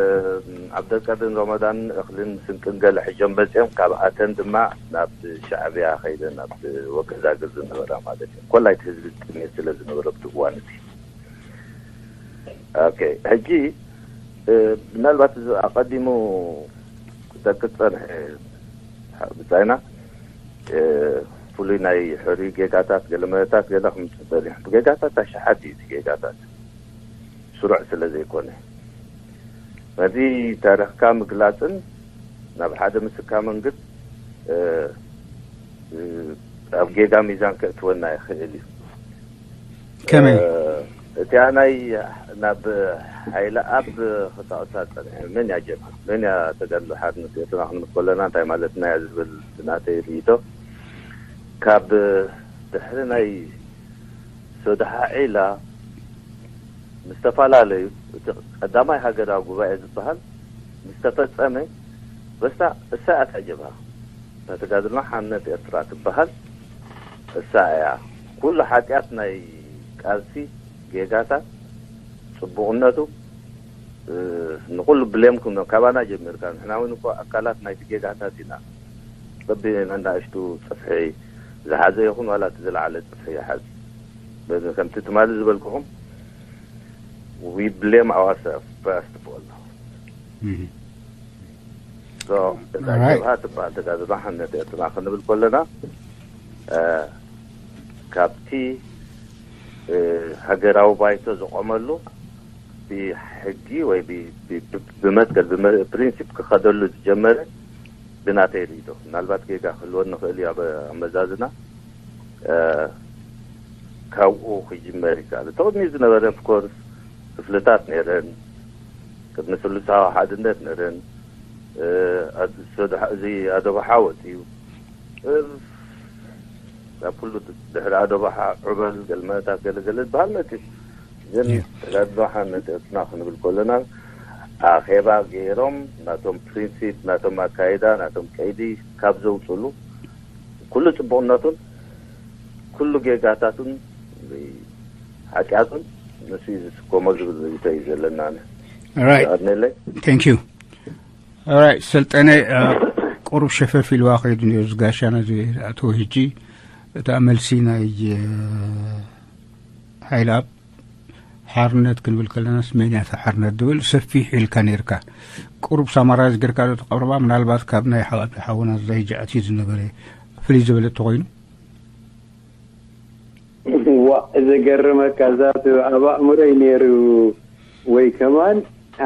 ዓብደልቀድርን ረመዳን እኽልን ስንቅን ገለ ሒዞም መጺኦም፣ ካብኣተን ድማ ናብ ሻዕብያ ከይደን፣ ናብ ወገዛግር ዝነበራ ማለት እዩ። ኮላይት ህዝቢ ጥሜት ስለ ዝነበረ ኣብቲ እዋን እቲ። ኦኬ፣ ሕጂ፣ እ፣ ምናልባት እዚ ኣቐዲሙ ክጠቅስ ጸንሐ ብጻይና፣ እ፣ ፍሉይ ናይ ሕሩይ ጌጋታት፣ ገለ መለታት ገለ ክምጽእ ጸኒሑ። ጌጋታት ኣሽሓት እዩ እቲ ጌጋታት። ስሩዕ ስለ ዘይኮነ። ነዚ ታሪኽካ ምግላጽን ናብ ሓደ ምስካምን ግን፣ እ፣ እ፣ ኣብ ጌጋ ሚዛን ከእትወና ይኽእል እዩ። ከመይ? እ፣ እቲኣ ናይ ናብ ሓይለኣብ ክጠቕሳ ጸኒሐ። መን እያ ጀብሃ? መን እያ ተጋድሎ ሓርነት ኤርትራ ክንብል ከለና እንታይ ማለትና እያ ዝብል ናተይ ርእይቶ፣ ካብ ድሕሪ ናይ ሶድሓ ዒላ ምስ ተፈላለዩ፣ እቲ ቀዳማይ ሃገራዊ ጉባኤ ዝበሃል ምስ ተፈጸመ፣ በስታ እሳ እያ እታ ጀብሃ። እታ ተጋድሎ ሓርነት ኤርትራ ትበሃል እሳ እያ። ኩሉ ሓጢኣት ናይ ቃልሲ ጌጋታት፣ ጽቡቕነቱ፣ እ፣ ንኹሉ ብሌም ክንብሎ፣ ካባና ጀሚርካ፣ ንሕና እውን እኮ ኣካላት ናይቲ ጌጋታት ኢና። በቢ ነናእሽቱ ጽፍሒ ዝሓዘ ይኹን ዋላ እቲ ዝለዓለ ጽፍሒ ይሓዝ። በዚ ከምቲ ትማሊ ዝበልኩኹም፣ we blame ourselves first of all። እህ። So፣ እዛ ራይት። ጀብሃ ትበሃል ተጋድሎ ሓርነት ኤርትራ ክንብል ከለና፣ እ፣ ካብቲ፣ እ፣ ሃገራዊ ባይቶ ዝቆመሉ ብሕጊ ወይ ብ-፣ ብ-፣ ብ-፣ ብመትከል፣ ብመ-፣ ፕሪንሲፕ ክኸደሉ ዝጀመረ ብናተይ ርእይቶ። ምናልባት ጌጋ ክህልወኒ ይኽእል እዩ ኣብ ኣመዛዝና። እ፣ ካብኡ ክጅመር ይከኣል። ተቕድሚኡ ዝነበረ፣ ኦፍ ኮርስ፣ ክፍልታት ነይረን። ቅድሚ ስሉሳዊ ሓድነት ነይረን። እ፣ ኣድ-፣ ሶድሓ-፣ እዚ ኣደባሓ ወፂኡ። እ፣ ናብ ኩሉ ድሕሪ ኣደባሓ ዑበል፣ ገልመታት፣ ገለገለ ዝበሃል መፂኡ። ግን ያ። ተጋድሎ ሓርነት ኤርትራ ክንብል ከለና፣ ኣኼባ ገይሮም፣ ናቶም ፕሪንሲፕ፣ ናቶም ኣካይዳ፣ ናቶም ቀይዲ ካብ ዘውፅሉ፣ ኩሉ ጽቡቕነቱን ኩሉ ጌጋታቱን ሓጢኣቱን ንሱ እዩ ዝስከሞ ዝብል ርእይቶ እዩ ዘለና። ኣነ ራይት። ይቐድመለይ። Thank you። ኦራይት፣ ሰልጠነ፣ እ፣ ቁሩብ ሸፈፍ ኢልዋ ከይዱ ነይሩ ዝጋሻ ነዚ ኣቶ። ሕጂ እታ መልሲ ናይ፣ እ፣ ሓይለኣብ ሓርነት ክንብል ከለናስ መን እያ እታ ሓርነት ዝብል ሰፊሕ ኢልካ ነይርካ። ቁሩብ ሳማራይዝ ጌርካ ዶ ተቐርባ? ምናልባት ካብ ናይ ሓ-፣ ሓውና ዘይ ጃዕቲ ዝነበረ ፍልይ ዝበለ ተኾይኑ? ዋ፣ ዘገርመካ ዛቱ ኣብ ኣእምሮይ ነይሩ ወይ ከማን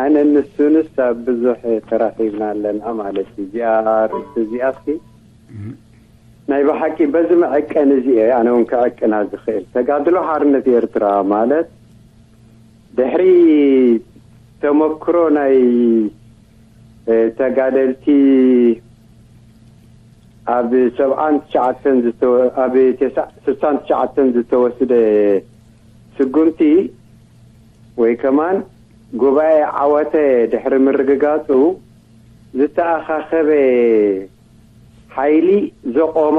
ኣነ ንሱንስ ኣብ ብዙሕ ተራኺብና ኣለና ማለት እዩ። እዚኣ ርእሲ እዚኣ እስኪ እም። ናይ ብሓቂ በዚ መዐቀን እዚ እየ ኣነ እውን ክዕቅና ዝኽእል። ተጋድሎ ሓርነት ኤርትራ ማለት ድሕሪ ተመክሮ ናይ፣ እ፣ ተጋደልቲ ኣብ ሰብዓን ትሽዓተን ዝተወ-፣ ኣብ ተስዓ-፣ ስሳን ትሽዓተን ዝተወስደ ስጉምቲ ወይ ከማን ጉባኤ ዓወተ ድሕሪ ምርግጋጹ ዝተኣኻኸበ ሓይሊ ዘቖማ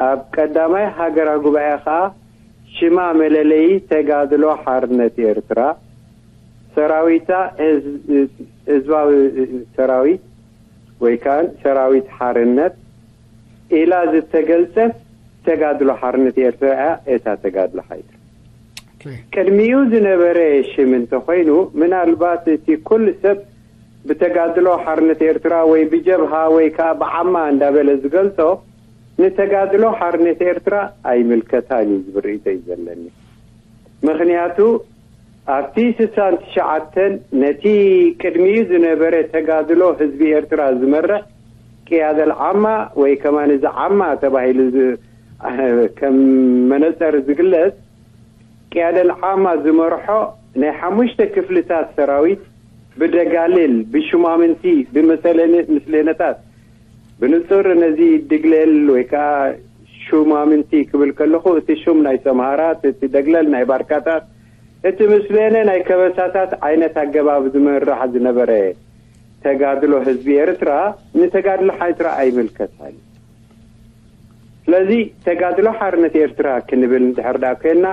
ኣብ ቀዳማይ ሃገራዊ ጉባኤ ኸኣ ሽማ መለለዪ ተጋድሎ ሓርነት ኤርትራ ሰራዊታ ህዝ-፣ ህዝባዊ ሰራዊት ወይ ከኣ ሰራዊት ሓርነት ኢላ ዝተገልጸት ተጋድሎ ሓርነት ኤርትራ እያ፣ እታ ተጋድሎ ሓይሊ። ኦኬ። ቅድሚኡ ዝነበረ ሽም እንተኾይኑ፣ ምናልባት እቲ ኩሉ ሰብ ብተጋድሎ ሓርነት ኤርትራ ወይ ብጀብሃ ወይ ከኣ ብዓማ እንዳበለ ዝገልጾ፣ ንተጋድሎ ሓርነት ኤርትራ ኣይምልከታን እዩ ዝብል ርእይቶ እዩ ዘለኒ። ምኽንያቱ፣ ኣብቲ ስሳን ትሽዓተን ነቲ ቅድሚኡ ዝነበረ ተጋድሎ ህዝቢ ኤርትራ ዝመርሕ ቅያደል ዓማ ወይ ከማን እዚ ዓማ ተባሂሉ ዝ-፣ ከም መነጸር ዝግለጽ ቅያደል ዓማ ዝመርሖ ናይ ሓሙሽተ ክፍልታት ሰራዊት ብደጋልል፣ ብሹማምንቲ፣ ብመሰለነ-፣ ምስለነታት ብንጹር ነዚ ድግለል ወይ ከዓ ሹማምንቲ ክብል ከለኹ፣ እቲ ሹም ናይ ሰምሃራት፣ እቲ ደግለል ናይ ባርካታት፣ እቲ ምስለነ ናይ ከበሳታት ዓይነት ኣገባብ ዝመራሕ ዝነበረ ተጋድሎ ህዝቢ ኤርትራ ንተጋድሎ ሓይትራ ኣይምልከታን። ስለዚ ተጋድሎ ሓርነት ኤርትራ ክንብል እንድሕር ደኣ ኮይንና፣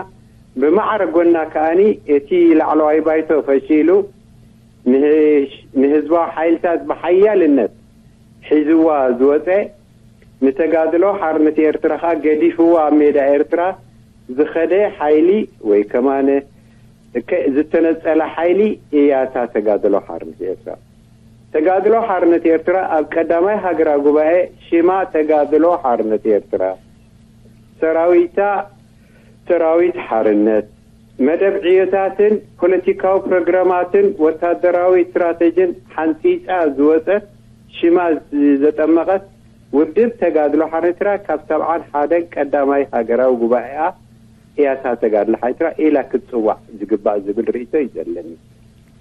ብማዕረ ጎና ከኣኒ እቲ ላዕለዋይ ባይቶ ፈሺሉ ንህ-፣ ንህዝባዊ ሓይልታት ብሓያልነት ሒዝዋ ዝወፀ፣ ንተጋድሎ ሓርነት ኤርትራ ከኣ ገዲፍዋ ኣብ ሜዳ ኤርትራ ዝኸደ ሓይሊ ወይ ከማነ እከ ዝተነጸለ ሓይሊ እያ እታ ተጋድሎ ሓርነት ኤርትራ። ተጋድሎ ሓርነት ኤርትራ ኣብ ቀዳማይ ሃገራዊ ጉባኤ ሽማ ተጋድሎ ሓርነት ኤርትራ፣ ሰራዊታ ሰራዊት ሓርነት፣ መደብ ዕዮታትን ፖለቲካዊ ፕሮግራማትን ወታደራዊ ስትራተጂን ሓንጺጻ ዝወጸት፣ ሽማ ዘጠመቐት ውድብ ተጋድሎ ሓርነት ኤርትራ ካብ ሰብዓን ሓደን ቀዳማይ ሃገራዊ ጉባኤኣ እያ እታ ተጋድሎ ሓርነት ኤርትራ ኢላ ክትጽዋዕ ዝግባእ ዝብል ርእይቶ እዩ ዘለኒ።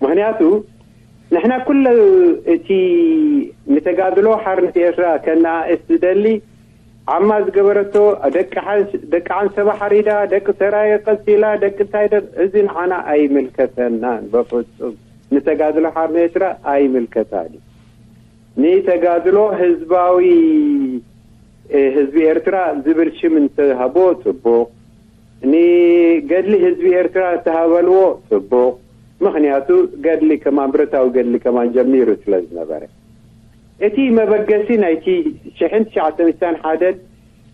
ምኽንያቱ ንሕና ኩሉ እቲ ንተጋድሎ ሓርነት ኤርትራ ከነኣእስ ዝደሊ ዓማ ዝገበረቶ፣ ደቂ ሓን-፣ ደቂ ዓንሰባ ሓሪዳ፣ ደቂ ሰራየ ቀቲላ፣ ደቂ እንታይ ደ-፣ እዚ ንዓና ኣይምልከተናን በፍጹም። ንተጋድሎ ሓርነት ኤርትራ ኣይምልከታን እዩ። ንተጋድሎ ህዝባዊ፣ እ፣ ህዝቢ ኤርትራ ዝብል ሽም እንተሃቦ ጽቡቕ፣ ንገድሊ ህዝቢ ኤርትራ እንተሃበልዎ ጽቡቕ። ምኽንያቱ ገድሊ ከማን፣ ብረታዊ ገድሊ ከማን ጀሚሩ ስለ ዝነበረ። እቲ መበገሲ ናይቲ ሽሕን ትሽዓተ ሚእትን ሓደን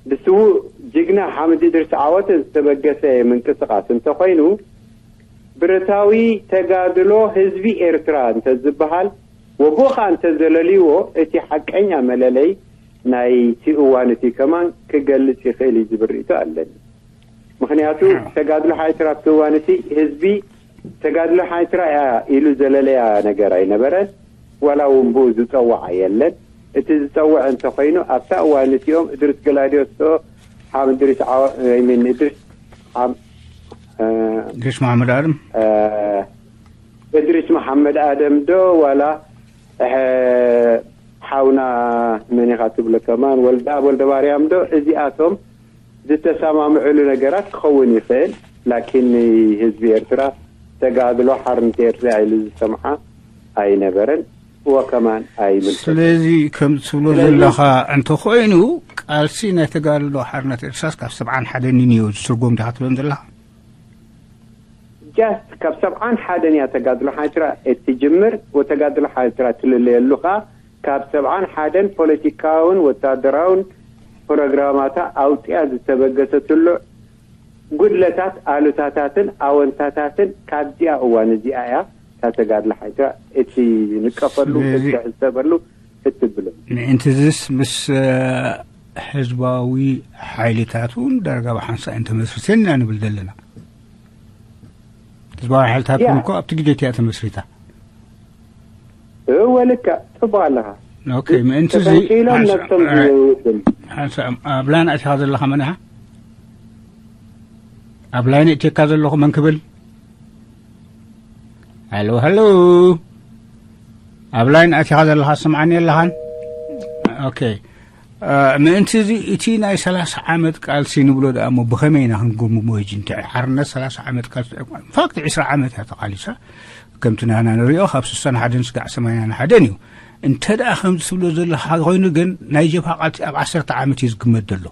ብስዉእ ጅግና ሓምድ እድሪስ ዓወት ዝተበገሰ ምንቅስቓስ እንተኾይኑ፣ ብረታዊ ተጋድሎ ህዝቢ ኤርትራ እንተዝበሃል፣ ወቦ ኸኣ እንተዘለልይዎ፣ እቲ ሓቀኛ መለለይ ናይቲ እዋን እቲ ከማን ክገልጽ ይኽእል እዩ ዝብል ርእይቶ ኣለኒ። ምኽንያቱ ተጋድሎ ሓይትራ ኣብቲ እዋን እቲ ህዝቢ ተጋድሎ ሓይትራ እያ ኢሉ ዘለለያ ነገር ኣይነበረን። ዋላ እውን ብኡ ዝጸውዓ የለን። እቲ ዝጸውዕ እንተኾይኑ ኣብታ እዋን እቲኦም እድሪስ ገላዲዮስ ዶ ሓም እድሪስ ዓዋ-፣ I mean እድሪስ ሓም-፣ እ፣ እድሪስ መሓመድ ኣደም። እ፣ እድሪስ መሓመድ ኣደም ዶ ዋላ፣ እ፣ ሓውና መን ኢኻ ትብሎ ከማን ወልደኣብ ወልደማርያም ዶ እዚኣቶም ዝተሰማምዕሉ ነገራት ክኸውን ይኽእል። ላኪን ህዝቢ ኤርትራ ተጋድሎ ሓርነት ኤርትራ ኢሉ ዝሰምዓ ኣይነበረን። ወከማን ኣይምልከትን። ስለዚ ከም ትብሎ ስለዚ ዘለኻ እንተኾይኑ ቃልሲ ናይ ተጋድሎ ሓርነት ኤርትራስ ካብ ሰብዓን ሓደን እዩ ዝትርጎም ዲኻ ትብለን ዘለኻ? ጃስት ካብ ሰብዓን ሓደን እያ ተጋድሎ ሓርነት ኤርትራ እትጅምር፣ ወተጋድሎ ሓርነት ኤርትራ ትልለየሉ ኸኣ ካብ ሰብዓን ሓደን ፖለቲካውን ወታደራውን ፕሮግራማታ ኣውጺኣ ዝተበገሰትሉ ጉድለታት፣ ኣሉታታትን ኣወንታታትን ካብዚኣ እዋን እዚኣ እያ እታ ተጋድሎ ሓይትራ እቲ ንቀፈሉ፣ ስለዚ እቲ ሕሰበሉ፣ እትብሎ። ምእንትዝስ ምስ፣ እ፣ ህዝባዊ ሓይልታት እውን ዳርጋ ብሓንሳእ እንተመስርተን ኢና ንብል ዘለና። ህዝባዊ ሓይልታት ያ። እውን እኮ ኣብቲ ግዜ እቲኣ ተመስሪታ። እወ፣ ልክዕ፣ ጽቡቕ ኣለኻ። ኦኬ፣ ምእንቲ እዚ ተፈንቂሎም ሓንሳእ፣ ነብሶም ራይ-፣ ዝውድም። ሓንሳእ ኣብ ላይን ኣቲኻ ዘለኻ መን ኢኻ? ኣብ ላይን እቲካ ዘለኹ መን ክብል? ሃሎ፣ ሃሎ። ኣብ ላይን ኣቲኻ ዘለኻ ስምዓኒ ኣለኻን? ኦኬ። እ፣ ምእንቲ እዚ እቲ ናይ ሰላሳ ዓመት ቃልሲ ንብሎ ደኣ እሞ ብኸመይ ኢና ክንግምግሞ? ሕጂ እንተ ሓርነት ሰላሳ ዓመት ቃልሲ፣ ኢንፋክት ዕስራ ዓመት እያ ተቓሊሳ። ከምቲ ናና ንሪኦ ካብ ስሳን ሓደን ስጋዕ ሰማንያን ሓደን እዩ። እንተ ደኣ ከምዚ ትብሎ ዘለኻ ኮይኑ ግን ናይ ጀብሃ ቃልሲ ኣብ ዓሰርተ ዓመት እዩ ዝግመት ዘሎ።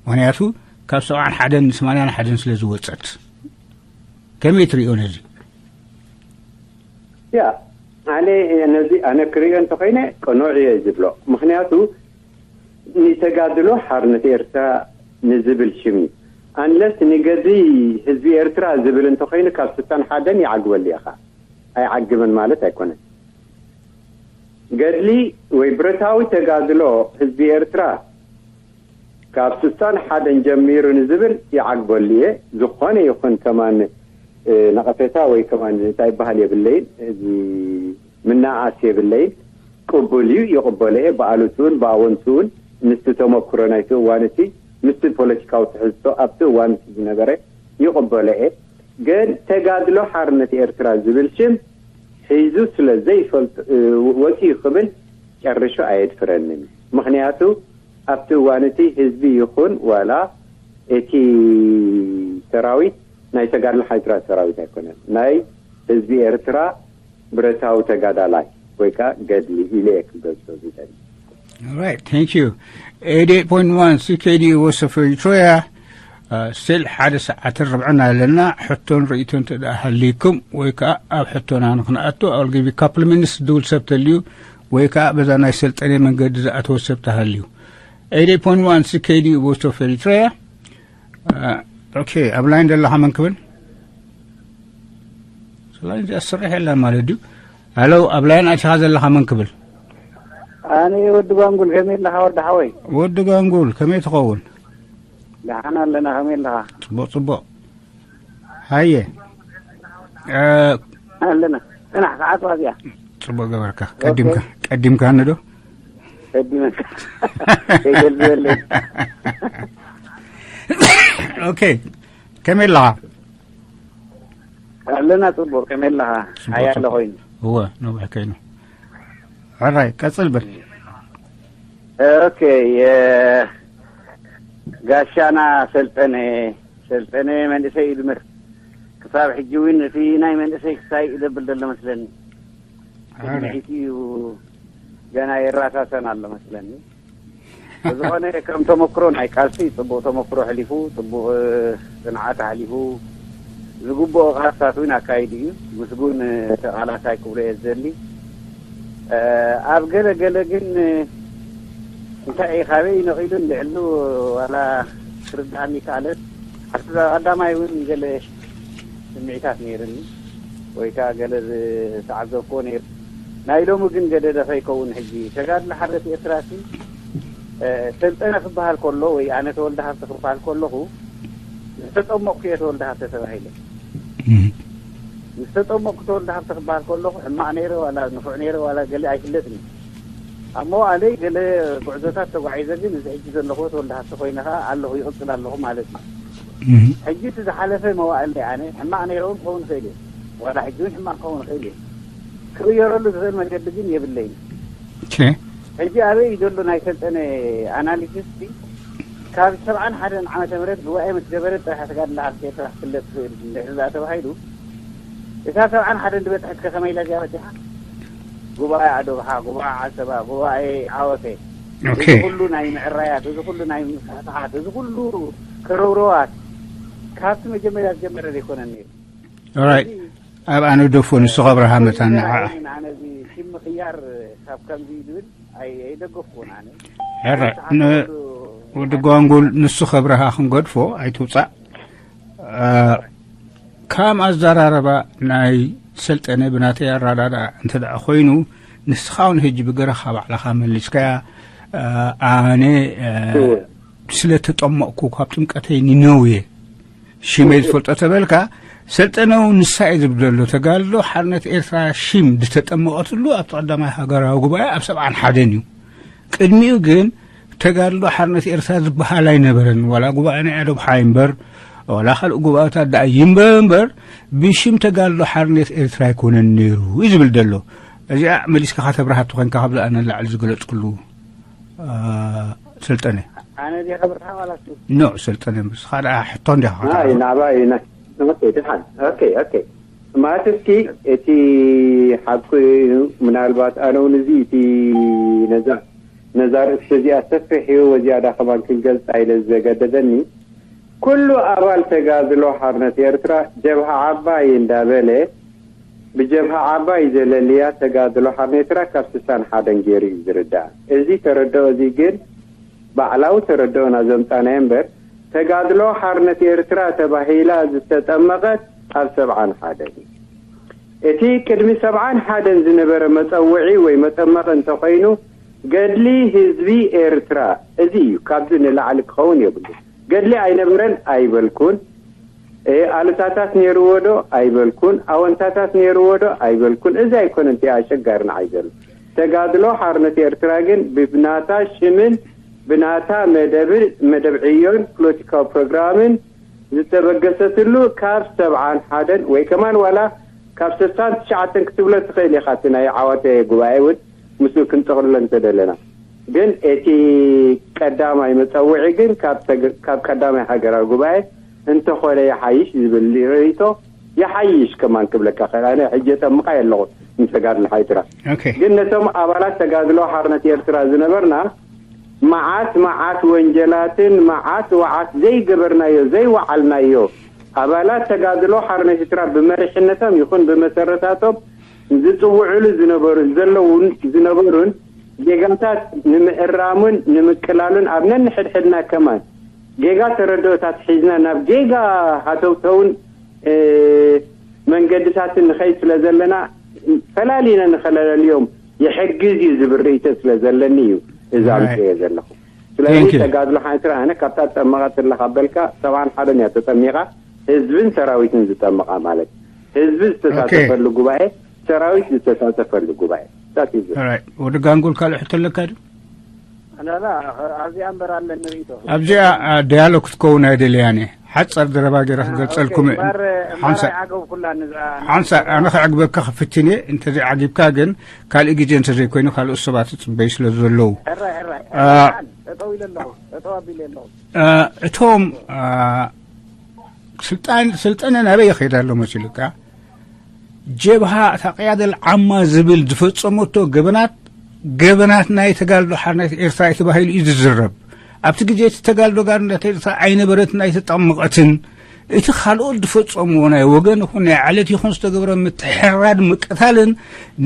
ምኽንያቱ ካብ ሰብዓን ሓደን ንሰማንያን ሓደን ስለ ዝወጸት። ከመይ ትሪኦ ነዚ? ያ፣ ኣነ ነዚ ኣነ ክሪኦ እንተኾይነ ቅኑዕ እየ ዝብሎ። ምኽንያቱ ንተጋድሎ ሓርነት ኤርትራ ንዝብል ሽም እዩ። ኣንለስ ንገድሊ ህዝቢ ኤርትራ ዝብል እንተኾይኑ ካብ ስሳን ሓደን ይዓግበሉ ኢኻ። ኣይዓግብን ማለት ኣይኮነን። ገድሊ ወይ ብረታዊ ተጋድሎ ህዝቢ ኤርትራ ካብ ስሳን ሓደን ጀሚሩ ንዝብል ይዓግበሉ እየ። ዝኾነ ይኹን ከማን፣ እ፣ ነቐፌታ ወይ ከማን እንታይ ይበሃል የብለይን። እዚ ምናኣስ የብለይን። ቅቡል እዩ፣ ይቕበሎ እየ። ብኣሉትውን ብኣወንትውን ምስቲ ተመክሮ ናይቲ እዋን እቲ ምስቲ ፖለቲካዊ ትሕዝቶ ኣብቲ እዋን እቲ ዝነበረ ይቕበሎ እየ። ግን ተጋድሎ ሓርነት ኤርትራ ዝብል ሽም ሒዙ ስለ ዘይፈልጥ ወፂኡ ክብል ጨርሹ ኣየድፍረንን። ምኽንያቱ ኣብቲ እዋን እቲ ህዝቢ ይኹን ዋላ እቲ ሰራዊት ናይ ተጋድሎ ሓርነት ኤርትራ ሰራዊት ኣይኮነን። ናይ ህዝቢ ኤርትራ ብረታዊ ተጋዳላይ ወይ ከዓ ገድሊ ኢለ እየ ክገልጾ ዝደሊ። Right, thank you. eighty-eight point one C K D U Voice of Eritrea. ስቲል ሓደ ሰዓትን ርብዕን ኣለና። ሕቶን ርእይቶን እንተ ደኣ ሃልይኩም ወይ ከዓ ኣብ ሕቶና ንክንኣቱ ኣልጊቢ ካፕልሚንስ ድውል ሰብ ተልዩ ወይ ከዓ በዛ ናይ ሰልጠነ መንገዲ ዝኣተወ ሰብ ተሃልዩ። eighty-eight point one C K D U Voice of Eritrea. ኦኬ፣ ኣብ ላይን ዘለኻ መን ክብል? ላይን እዚኣ ስርሕ የላ ማለት ድዩ? ኣለው፣ ኣብ ላይን ኣቲኻ ዘለኻ መን ክብል? ኣነ ወዲ ጓንጉል፣ ከመይ ኣለኻ ወዲ ሓወይ? ወዲ ጓንጉል፣ ከመይ ትኸውን? ደሓን ኣለና፣ ከመይ ኣለኻ? ጽቡቕ ጽቡቕ። ሃየ። ኣለና። ጽናሕ፣ ሰዓት ዋዚያ። ጽቡቕ ገበርካ። ቀዲምካ ቀዲምካ ንዶ? ቀዲመካ። ከይገልጽ ዘለይ። ኦኬ፣ ከመይ ኣለኻ? ኣለና ጽቡቕ፣ ከመይ ኣለኻ? ሓያለ ኮይኑ። እወ፣ ነዊሕ ከይኑ። ሕራይ፣ ቀጽል በል። ኦኬ፣ የ- ጋሻና ሰልጠነ፣ ሰልጠነ መንእሰይ እዩ ዝመስል። ክሳብ ሕጂ እውን እቲ ናይ መንእሰይ ክሳይ እዩ ዘብል ዘሎ መስለኒ። ቅድሚ ሕጂ እዩ ገና የራሳሰን ኣሎ መስለኒ። ብዝኾነ ከም ተመክሮ ናይ ቃልሲ ጽቡቕ ተመክሮ ኣሕሊፉ፣ ጽቡቕ ጽንዓት ኣሕሊፉ፣ ዝግብኦ ቃልስታት እውን ኣካይዱ እዩ። ምስጉን ተቓላሳይ ክብሎ እየ ዝደሊ። ኣብ ገለ ገለ ግን እንታይ እዩ ካበይ ነቒሉ እንድዕሉ ዋላ ክርድኣኒ ይከኣለን። ኣብቲ ቀዳማይ እውን ገለ ስምዒታት ነይርኒ ወይ ከዓ ገለ ዝተዓዘብክዎ ነይሩ። ናይ ሎሚ ግን ገደደ ከይከውን ሕጂ ተጋድሎ ሓርነት ኤርትራ ሲ ሰልጠነ ክበሃል ከሎ ወይ ኣነ ተወልደ ሃብተ ክበሃል ከለኹ ዝተጠመቕኩ እየ ተወልደ ሃብተ ተባሂለ። ምስ ተጠመቕኩ ተወልደ ሃብተ ክበሃል ከለኹ ሕማቕ ነይረ ዋላ ንፉዕ ነይረ ዋላ ገለ ኣይፍለጥን እዩ። ኣብ መዋእለይ ገለ ጉዕዞታት ተጓዒዘ ግን እዚ ሕጂ ዘለኹዎ ተወልደ ሃብተ ኮይነ ከዓ ኣለኹ ይቕፅል ኣለኹ ማለት እዩ። ሕጂ እቲ ዝሓለፈ መዋእለይ ኣነ ሕማቕ ነይረ እውን ክኸውን ይኽእል እዩ። ዋላ ሕጂ እውን ሕማቕ ክኸውን ይኽእል እዩ። ክቕየረሉ ዝኽእል መገዲ ግን የብለይን። ሕጂ ኣበይ እዩ ዘሎ ናይ ሰልጠነ ኣናሊሲስ ሲ ካብ ሰብዓን ሓደን ዓመተ ምህረት ጉባኤ ምስ ገበረ ጥራሕ ተጋድላ ኣብ ኤርትራ ክትፍለጥ ትኽእል እንድሕር ደኣ ተባሂሉ እታ ሰብዓን ሓደን ዝበፅሐት ከ ከመይ ኢላ እዚኣ በፂሓ? ጉባኤ ኣዶብሓ፣ ጉባኤ ዓሰባ፣ ጉባኤ ዓወተ፣ እዚ ኩሉ ናይ ምዕራያት፣ እዚ ኩሉ ናይ ምስሕስሓት፣ እዚ ኩሉ ከረውረዋት ካብቲ መጀመርያ ዝጀመረ ዘይኮነን ነይሩ። ኦራይት፣ ኣብ ኣነ ደፎ ንሱ ኸብርሃ መታን ንዓኣ። ኣነ እዚ ሽም ምቕያር ካብ ከምዚ ዝብል ኣይ- ኣይደገፍኩን ኣነ። ሕረ፣ ን- ወዲ ጓንጉል ንሱ ኸብርሃ ክንገድፎ ኣይትውፃእ። እ፣ ከም ኣዘራረባ ናይ ሰልጠነ ብናተይ ኣራዳዳ እንተ ደኣ ኮይኑ ንስኻ እውን ህጂ ብገረኻ ባዕልኻ መሊስካያ። እ፣ ኣነ እ፣ ስለ ተጠመቕኩ ካብ ጥምቀተይ ኒነው እየ ሽመይ ዝፈልጦ ተበልካ ሰልጠነ እውን ንሳ እዩ ዝብል ዘሎ። ተጋድሎ ሓርነት ኤርትራ ሽም ዝተጠመቐትሉ ኣብቲ ቀዳማይ ሃገራዊ ጉባኤ ኣብ ሰብዓን ሓደን እዩ። ቅድሚኡ ግን ተጋድሎ ሓርነት ኤርትራ ዝበሃል ኣይነበረን። ዋላ ጉባኤ ናይ ኣዶብሓ ይንበር ዋላ ካልእ ጉባኤታት ደኣ ይንበር እምበር ብሽም ተጋድሎ ሓርነት ኤርትራ ኣይኮነን ነይሩ እዩ ዝብል ዘሎ። እዚኣ መሊስካ ከተብርሃ ተኾይንካ ካብዚ ኣነ ንላዕሊ ዝገለጽኩሉ እ፣ ሰልጠነ። ኣነ እዚኣ ከብርሃ ዋላ እሱ? ኖ ሰልጠነ ምስኻ ደኣ ሕቶ እንዲኻ ኣይ ናባይ ናይ ኦኬ ድሓን ኦኬ ኦኬ ማለት እስኪ እቲ ሓቂ እዩ። ምናልባት ኣነ እውን እዚ እቲ ነዛ ነዛ ርእሲ እዚኣ ሰፊሕ እዩ ወዚያዳ ከማን ክንገልፃ ኢለ ዘገደደኒ ኩሉ ኣባል ተጋድሎ ሓርነት ኤርትራ ጀብሃ ዓባይ እንዳበለ ብጀብሃ ዓባይ ዘለልያ ተጋድሎ ሓርነት ኤርትራ ካብ ስሳን ሓደን ገይሩ እዩ ዝርዳእ። እዚ ተረድኦ እዚ ግን ባዕላዊ ተረድኦና ዘምጻናዮ እምበር ተጋድሎ ሓርነት ኤርትራ ተባሂላ ዝተጠመቐት ኣብ ሰብዓን ሓደን እዩ። እቲ ቅድሚ ሰብዓን ሓደን ዝነበረ መጸውዒ ወይ መጠመቒ እንተኾይኑ ገድሊ ህዝቢ ኤርትራ እዚ እዩ። ካብዚ ንላዕሊ ክኸውን የብሉ። ገድሊ ኣይነበረን ኣይበልኩን። ኣሉታታት ነይርዎ ዶ ኣይበልኩን። ኣወንታታት ነይርዎ ዶ ኣይበልኩን። እዚ ኣይኮነን እቲ ኣሸጋሪ ንዓይ ዘሎ። ተጋድሎ ሓርነት ኤርትራ ግን ብናታ ሽምን ብናታ መደብ መደብ ዕዮን ፖለቲካዊ ፕሮግራምን ዝተበገሰትሉ ካብ ሰብዓን ሓደን ወይ ከማን ዋላ ካብ ስሳን ትሽዓተን ክትብሎ ትኽእል ኢኻ። እቲ ናይ ዓዋተ ጉባኤ እውን ምስኡ ክንጠቕልሎ እንተደለና ግን እቲ ቀዳማይ መጸውዒ ግን ካብ ተግ- ካብ ቀዳማይ ሃገራዊ ጉባኤ እንተኾነ ይሓይሽ ዝብል ርእይቶ ይሓይሽ ከማን ክብለካ ክእል። ኣነ ሕጂ የጠምቓ የለኹ ንተጋድሎ ሓይትራ okay ግን ነቶም ኣባላት ተጋድሎ ሓርነት ኤርትራ ዝነበርና መዓት መዓት ወንጀላትን መዓት ወዓት ዘይገበርናዮ ዘይወዓልናዮ ኣባላት ተጋድሎ ሓርነት ኤርትራ ብመሪሕነቶም ይኹን ብመሰረታቶም ዝጽውዕሉ ዝነበሩ ዘለውን ዝነበሩን ጌጋታት ንምእራሙን ንምቅላሉን ኣብ ነንሕድሕድና ከማን ጌጋ ተረድኦታት ሒዝና ናብ ጌጋ ሃተውተውን መንገድታትን ንኸይድ ስለ ዘለና ፈላሊና ንኸለለልዮም ይሕግዝ እዩ ዝብል ርእይቶ ስለ ዘለኒ እዩ እዛ ኣምፅኦ ዘለኹ። ስለዚ ተጋድሎ ሓንቲ ኣነ ካብታ ዝጠመቐት ኣለካ በልካ ሰብዓን ሓደን እያ ተጠሚቓ ህዝብን ሰራዊትን ዝጠመቓ ማለት ህዝቢ ዝተሳተፈሉ ጉባኤ ሰራዊት ዝተሳተፈሉ ጉባኤ። ወዲ ጋንጉል ካልእ ሕቶ ኣለካ ድዩ? ኣብዚኣ እምበር ኣለኒ ርእይቶ ኣብዚኣ ዲያሎግ ክትከውን ኣይደልያን እየ ሓፀር ዘረባ ገይረ ክገልፀልኩም ሓንሳ ኣነ ከዕግበካ ክፍትን እየ እንተዘይዓጊብካ ግን ካልእ ግዜ እንተዘይኮይኑ ካልኦት ሰባት ይፅበዩ ስለ ዘለዉ እቶም ስልጠነ ናበይ ይኸይድ ኣሎ መሲሉካ ጀብሃ እታ ቅያደል ዓማ ዝብል ዝፈጸመቶ ገበናት ገበናት ናይ ተጋድሎ ሓርነት ኤርትራ እዩ ተባሂሉ እዩ ዝዝረብ። ኣብቲ ግዜ እቲ ተጋድሎ ጋር ናይ ኤርትራ ኣይነበረትን ኣይተጠመቐትን። እቲ ካልኦት ዝፈጸምዎ ናይ ወገን ይኹን ናይ ዓሌት ይኹን ዝተገብረ ምትሕርራድ ምቅታልን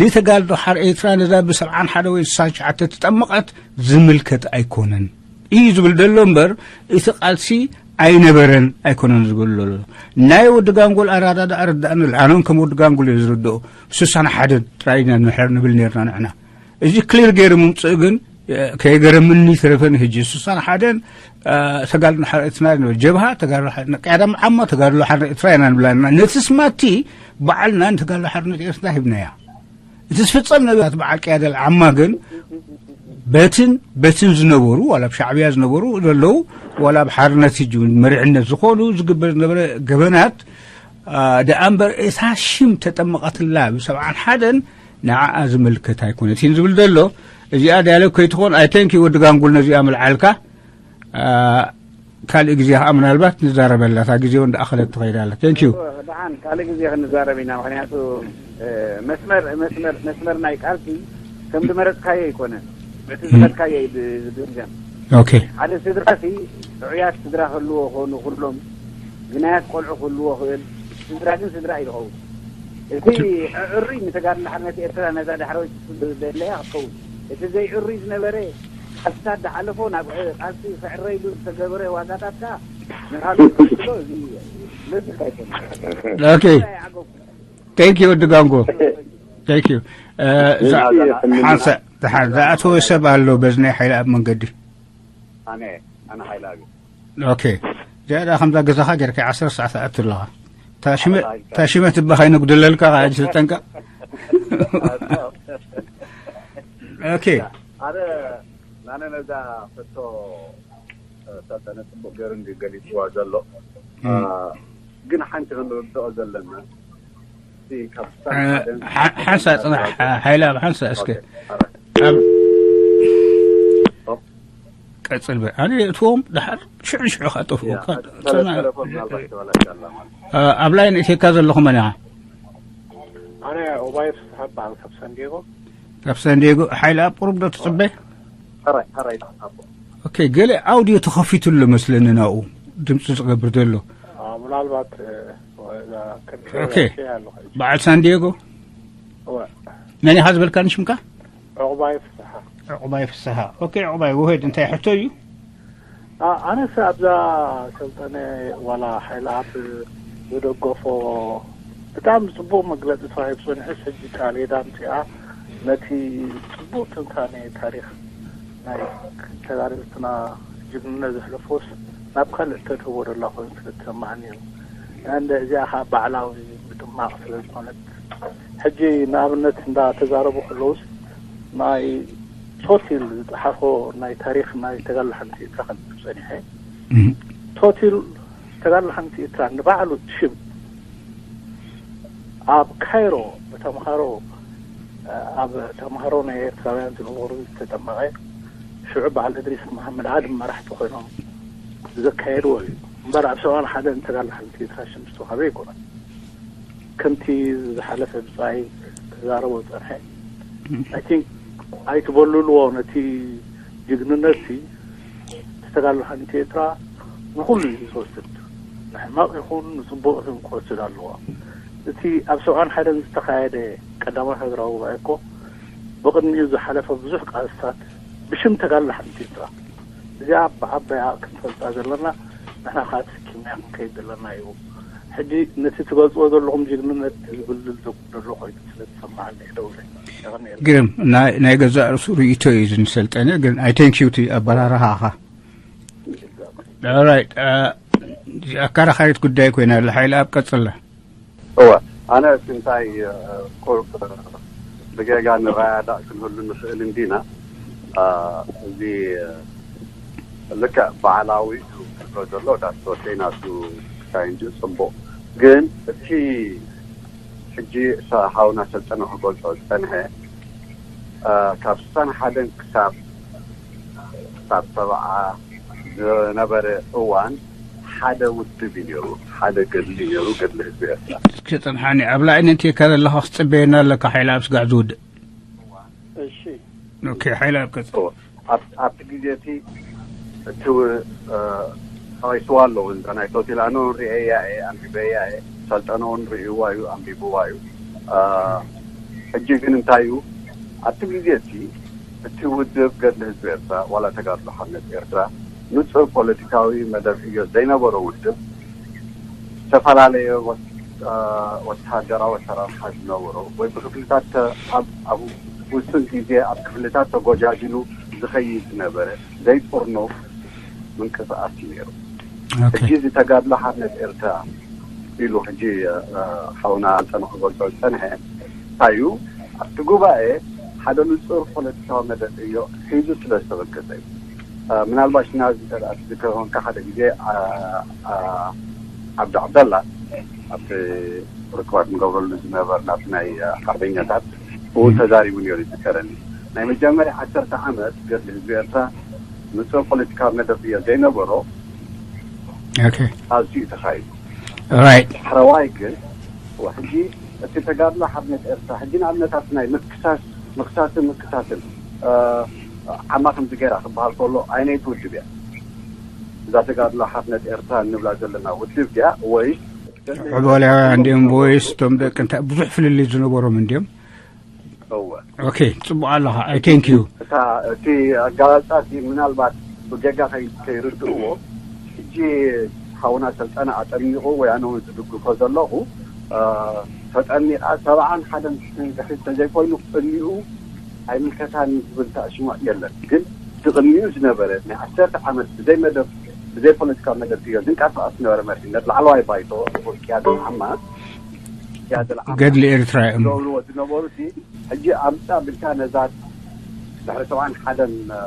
ንተጋድሎ ሓር ኤርትራ ነዛ ብሰብዓን ሓደ ወይ ስሳን ትሽዓተ ተጠመቐት ዝምልከት ኣይኮነን እዩ ዝብል ዘሎ እምበር እቲ ቃልሲ ኣይነበረን ኣይኮነን ዝብል ዘሎ ናይ ወዲ ጋንጎል ኣረዳድኣ ርዳእኒ ኣነን ከም ወዲ ጋንጎል እየ ዝርድኦ ስሳን ሓደን ጥራይ ኢና ንሕር ንብል ነርና ንሕና እዚ ክሊር ገይሩ ምምፅእ ግን ከየገረምኒ ተረፈኒ ህጂ ስሳን ሓደን ተጋድሎ ሓረትና ጀብሃ ተጋድሎ ቀያዳም ዓማ ተጋድሎ ሓርነት ኤርትራ ኢና ንብላ ነቲ ስማቲ ባዕልና ንተጋድሎ ሓርነት ኤርትራ ሂብናያ እቲ ዝፍጸም ነገራት ብዓቂ ያደል ዓማ ግን በትን በትን ዝነበሩ ዋላ ኣብ ሻዕብያ ዝነበሩ ዘለዉ ዋላ ኣብ ሓርነት ህጂ እውን መሪሕነት ዝኾኑ ዝግበር ዝነበረ ገበናት ደኣ እምበር እታ ሽም ተጠመቐትላ ብሰብዓን ሓደን ንዓኣ ዝምልከት ኣይኮነትን ዝብል ዘሎ እዚኣ ዳያሎግ ከይትኾን ኣይ ተንክ ወዲ ጋንጉል ነዚኣ ምልዓልካ ካልእ ግዜ ከዓ ምናልባት ንዛረበላ እታ ግዜ እውን ደኣኸለት ትኸይድ ኣላ thank you ደሓን ካልእ ግዜ ክንዛረብ ኢና ምክንያቱ መስመር መስመር መስመር ናይ ቃልሲ ከም ዝመረፅካዮ ኣይኮነን በቲ ዝኸድካዮ እዩ ዝግምገም okay ሓደ ስድራ ሲ ጥዑያት ስድራ ክህልዎ ክኾኑ ኩሎም ግናያት ቆልዑ ክህልዎ ክእል ስድራ ግን ስድራ እዩ ዝኸውን እቲ ዕሪ ንተጋድሎ ሓርነት ኤርትራ ነዛ ዳሕረወይቲ ትስጉ ዘለያ ክትኸውን እቲ ዘይዕሪ ዝነበረ ሓሳድ ዝሓለፎ ናብ ቃልሲ ክዕረ ኢሉ ዝተገበረ ዋጋታት ከኣ ንካልኦት ክፍሎ እዚ ለዝካ ኣይኮነ okay thank you ድጋንጎ thank you ሓንሳ ዝኣተወ ሰብ ኣሎ በዚ ናይ ሓይሊ ኣብ መንገዲ ኣነ ኣነ ሓይሊ ኣብ okay ዝያዳ ከምዛ ገዛኻ ጌርካ ዓሰርተ ሰዓት ኣእቱ ኣለኻ ታሽመ ትበኻ ይነጉደለልካ ካዓ ተጠንቀቕ okay ኣነ ናነ ነዛ ሕቶ ሰልጠነ ፅቡቅ ገይሩ እንዲ ገሊፅዋ ዘሎ ግን ሓንቲ ክንርድኦ ዘለና ሓንሳ ፅናሕ ሓይላ ኣብ ሓንሳ እስከ ቀፅል በል ኣነ የእትዎም ድሓር ሽዑ ንሽዑ ከጠፍኡ ኣብ ላይን እቴካ ዘለኹ መን ኢኻ ኣነ ኦባይ ፍስሓ በዓል ካብ ሳንዲጎ ካብ ሳንዲጎ ሓይሊ ኣብ ቁሩብ ዶ ትፅበ ሕራይ ሕራይ ኣቦ ኦኬ ገለ ኣውዲዮ ተኸፊቱ ኣሎ መስለኒ ናብኡ ድምፂ ዝገብር ዘሎ ምናልባት ኦኬ በዓል ሳንዲጎ መን ኢኻ ዝበልካኒ ሽምካ ዕቑባይ ፍስሓ ዕቑባይ ፍስሓ ኦኬ ዕቑባይ ውሄድ እንታይ ሕቶ እዩ ኣነስ ኣብዛ ሰልጠነ ዋላ ሓይሊ ኣብ ዝደገፎ ብጣዕሚ ፅቡቅ መግለፂ ተዋሂቡ ንሕስ ሕጂ ቃሌዳ ኣምፂኣ ነቲ ፅቡቅ ትንታኔ ታሪክ ናይ ተጋደልትና ጅግንነት ዘሕለፎስ ናብ ካልእ ተድህቦ ደላ ኮይኑ ስለ ዝሰማዕኒ እዩ እንደ እዚኣ ከዓ ባዕላዊ ምጥማቅ ስለ ዝኾነት ሕጂ ንኣብነት እንዳተዛረቡ ከለውስ ናይ ቶቲል ዝጸሓፎ ናይ ታሪኽ ናይ ተጋድሎ ሓርነት ኤርትራ ከንብብ ጸኒሐ። እም። ቶቲል ተጋድሎ ሓርነት ኤርትራ ንባዕሉ ሽም ኣብ ካይሮ ብተምሃሮ፣ ኣብ ተምሃሮ ናይ ኤርትራውያን ዝነበሩ ዝተጠመቐ፣ ሽዑ በዓል እድሪስ መሓመድ ኣድም መራሕቲ ኮይኖም ዘካየድዎ እዩ። እምበር ኣብ ሰብዓን ሓደን ተጋድሎ ሓርነት ኤርትራ ሽም ዝተዋህበ ኣይኮነን። ከምቲ ዝሓለፈ ብጻይ ክዛረቦ ዝጸንሐ፣ I think ኣይትበልልዎ ነቲ ጅግንነት ሲ፣ እቲ ተጋድሎ ሓርነት ኤርትራ ንኹሉ እዩ ዝወስድ። ንሕማቕ ይኹን ንጽቡቕ ይኹን ክወስድ ኣለዎ። እቲ ኣብ ሰብዓን ሓደን ዝተኻየደ ቀዳማዊ ሃገራዊ ጉባኤ እኮ ብቕድሚኡ ዝሓለፈ ብዙሕ ቃልስታት ብሽም ተጋድሎ ሓርነት ኤርትራ፣ እዚኣ ብዓባያ ክንፈልጣ ዘለና፣ ንሕና ከዓ ተሰኪምና ክንከይድ ዘለና እዩ። ሕጂ ነቲ ትገልጽዎ ዘለኹም ጅግንነት ዝብልል ዘሎ ኮይኑ ስለ ዝሰማዓኒ እየ ደውለ። የቐንየለይ። ግርም፣ ናይ ናይ ገዛእ ርእሱ ርእይቶ እዩ ዝንሰልጠነ፣ ግን ኣይ ቴንክ ዩ እቲ ኣበራርሃኻ። ኦራይት፣ አ፣ ኣከራኻሪት ጉዳይ ኮይና ኣላ። ሓይለ ኣብ ቀጽላ። እወ፣ ኣነ እቲ እንታይ፣ እ፣ ቁርብ ብጌጋ ንረዳዳእ ክንህሉ ንኽእል እንዲና። እ፣ እዚ፣ እ፣ ልክዕ ባዕላዊ እዩ ክብሎ ዘሎ ዳስ ወደይ ናቱ ክሳይ እንጂ ጽቡቕ። ግን እቲ ሕጂ ሰ-፣ ሓውና ሰልጠነ ክገልጾ ዝጸንሐ፣ እ፣ ካብ ስሳን ሓደን ክሳብ ክሳብ ሰብዓ ዝነበረ እዋን ሓደ ውድብ እዩ ነይሩ፣ ሓደ ገድሊ ነይሩ፣ ገድሊ ህዝቢ ኤርትራ። እስኪ ጽንሓኒ፣ ኣብ ላዕሊ ነንቲካ ዘለኻ ክትጽበየና ኣለካ፣ ሓይለ ኣብ ስጋዕ ዝውድእ። እሺ። ኦኬ፣ ሓይለ ኣብ ቀጽል። ኦ፣ ኣብ-፣ ኣብቲ ግዜ እቲ፣ እቲ ው-፣ እ፣ ጠቒስዋ ኣለዉ፣ እዛ ናይ ቶቲል ኣነ እውን ርእየያ እየ፣ ኣንቢበያ እየ፣ ሰልጠነ እውን ርእይዋ እዩ፣ ኣንቢብዋ እዩ። እ፣ ሕጂ ግን እንታይ እዩ፣ ኣብቲ ግዜ እቲ እቲ ውድብ ገድሊ ህዝቢ ኤርትራ ዋላ ተጋድሎ ሓርነት ኤርትራ ንጹር ፖለቲካዊ መደብ ዕዮ ዘይነበሮ ውድብ፣ ዝተፈላለየ ወት-፣ አ፣ ወተሃደራዊ ኣሰራርሓ ዝነበሮ ወይ ብክፍልታት ተ-፣ ኣብ፣ ኣብ ውሱን ግዜ ኣብ ክፍልታት ተጎጃጅሉ ዝኸይድ ዝነበረ ዘይጥርኑፍ ምንቅስቓስ እዩ ነይሩ። ኦኬ። ሕጂ እዚ ተጋድሎ ሓርነት ኤርትራ ኢሉ ሕጂ፣ እ፣ ሓውና ኣንተነ ክገልጾ ዝጸንሐ እንታይ እዩ? ኣብቲ ጉባኤ ሓደ ንጹር ፖለቲካዊ መደብ ዕዮ ሒዙ ስለ ዝተበገሰ እዩ። እ፣ ምናልባሽ ናዚ እንተ ደኣ ትዝክር ኮንካ ሓደ ግዜ፣ እ፣ እ፣ ዓብዱ ዓብደላ ኣብቲ ርክባት ንገብረሉ ዝነበርና ኣብቲ ናይ፣ እ፣ ሓርበኛታት እውን እም። ተዛሪቡ ነይሩ ይዝከረኒ። ናይ መጀመርያ ዓሰርተ ዓመት ገድሊ ህዝቢ ኤርትራ ንጹር ፖለቲካዊ መደብ ዕዮ ዘይነበሮ ኦኬ። ቃልሲ እዩ ተኻይዱ። ራይት። ዳሕረዋይ ግን፣ ሕጂ እቲ ተጋድሎ ሓርነት ኤርትራ፣ ሕጂ ንኣብነታት ናይ ምክሳስ፣ ምክሳስን ምክሳስን፣ እ፣ ዓማ ከምዚ ገይራ ክበሃል ከሎ፣ ኣየነይቲ ውድብ እያ? እዛ ተጋድሎ ሓርነት ኤርትራ እንብላ ዘለና ውድብ ድያ ወይስ ዕቦላውያን ድዮም ወይስ እቶም ደቂ እንታይ ብዙሕ ፍልልይ ዝነበሮም እንድዮም? እወ። ኦኬ፣ ጽቡቕ ኣለኻ። ኣይ ቴንክ ዩ። እታ፣ እቲ ኣጋላልጻ እቲ ምናልባት ብጌጋ ከይ-፣ ከይርድእዎ፣ ሕጂ ሓውና ሰልጠነ ኣጠሚቑ ወይ ኣነ እውን ዝድግፎ ዘለኹ፣ እ፣ ተጠሚቓ ሰብዓን ሓደን ድሕሪት ተዘይኮይኑ ቅድሚኡ ኣይምልከታን እዩ ዝብል ተኣሽሞዕ የለን። ግን እቲ ቅድሚኡ ዝነበረ ናይ ዓሰርተ ዓመት ብዘይ መደብ፣ ብዘይ ፖለቲካዊ መደብ ዕዮ ዝንቀሳቐስ ዝነበረ መሪሕነት ላዕለዋይ ባይቶ፣ ቅያደል ዓማ፣ ቅያደል ዓማ ገድሊ ኤርትራ እዮም። ዝገብርዎ ዝነበሩ እቲ ሕጂ ኣምጻ ብልካ ነዛ ድሕሪ ሰብዓን ሓደን፣ እ፣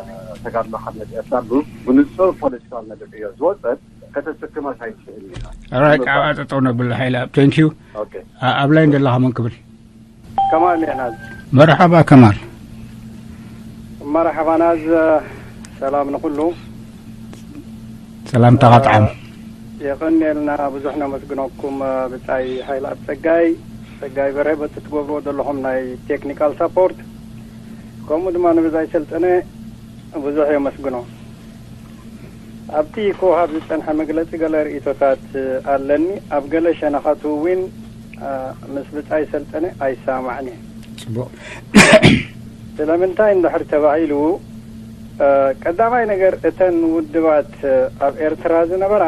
ተጋድሎ ሓርነት ኤርትራ ብ-፣ ብንጹር ፖለቲካዊ መደብ ዕዮ ዝወጸት ከተሰክማ ኣይትኽእልን ኢኻ። ኦራይት፣ ኣብኣ ጠጠው ነብል ሓይለ ኣብ። ቴንክ ዩ። ኦኬ። ኣ-፣ ኣብ ላይን ዘለኻ መን ክብል? ከማል እየ ናዝ። መርሓባ ከማል። መርሓባ ናዝ፣ ሰላም ንኹሉ። ሰላምታኻ እ፣ ጥዓም። የቐንየልና፣ ብዙሕ ነመስግነኩም፣ እ፣ ብጻይ ሓይለ ኣብ ጸጋይ፣ ጸጋይ በርሀ በቲ ትገብርዎ ዘለኹም ናይ ቴክኒካል ሳፖርት፣ ከምኡ ድማ ንብጻይ ሰልጠነ ብዙሕ የመስግኖ። ኣብቲ ክወሃብ ዝጸንሐ መግለጺ ገለ ርእይቶታት ኣለኒ። ኣብ ገለ ሸነኻቱ እውን፣ ኣ፣ ምስ ብጻይ ሰልጠነ ኣይሰማማዕን እየ። ጽቡቕ። ስለምንታይ እንድሕር ተባሂሉ፣ እ፣ ቀዳማይ ነገር እተን ውድባት፣ እ፣ ኣብ ኤርትራ ዝነበራ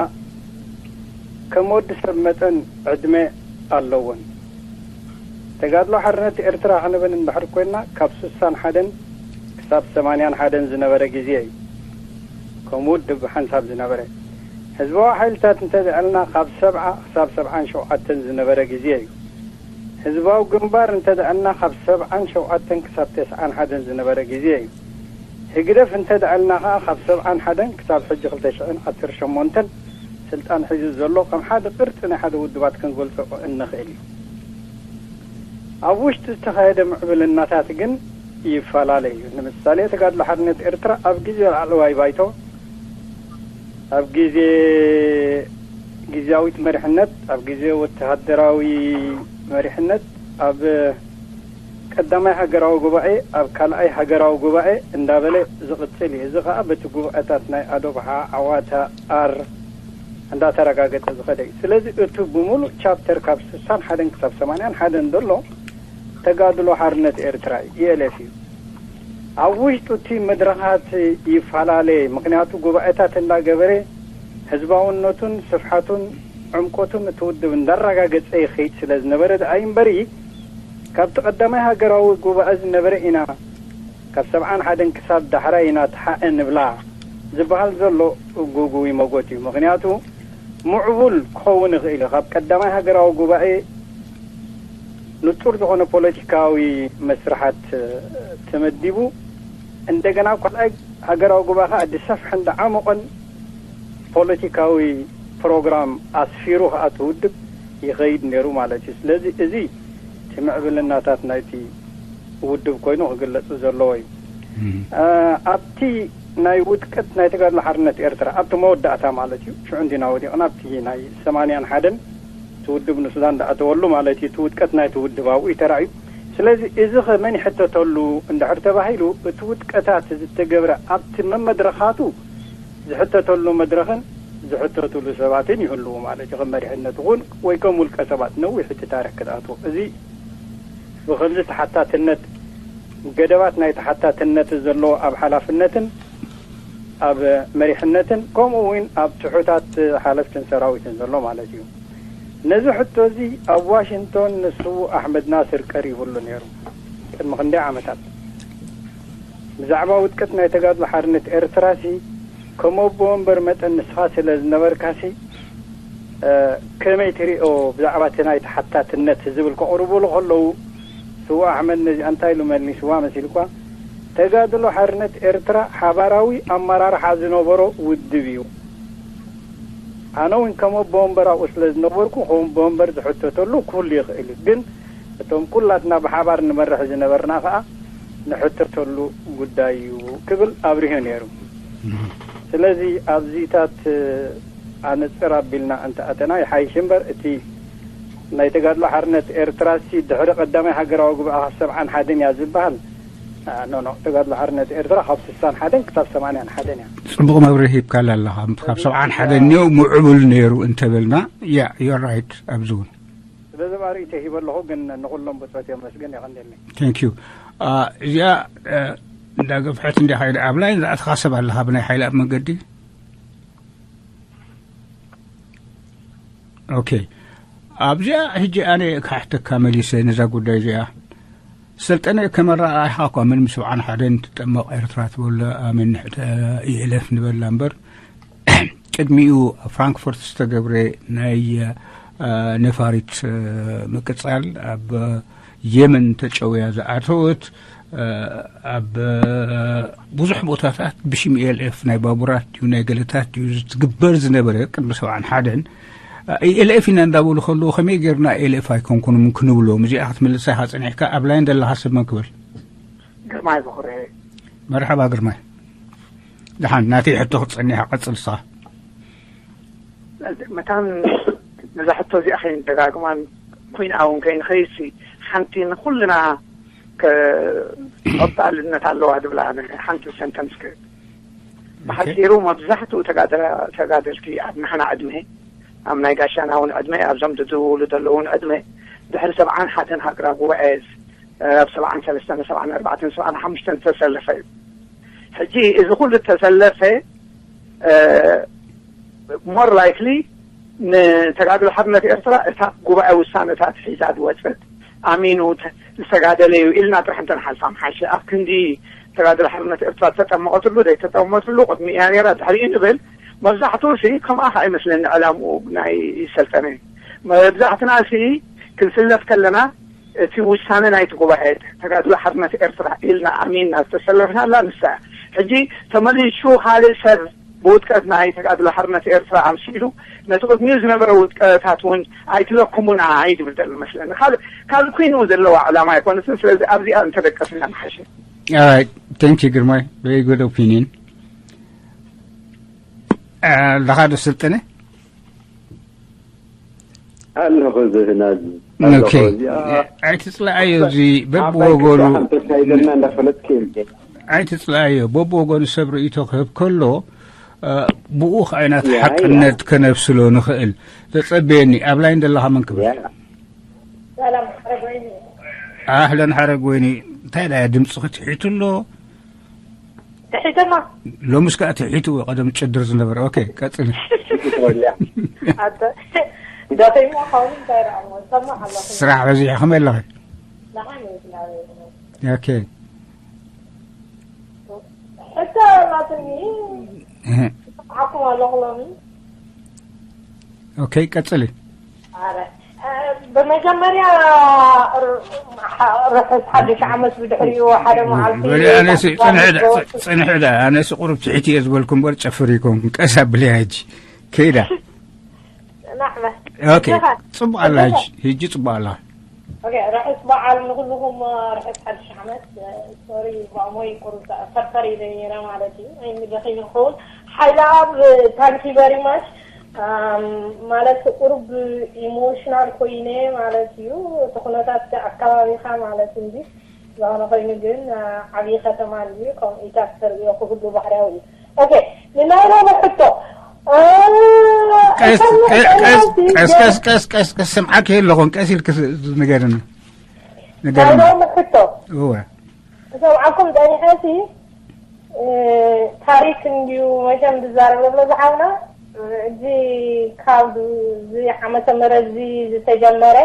ከም ወዲ ሰብ መጠን ዕድመ ኣለወን። ተጋድሎ ሓርነት ኤርትራ ክንብል እንድሕር ኮይንና ካብ ስሳን ሓደን ክሳብ ሰማንያን ሓደን ዝነበረ ግዜ እዩ። ከም ውድብ ሓንሳብ ዝነበረ። ህዝባዊ ሓይልታት እንተድኣልና ካብ ሰብዓ ክሳብ ሰብዓን ሸውዓተን ዝነበረ ግዜ እዩ። ህዝባዊ ግንባር እንተድኣልና ካብ ሰብዓን ሸውዓተን ክሳብ ተስዓን ሓደን ዝነበረ ግዜ እዩ። ህግደፍ እንተድኣልና ከኣ ካብ ሰብዓን ሓደን ክሳብ ሕጂ ክልተ ሽሕን ዓሰርተ ሸሞንተን ስልጣን ሒዙ ዘሎ ከም ሓደ ቅርጺ ናይ ሓደ ውድባት ክንገልጾ እንኽእል እዩ። ኣብ ውሽጢ ዝተኻየደ ምዕብልናታት ግን ይፈላለ እዩ። ንምሳሌ ተጋድሎ ሓርነት ኤርትራ ኣብ ግዜ ላዕለዋይ ባይቶ፣ ኣብ ግዜ ግዜያዊት መሪሕነት፣ ኣብ ግዜ ወተሃደራዊ መሪሕነት፣ ኣብ ቀዳማይ ሃገራዊ ጉባኤ፣ ኣብ ካልኣይ ሃገራዊ ጉባኤ እንዳበለ ዝቕጽል እዩ። እዚ ኸኣ በቲ ጉባኤታት ናይ ኣዶብሓ፣ ዓዋተ፣ ኣር እንዳተረጋገጸ ዝኸደ እዩ። ስለዚ እቲ ብምሉእ ቻፕተር ካብ ስሳን ሓደን ክሳብ ሰማንያን ሓደን ዘሎ ተጋድሎ ሓርነት ኤርትራ እዩ፣ ቲ ኤል ኤፍ እዩ። ኣብ ውሽጡ እቲ መድረኻት ይፈላለየ፣ ምኽንያቱ ጉባኤታት እንዳገበረ ህዝባውነቱን ስፍሓቱን ዕምቆቱን እቲ ውድብ እንዳረጋገጸ ይኸይድ ስለ ዝነበረ ደኣ እዩ እምበሪ፣ ካብቲ ቀዳማይ ሃገራዊ ጉባኤ ዝነበረ ኢና ካብ ሰብዓን ሓደን ክሳብ ዳሕራይ ኢና ተሓኤ ንብላ ዝበሃል ዘሎ ግጉይ መጎት እዩ። ምኽንያቱ ምዕቡል ክኸውን ይኽእል እዩ። ካብ ቀዳማይ ሃገራዊ ጉባኤ ንጹር ዝኾነ ፖለቲካዊ መስርሓት ተመዲቡ፣ እንደገና ኣብ ካልኣይ ሃገራዊ ጉባኤ ከኣ ዝሰፍሐን ዝዓመቖን ፖለቲካዊ ፕሮግራም ኣስፊሩ ከኣ እቲ ውድብ ይኸይድ ነይሩ ማለት እዩ። ስለዚ እዚ እቲ ምዕብልናታት ናይቲ ውድብ ኮይኑ ክግለጽ ዘለዎ እዩ። እም። እ፣ ኣብቲ ናይ ውድቀት ናይ ተጋድሎ ሓርነት ኤርትራ፣ ኣብቲ መወዳእታ ማለት እዩ፣ ሽዑ እንዲና ወዲቕና፣ ኣብቲ ናይ ሰማንያን ሓደን እቲ ውድብ ንሱዳን ዝኣተወሉ ማለት እዩ፣ እቲ ውድቀት ናይቲ ውድብ ኣብኡ እዩ ተራእዩ። ስለዚ እዚ ኸ መን ይሕተተሉ እንድሕር ተባሂሉ፣ እቲ ውድቀታት ዝተገብረ ኣብቲ መመድረኻቱ ዝሕተተሉ መድረኽን ዝሕተትሉ ሰባትን ይህልዉ ማለት እዩ። ከም መሪሕነት ይኹን ወይ ከም ውልቀ ሰባት ነዊሕ እቲ ታሪኽ ክትኣትዎ፣ እዚ ብኸምዚ ተሓታትነት፣ ገደባት ናይ ተሓታትነት ዘለዎ ኣብ ሓላፍነትን ኣብ መሪሕነትን፣ ከምኡ እውን ኣብ ትሑታት ሓለፍትን ሰራዊትን ዘሎ ማለት እዩ። ነዚ ሕቶ እዚ ኣብ ዋሽንግቶን ንስዉእ ኣሕመድ ናስር ቀሪቡሉ ነይሩ ቅድሚ ክንደይ ዓመታት። ብዛዕባ ውድቀት ናይ ተጋድሎ ሓርነት ኤርትራሲ፣ ከም ኣቦ ወንበር መጠን ንስኻ ስለ ዝነበርካሲ፣ እ፣ ከመይ ትሪኦ ብዛዕባ እቲ ናይ ተሓታትነት ዝብል ከቕርቡሉ ከለዉ፣ ስዉእ ኣሕመድ ነዚኣ እንታይ ኢሉ መሊስዋ መሲልኳ? ተጋድሎ ሓርነት ኤርትራ ሓባራዊ ኣመራርሓ ዝነበሮ ውድብ እዩ። ኣነ እውን ከም ኣቦ ወንበር ኣብኡ ስለ ዝነበርኩ፣ ከም ኣቦ ወንበር ዝሕተተሉ ክህሉ ይኽእል እዩ። ግን እቶም ኩላትና ብሓባር ንመርሕ ዝነበርና ከኣ ንሕተተሉ ጉዳይ እዩ ክብል ኣብሪሁ ነይሩ። እም። ስለዚ ኣብዚታት ኣነጽር ኣቢልና እንተኣተና ይሓይሽ እምበር፣ እቲ ናይ ተጋድሎ ሓርነት ኤርትራሲ ድሕሪ ቀዳማይ ሃገራዊ ጉባኤ ካብ ሰብዓን ሓደን እያ ዝበሃል፣ ኖ፣ ኖ፣ ተጋድሎ ሓርነት ኤርትራ ካብ ስሳን ሓደን ክሳብ ሰማንያን ሓደን እያ። ጽቡቕ መብርሂ ሂብካላ ኣለኻ። ካብ ሰብዓን ሓደን እኒኦ ምዕቡል ነይሩ እንተበልና፣ ያ፣ you're right፣ ኣብዚ እውን። ስለዚ ኣብ ርእይቶ ሂበ ኣለኹ፣ ግን ንኹሎም ብጾት የመስግን፣ የቐንየለይ። Thank you። አ፣ እዚኣ፣ እ፣ እንዳገፍሐት እንዲያ ኸይዳ፣ ኣብ ላይን ዝኣተኻ ሰብ ኣለኻ ብናይ ሓይሊ ኣብ መንገዲ? ኦኬ። ኣብዚኣ ሕጂ ኣነ ክሓሕተካ መሊሰ ነዛ ጉዳይ እዚኣ። ሰልጠነ፣ ከም ኣረኣእያኻ እኳ ምንም ሰብዓን ሓደን ትጠመቕ ኤርትራ ትበሎ፣ ኣሜን፣ ንሕተ-፣ ኢ ኤል ኤፍ ንበላ እምበር፣ ቅድሚኡ ኣብ ፍራንክፈርት ዝተገብረ ናይ፣ እ፣ ነፋሪት፣ እ፣ ምቅጻል፣ ኣብ የመን ተጨውያ ዝኣተወት፣ እ፣ ኣብ፣ እ፣ ብዙሕ ቦታታት ብሽም ኢ ኤል ኤፍ ናይ ባቡራት ድዩ ናይ ገለታት ድዩ ዝትግበር ዝነበረ ቅድሚ ሰብዓን ሓደን፣ እ፣ ኢ ኤል ኤፍ ኢና እንዳበሉ ከለዉ ከመይ ጌርና ኢ ኤል ኤፍ ኣይኮንኩንም ክንብሎም? እዚኣ ክትምልሳ ኢኻ ጸኒሕካ። ኣብ ላይን ዘለኻ ሰብ መን ክብል? ግርማይ በኹሬ። መርሓባ ግርማይ። ደሓን ናተይ ሕቶ ክትጸኒሕ ቀጽል ንስኻ። መታን ነዛ ሕቶ እዚኣ ከይንደጋግማን ኮይና እውን ከይንኸይድሲ፣ ሓንቲ ንኹልና ከ-፣ ቀጻልነት ኣለዋ ዝብላ ሓንቲ ሰንተንስ ከ-፣ ብሓጺሩ መብዛሕትኡ ተጋደ-፣ ተጋደልቲ ኣብ ንሕና ዕድመ፣ ኣብ ናይ ጋሻና እውን ዕድመ፣ ኣብዞም ዝድውሉ ዘለዉ እውን ዕድመ፣ ድሕሪ ሰብዓን ሓደን ሃገራዊ ጉባኤ፣ ኣብ ሰብዓን ሰለስተን፣ ሰብዓን ኣርባዕተን፣ ሰብዓን ሓሙሽተን ዝተሰለፈ እዩ። ሕጂ እዚ ኩሉ ዝተሰለፈ፣ እ፣ ሞር ላይክሊ ንተጋድሎ ሓርነት ኤርትራ እታ ጉባኤ ውሳነታት ሒዛ ዝወፀት፣ ኣሚኑ ተ-፣ ዝተጋደለ እዩ ኢልና ጥራሕ እንተንሓልፋ ምሓሸ። ኣብ ክንዲ ተጋድሎ ሓርነት ኤርትራ ዝተጠመቐትሉ ዘይተጠመቐትሉ ቅድሚ እያ ነይራ ድሕሪኡ ንብል። መብዛሕትኡ ሲ ከምኣ ከኣ ይመስለኒ ዕላምኡ ናይ ሰልጠነ። መብዛሕትና ሲ ክንስለፍ ከለና እቲ ውሳነ ናይቲ ጉባኤ ተጋድሎ ሓርነት ኤርትራ ኢልና ኣሚንና ዝተሰለፍናላ ንሳ እያ። ሕጂ ተመሊሱ ካልእ ሰብ ብውድቀት ናይ ተጋድሎ ሓርነት ኤርትራ ኣምሲሉ ነቲ ቅድሚኡ ዝነበረ ውድቀታት እውን ኣይትለኩሙና እዩ ዝብል ዘሎ መስለኒ። ካልእ ካልእ ኩይኑ ዘለዋ ዕላማ ኣይኮነትን። ስለዚ ኣብዚኣ እንተደቀስና ምሓሸ። All right, thank you ግርማይ። Very good opinion. ኣለኻ ዶ ስልጠነ? ኣለኹ ዝህናዝ ኣለኹ። Okay. እዚኣ ኣይትፅላኣዮ፣ እዚ ዓባይ በብወገኑ ክልተ ሓንፈት ናይ ዘለና እንዳፈለጥክ እየ። ኣይትፅላኣዮ፣ በብወገኑ ሰብ ርእይቶ ክህብ ከሎ እ፣ ብኡ ከዓይናት ያ፣ ሓቅነት ያ። ከነብስሎ ንኽእል። ተጸበየኒ ኣብ ላይን ዘለኻ መን ክብል? ያ። ሰላም ሓረግ ወይኒ። ኣህለን ሓረግ ወይኒ። እንታይ ዳ ድምፂ ክትሒቱ ኣሎ? ትሒተማ ሎምስ ከዓ ትሒቱ ቀደም ጭድር ዝነበረ። ኦኬ፣ ቀፅል። ኣደ ዳተይማ ኻውን እንታይ ረኣሞ ሰማ ኣለኹ። ስራሕ በዚሑ ከመይ ኣለኺ? ንዓይ ይዝናለ። ኦኬ። ሕቶ ናትኒ እህ፣ ዓኩም ኣለኹ ሎሚ። ኦኬ፣ ቀፅሊ። ኣረ፣ እ፣ ብመጀመርያ ር-፣ ርሑስ ሓድሽ ዓመት ብድሕሪኡ ሓደ መዓልቲ በሊ፣ ኣነስ ፅንሒ ዳ፣ ፅንሒ ዳ፣ ኣነስ ቁሩብ ትሕቲ እየ ዝበልኩ እምበር ጨፍር ይኮንኩ። ቀስ ኣብልያ ሕጂ። ከይዳ። ናዕመ ኦኬ፣ ፅቡቅ ኣላ ሕጂ። ሕጂ ፅቡቅ ኣላ። ኦኬ፣ ርሑስ በዓል ንኩልኹም፣ ርሑስ ሓድሽ ዓመት። ሶሪ፣ ባሞይ ቁሩብ ፈርፈር ኢለ ነይረ ማለት እዩ። ኣይኒ ደኺመ ክኸውን። ሓይለኣብ፣ thank you very much። ኣም፣ ማለት ቁሩብ ኢሞሽናል ኮይነ ማለት እዩ። እቲ ኩነታት ኣካባቢኻ ማለት እንጂ ዝኾነ ኮይኑ ግን፣ ኣ፣ ዓብዪ ከተማ እንድዩ፣ ከምኡ ኢልካ ክተርእዮ ክህሉ ባህርያዊ እዩ። ኦኬ፣ ንናይ ሎሚ ሕቶ፣ እ፣ ቀስ፣ እቶም ቀስ፣ ቀስ፣ ቀስ፣ ቀስ፣ ቀስ፣ ቀስ፣ ቀስ፣ ስምዓኪ ኣለኹን፣ ቀስ ኢልክ ስ-፣ ንገርኒ። ናይ ንገርኒ። ሎሚ ሕቶ፣ እወ። ሰምዓኩም ጸኒሐ ሲ፣ እ፣ ታሪክ እንድዩ መቸም ዝዛረብ ዘሎ ዝሓውና፣ እ፣ እዚ ካብ እዚ ዓመተ ምህረት እዚ ዝተጀመረ፣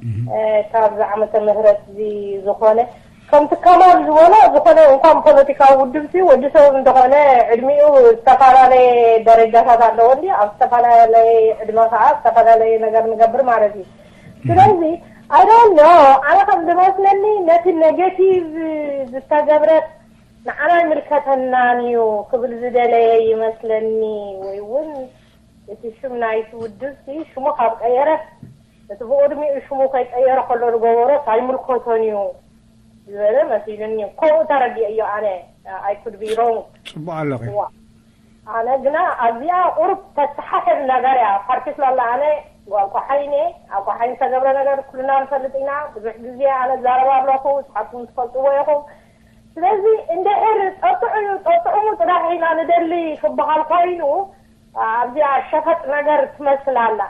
እህ። እ፣ ካብዚ ዓመተ ምህረት እዚ ዝኾነ፣ ከምቲ ከማል ዝበሎ፣ ዝኾነ እንኳን ፖለቲካዊ ውድብ ሲ፣ ወዲ ሰብ እንተኾነ ዕድሚኡ ዝተፈላለየ ደረጃታት ኣለዎ እንዲ፣ ኣብ ዝተፈላለየ ዕድመ ከዓ ዝተፈላለየ ነገር ንገብር ማለት እዩ። ስለዚ፣ I don't know፣ ኣነ ከም ዝመስለኒ ነቲ ኔጌቲቭ ዝተገብረ ንዓና ኣይምልከተናን እዩ ክብል ዝደለየ ይመስለኒ፣ ወይ እውን እቲ ሽም ናይቲ ውድብ ሲ ሽሙ ካብ ቀየረ፣ እቲ ብቕድሚኡ ሽሙ ከይቀየረ ከሎ ዝገበሮስ ኣይምልከቶን እዩ ዝበለ መሲሉኒ። ከምኡ ተረዲኤዮ ኣነ። I could be wrong። ፅቡቅ ኣለኺ። ዋ። ኣነ ግና ኣብዚኣ ቁሩብ ተተሓሕር ነገር እያ። ፓርቲክላላ ኣነ ጓል ቆሓይን እየ። ኣብ ቆሓይን ዝተገብረ ነገር ኩልና ንፈልጥ ኢና። ብዙሕ ግዜ ኣነ እዛረብ ኣለኹ፣ ንስኻትኩም ትፈልጥዎ ኢኹም። ስለዚ እንድሕር ጠጥዑ ጠጥዑሙ ጥራሕ ኢና ንደሊ ክበሃል ኮይኑ ኣብዚኣ ሸፈጥ ነገር ትመስል ኣላ።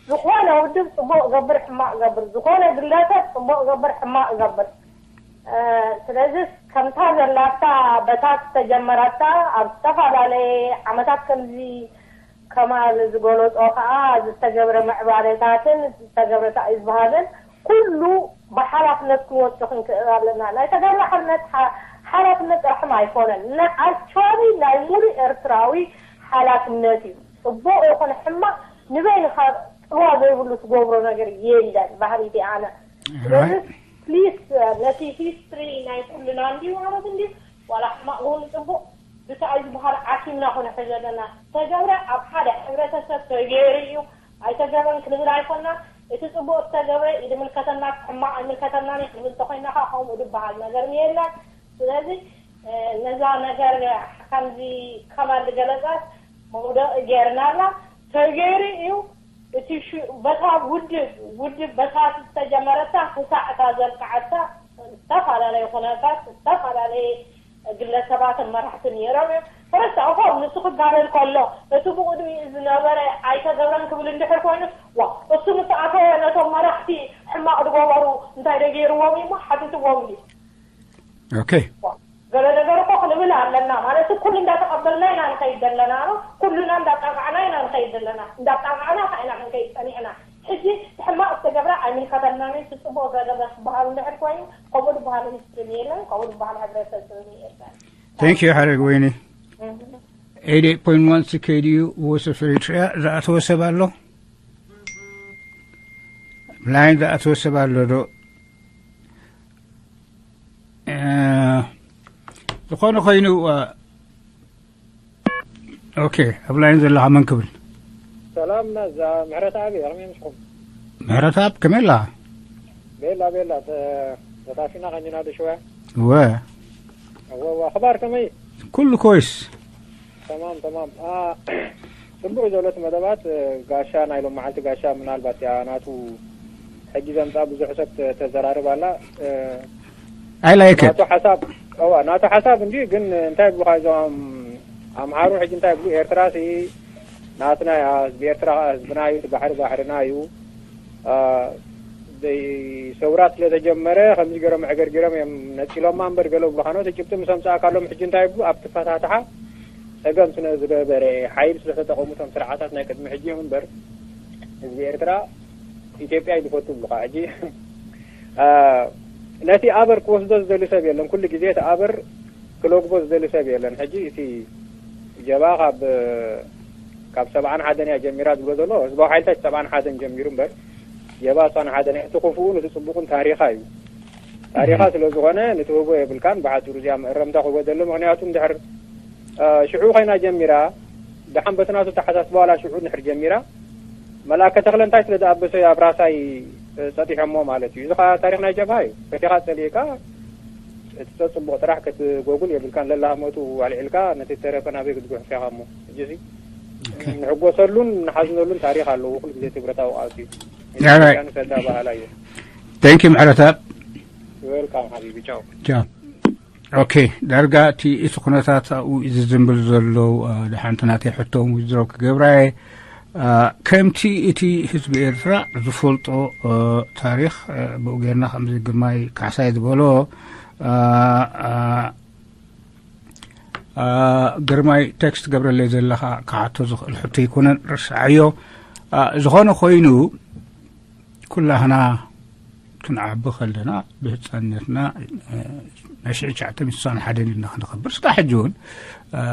ዝኾነ ውድብ ጽቡቕ ገብር ሕማቕ ገብር፣ ዝኾነ ግለሰብ ጽቡቕ ገብር ሕማቕ ገብር። እ፣ ስለዚ ከምታ ዘላታ በታ ዝተጀመረታ ኣብ ዝተፈላለየ ዓመታት ከምዚ ከማል ዝገለጾ ከኣ ዝተገብረ ምዕባለታትን ዝተገብረ እንታይ እዩ ዝበሃልን ኩሉ ብሓላፍነት ክንወስዶ ክንክእል ኣለና። ናይ ተጋድሎ ሓርነት ሓ-፣ ሓላፍነት ጥራሕም ኣይኮነን። ን-፣ ኣክቹዋሊ ናይ ሙሉእ ኤርትራዊ ሓላፍነት እዩ። ጽቡቕ ይኹን ሕማቕ ንበይንኻ ጽልዋ ዘይብሉ ትገብሮ ነገር የለን። ባህሪቲ ኣነ ስለዚ ፕሊስ ነቲ ሂስትሪ ናይ ኩልና እንዲዩ ማለት እንዲዩ ዋላ ሕማቕ ይኹን ጽቡቕ ብቲ ኣይ ዝበሃል ዓኪምና ኮነ ሕዘ ዘለና ተገብረ ኣብ ሓደ ሕብረተሰብ ተገይሩ እዩ ኣይተገብረን ክንብል ኣይኮና። እቲ ጽቡቕ ዝተገብረ ይምልከተና ሕማቕ ኣይምልከተናን እዩ ክንብል ተኮይና ከዓ ከምኡ ዝበሃል ነገር የለን። ስለዚ ነዛ ነገር ከምዚ ከማል ዝገለጻት መውደቂ ገይርናላ ተገይሩ እዩ። እቲ በታ ውድብ ውድብ በታ ዝተጀመረታ ክሳዕ እታ ዘብቅዓታ ዝተፈላለየ ኩነታት ዝተፈላለየ ግለሰባትን መራሕትን ነይሮም እዮም። ፈረስታ እኮ ንሱ ክጋደል ከሎ እቲ ብቕድሚኡ ዝነበረ ኣይተገብረን ክብል እንድሕር ኮይኑ ዋ እሱ ምስ ኣተወ ነቶም መራሕቲ ሕማቕ ዝገበሩ እንታይ ዶ ገይርዎም እዩ ሓቲትዎም እዩ። ኦኬ ገለ ነገር እኮ ክንብል ኣለና ማለት ኩሉ እንዳተቐበልና ኢና ንኸይድ ዘለና ነው። ኩሉና እንዳጣቃዕና ኢና ንኸይድ ዘለና። እንዳጣቃዕና ከዓ ኢና ክንከይድ ጸኒሕና። ሕጂ ሕማቕ ዝተገብረ ኣይምልከተናን እዩ፣ ጽቡቕ ዝተገብረ ክበሃል እንድሕር ኮይኑ ከምኡ ዝበሃል ሂስትሪ የለን፣ ከምኡ ዝበሃል ሕብረተሰብ የለን። Thank you ሓረግ ወይኒ። Eighty-eight point one C K D U Voice of Eritrea ዝኣተወ ሰብ ኣሎ? ላይን ዝኣተወ ሰብ ኣሎ ዶ? ዝኾነ ኮይኑ ኦኬ፣ ኣብ ላይን ዘለኻ መን ክብል? ሰላም፣ ናዛ ምሕረት ኣብ እየ። ከመይ ምስኹም? ምሕረት ኣብ ከመይ ኣላ? ቤላ ቤላ ተ- ተጣፊና ቀኝና ዶ ሽወያ? ወ እወ እወ። ኣኽባር ከመይ? ኩሉ ኮይስ። ተማም ተማም። አ፣ ጽቡቅ ዘሎ እቲ መደባት። እ፣ ጋሻ ናይ ሎም መዓልቲ ጋሻ ምናልባት ያ ናቱ ሕጂ ዘምጻ ብዙሕ ሰብ ተ- ተዘራርብ ኣላ። እ፣ I like it. ናቱ ሓሳብ እዋ ናቱ ሓሳብ እንዲ ግን እንታይ ይብሉኻ እዞም ኣምሓሩ ሕጂ እንታይ ይብሉ ኤርትራ ሲ ናትና እያ ህዝቢ ኤርትራ ከዓ ህዝብና እዩ እቲ ባሕሪ ባሕርና እዩ አ፣ ዘይ- ሰውራ ስለ ተጀመረ ከምዚ ገይሮም ዕገርጊሮም እዮም ነፂሎማ እምበር ገለ ብሉኻ ነው እቲ ጭብጢ ምስ ኣምፀኣካሎም ሕጂ እንታይ ይብሉ ኣብቲ ፈታትሓ ፀገም ስለ ዝነበረ ሓይል ስለ ተጠቐሙ እቶም ስርዓታት ናይ ቅድሚ ሕጂ እዮም እምበር ህዝቢ ኤርትራ ኢትዮጵያ እዩ ዝፈቱ ብሉኻ ሕጂ አ፣ ነቲ ኣበር ክወስዶ ዝደሊ ሰብ የለን ኩሉ ግዜ እቲ ኣበር ክለግቦ ዝደሊ ሰብ የለን ሕጂ እቲ ጀባ ካብ ካብ ሰብዓን ሓደን እያ ጀሚራ ዝብሎ ዘሎ ህዝባዊ ሓይልታት ሰብዓን ሓደን ጀሚሩ እምበር ጀባ እሷን ሓደን እያ እቲ ክፉኡን እቲ ፅቡቁን ታሪኻ እዩ ታሪኻ ስለ ዝኾነ ንትህቦ የብልካን ብሓፂሩ እዚኣ መእረምታ ክህቦ ዘሎ ምክንያቱ እንድሕር አ፣ ሽዑ ኮይና ጀሚራ ደሓን በቲ ናቱ ተሓሳስባ ዋላ ሽዑ እንድሕር ጀሚራ መልኣከ ተኽለ እንታይ ስለ ዝኣበሰ ኣብ ራሳይ ጸጢሖሞ ማለት እዩ። እዚ ኸዓ ታሪኽ ናይ ጀብሃ እዩ። ፈቲኻ ጸሊእካ እቲ ተጽቡቕ ጥራሕ ክትጎጉል የብልካን። ለላህመቱ ኣልዒልካ ነቲ ተረፈ ናበይ ክትጉሕፍ ኢኻ እሞ። ሕጂ እዚ ንሕጎሰሉን ንሓዝነሉን ታሪኽ ኣለዎ። ኩሉ ግዜ እቲ ብረታዊ ቃልሲ እዩ። ንሰዳ ባህላ እዩ። Thank you ምሕረተኣብ። Welcome ሓቢቢ ቻው። ቻው። ኦኬ ዳርጋ እቲ እቲ ኩነታት ኣብኡ እዩ ዝዝንብል ዘሎ ድሓንቲ ናተይ ሕቶ ዊዝድሮ ክገብራ እየ ከምቲ እቲ ህዝቢ ኤርትራ ዝፈልጦ ታሪኽ ብኡ ጌርና ከምዚ ግርማይ ካሕሳይ ዝበሎ ግርማይ ቴክስት ገብረለይ ዘለኻ ክሓቶ ዝኽእል ሕቶ ኣይኮነን ረስዓዮ ዝኾነ ኮይኑ ኩላህና ክንዓቢ ከለና ብህፃንነትና ናይ ሽዑ ትሽዓተ ሚእቲ ስሳን ሓደን ኢልና ክነኽብር ስጋ ሕጂ እውን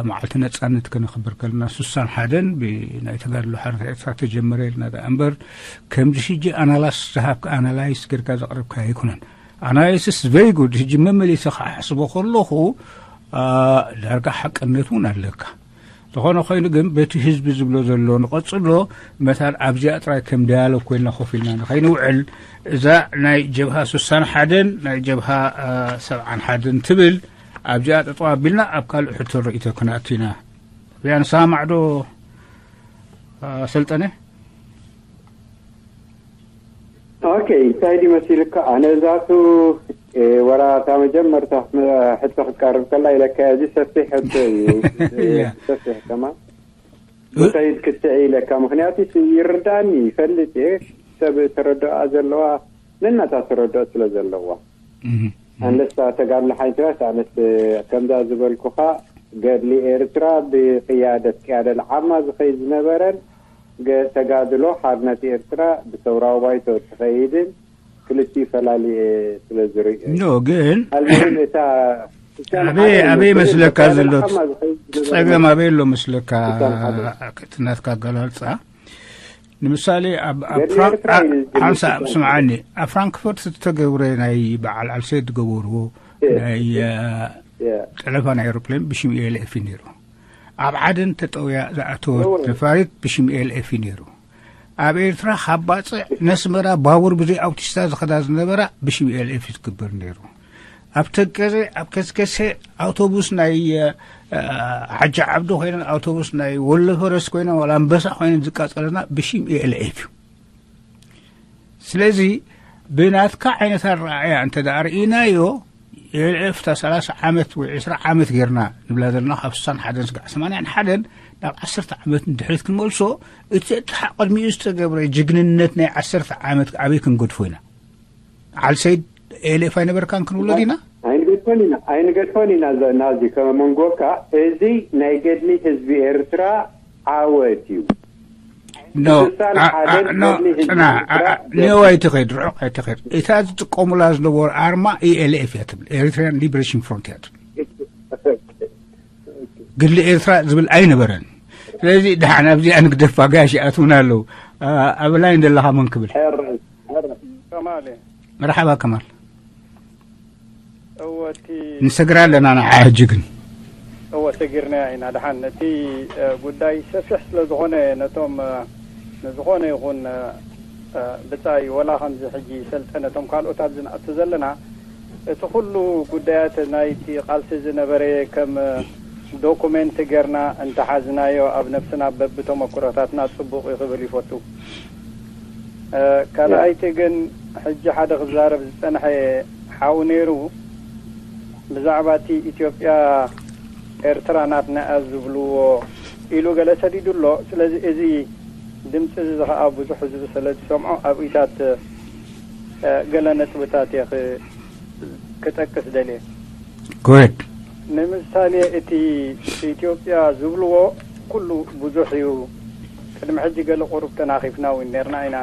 መዓልቲ ነፃነት ክነኽብር ከለና ስሳን ሓደን ብናይ ተጋድሎ ሓርነት ኤርትራ ተጀመረ ኢልና ደኣ እምበር ከምዚ ሕጂ ኣናላስ ዝሃብካ ኣናላይስ ጌርካ ዘቕረብካ ኣይኮነን ኣናላይስስ ቨሪ ጉድ ሕጂ መመሊሰ ክሓስቦ ከለኹ ዳርጋ ሓቅነት እውን ኣለካ ዝኾነ ኮይኑ ግን በቲ ህዝቢ ዝብሎ ዘሎ ንቐጽሎ መታን ኣብዚኣ ጥራይ ከም ዳያሎግ ኮይንና ኮፍ ኢልና ንኸይንውዕል እዛ ናይ ጀብሃ ስሳን ሓደን ናይ ጀብሃ ሰብዓን ሓደን ትብል ኣብዚኣ ጠጠው ኣቢልና ኣብ ካልእ ሕቶ ርእይቶ ክንኣቱ ኢና ብያ ንሰማማዕ ዶ ሰልጠነ ኦኬ እንታይ ድዩ መሲልካ ኣነ እዛቱ ወላ እታ መጀመርታ ሕቶ ክትቀርብ ከላ ኢለካ እዚ ሰፊሕ ሕቶ እዩ ሰፊሕ ከማ ብኸይድ ክትዕ ኢለካ ምክንያቱ ይርዳእኒ ይፈልጥ እየ ሰብ ተረድኣ ዘለዋ ነናታ ተረድኦ ስለ ዘለዋ ኣንለስ ተጋድሎ ሓይልትራስ ኣነስ ከምዛ ዝበልኩኻ ገድሊ ኤርትራ ብቅያደት ቅያደ ልዓማ ዝኸይድ ዝነበረን ተጋድሎ ሓርነት ኤርትራ ብሰውራዊ ባይቶ ትኸይድን ክልቲኡ ፈላልየ ስለ ዝርእዮ ኖ ግን ኣልሙሂም እታ ኣበይ ኣበይ መስለካ ዘሎ ጸገም ኣበይ ኣሎ መስለካ እቲ ናትካ ኣገላልጻ ንምሳሌ ኣብ ሓንሳ ስምዓኒ ኣብ ፍራንክፈርት ዝተገብረ ናይ በዓል ዓልሰይድ ዝገበርዎ ናይ ጠለፋ ናይ ኤሮፕሌን ብሽም ኤልኤፍ እዩ ነይሩ ኣብ ዓደን ተጠውያ ዝኣተወት ነፋሪት ብሽም ኤልኤፍ እዩ ነይሩ ኣብ ኤርትራ ካብ ባጽዕ ነስመራ ባቡር ብዘይ ኣውቲስታ ዝኸዳ ዝነበራ ብሽም ኤልኤፍ እዩ ዝግበር ነይሩ ኣብ ተገዘ ኣብ ከስከሰ ኣውቶቡስ ናይ ሓጂ ዓብዱ ኮይነን ኣውቶቡስ ናይ ወሎ ፈረስ ኮይነን ዋላ ኣንበሳ ኮይነን ዝቃጸለና ብሽም ኤልኤፍ እዩ ስለዚ ብናትካ ዓይነት ኣረኣእያ እንተ ደኣ ርኢናዮ ኤልኤፍ እታ ሰላሳ ዓመት ወይ ዕስራ ዓመት ጌርና ንብላ ዘለና ካብ ስሳን ሓደን ስጋዕ ሰማንያን ሓደን ናብ ዓሰርተ ዓመት ንድሕሪት ክንመልሶ እቲ እቲ ቅድሚኡ ዝተገብረ ጅግንነት ናይ ዓሰርተ ዓመት ኣበይ ክንገድፎ ኢና ዓል ሰይድ ኤልኤፍ ኣይነበርካን ክንብሎ ዲና ኣይንገድፎን ኢና ኣይንገድፎን ኢና ናዚ ከመንጎካ እዚ ናይ ገድሊ ህዝቢ ኤርትራ ዓወት እዩ ኖ ኖ ኣይትኸድ ርሑቕ ኣይትኸድ እታ ዝጥቀሙላ ዝነበሩ ኣርማ ኢኤልኤፍ እያ ትብል ኤሪትሪያን ሊበሬሽን ፍሮንት እያ ትብል ግሊ ኤርትራ ዝብል ኣይነበረን ስለዚ ድሓን ኣብዚኣ ንግደፋ ጋሽ ይኣትውና ኣለዉ ኣብ ላይን ዘለኻ መን ክብል መርሓባ ከማል ንሰግራ ኣለና ንዓ ሕጂ ግን እወ፣ ሰጊርናዮ ኢና። ደሓን፣ እቲ ጉዳይ ሰፊሕ ስለ ዝኾነ፣ ነቶም ንዝኾነ ይኹን ብጻይ፣ ወላ ከምዚ ሕጂ ሰልጠነ፣ ነቶም ካልኦት ኣብዚ ንኣቱ ዘለና፣ እቲ ኩሉ ጉዳያት ናይቲ ቃልሲ ዝነበረ ከም ዶኩሜንት ጌርና እንተሓዝናዮ፣ ኣብ ነብስና በብተመክሮታትና ጽቡቕ እዩ ክብል ይፈቱ። ካልኣይቲ ግን፣ ሕጂ ሓደ ክዛረብ ዝጸንሐ ሓው ነይሩ፣ ብዛዕባ እቲ ኢትዮጵያ ኤርትራ ናትና እያ ዝብልዎ ኢሉ ገለ ሰዲዱ ኣሎ። ስለዚ እዚ ድምፂ እዚ ኸዓ ብዙሕ ህዝቢ ስለ ዝሰምዖ፣ ኣብኢታት ገለ ነጥብታት እየ ክጠቅስ ደልየ። ጎድ ንምሳሌ፣ እቲ ኢትዮጵያ ዝብልዎ ኩሉ ብዙሕ እዩ። ቅድሚ ሕጂ ገለ ቁሩብ ተናኺፍና እውን ነርና ኢና።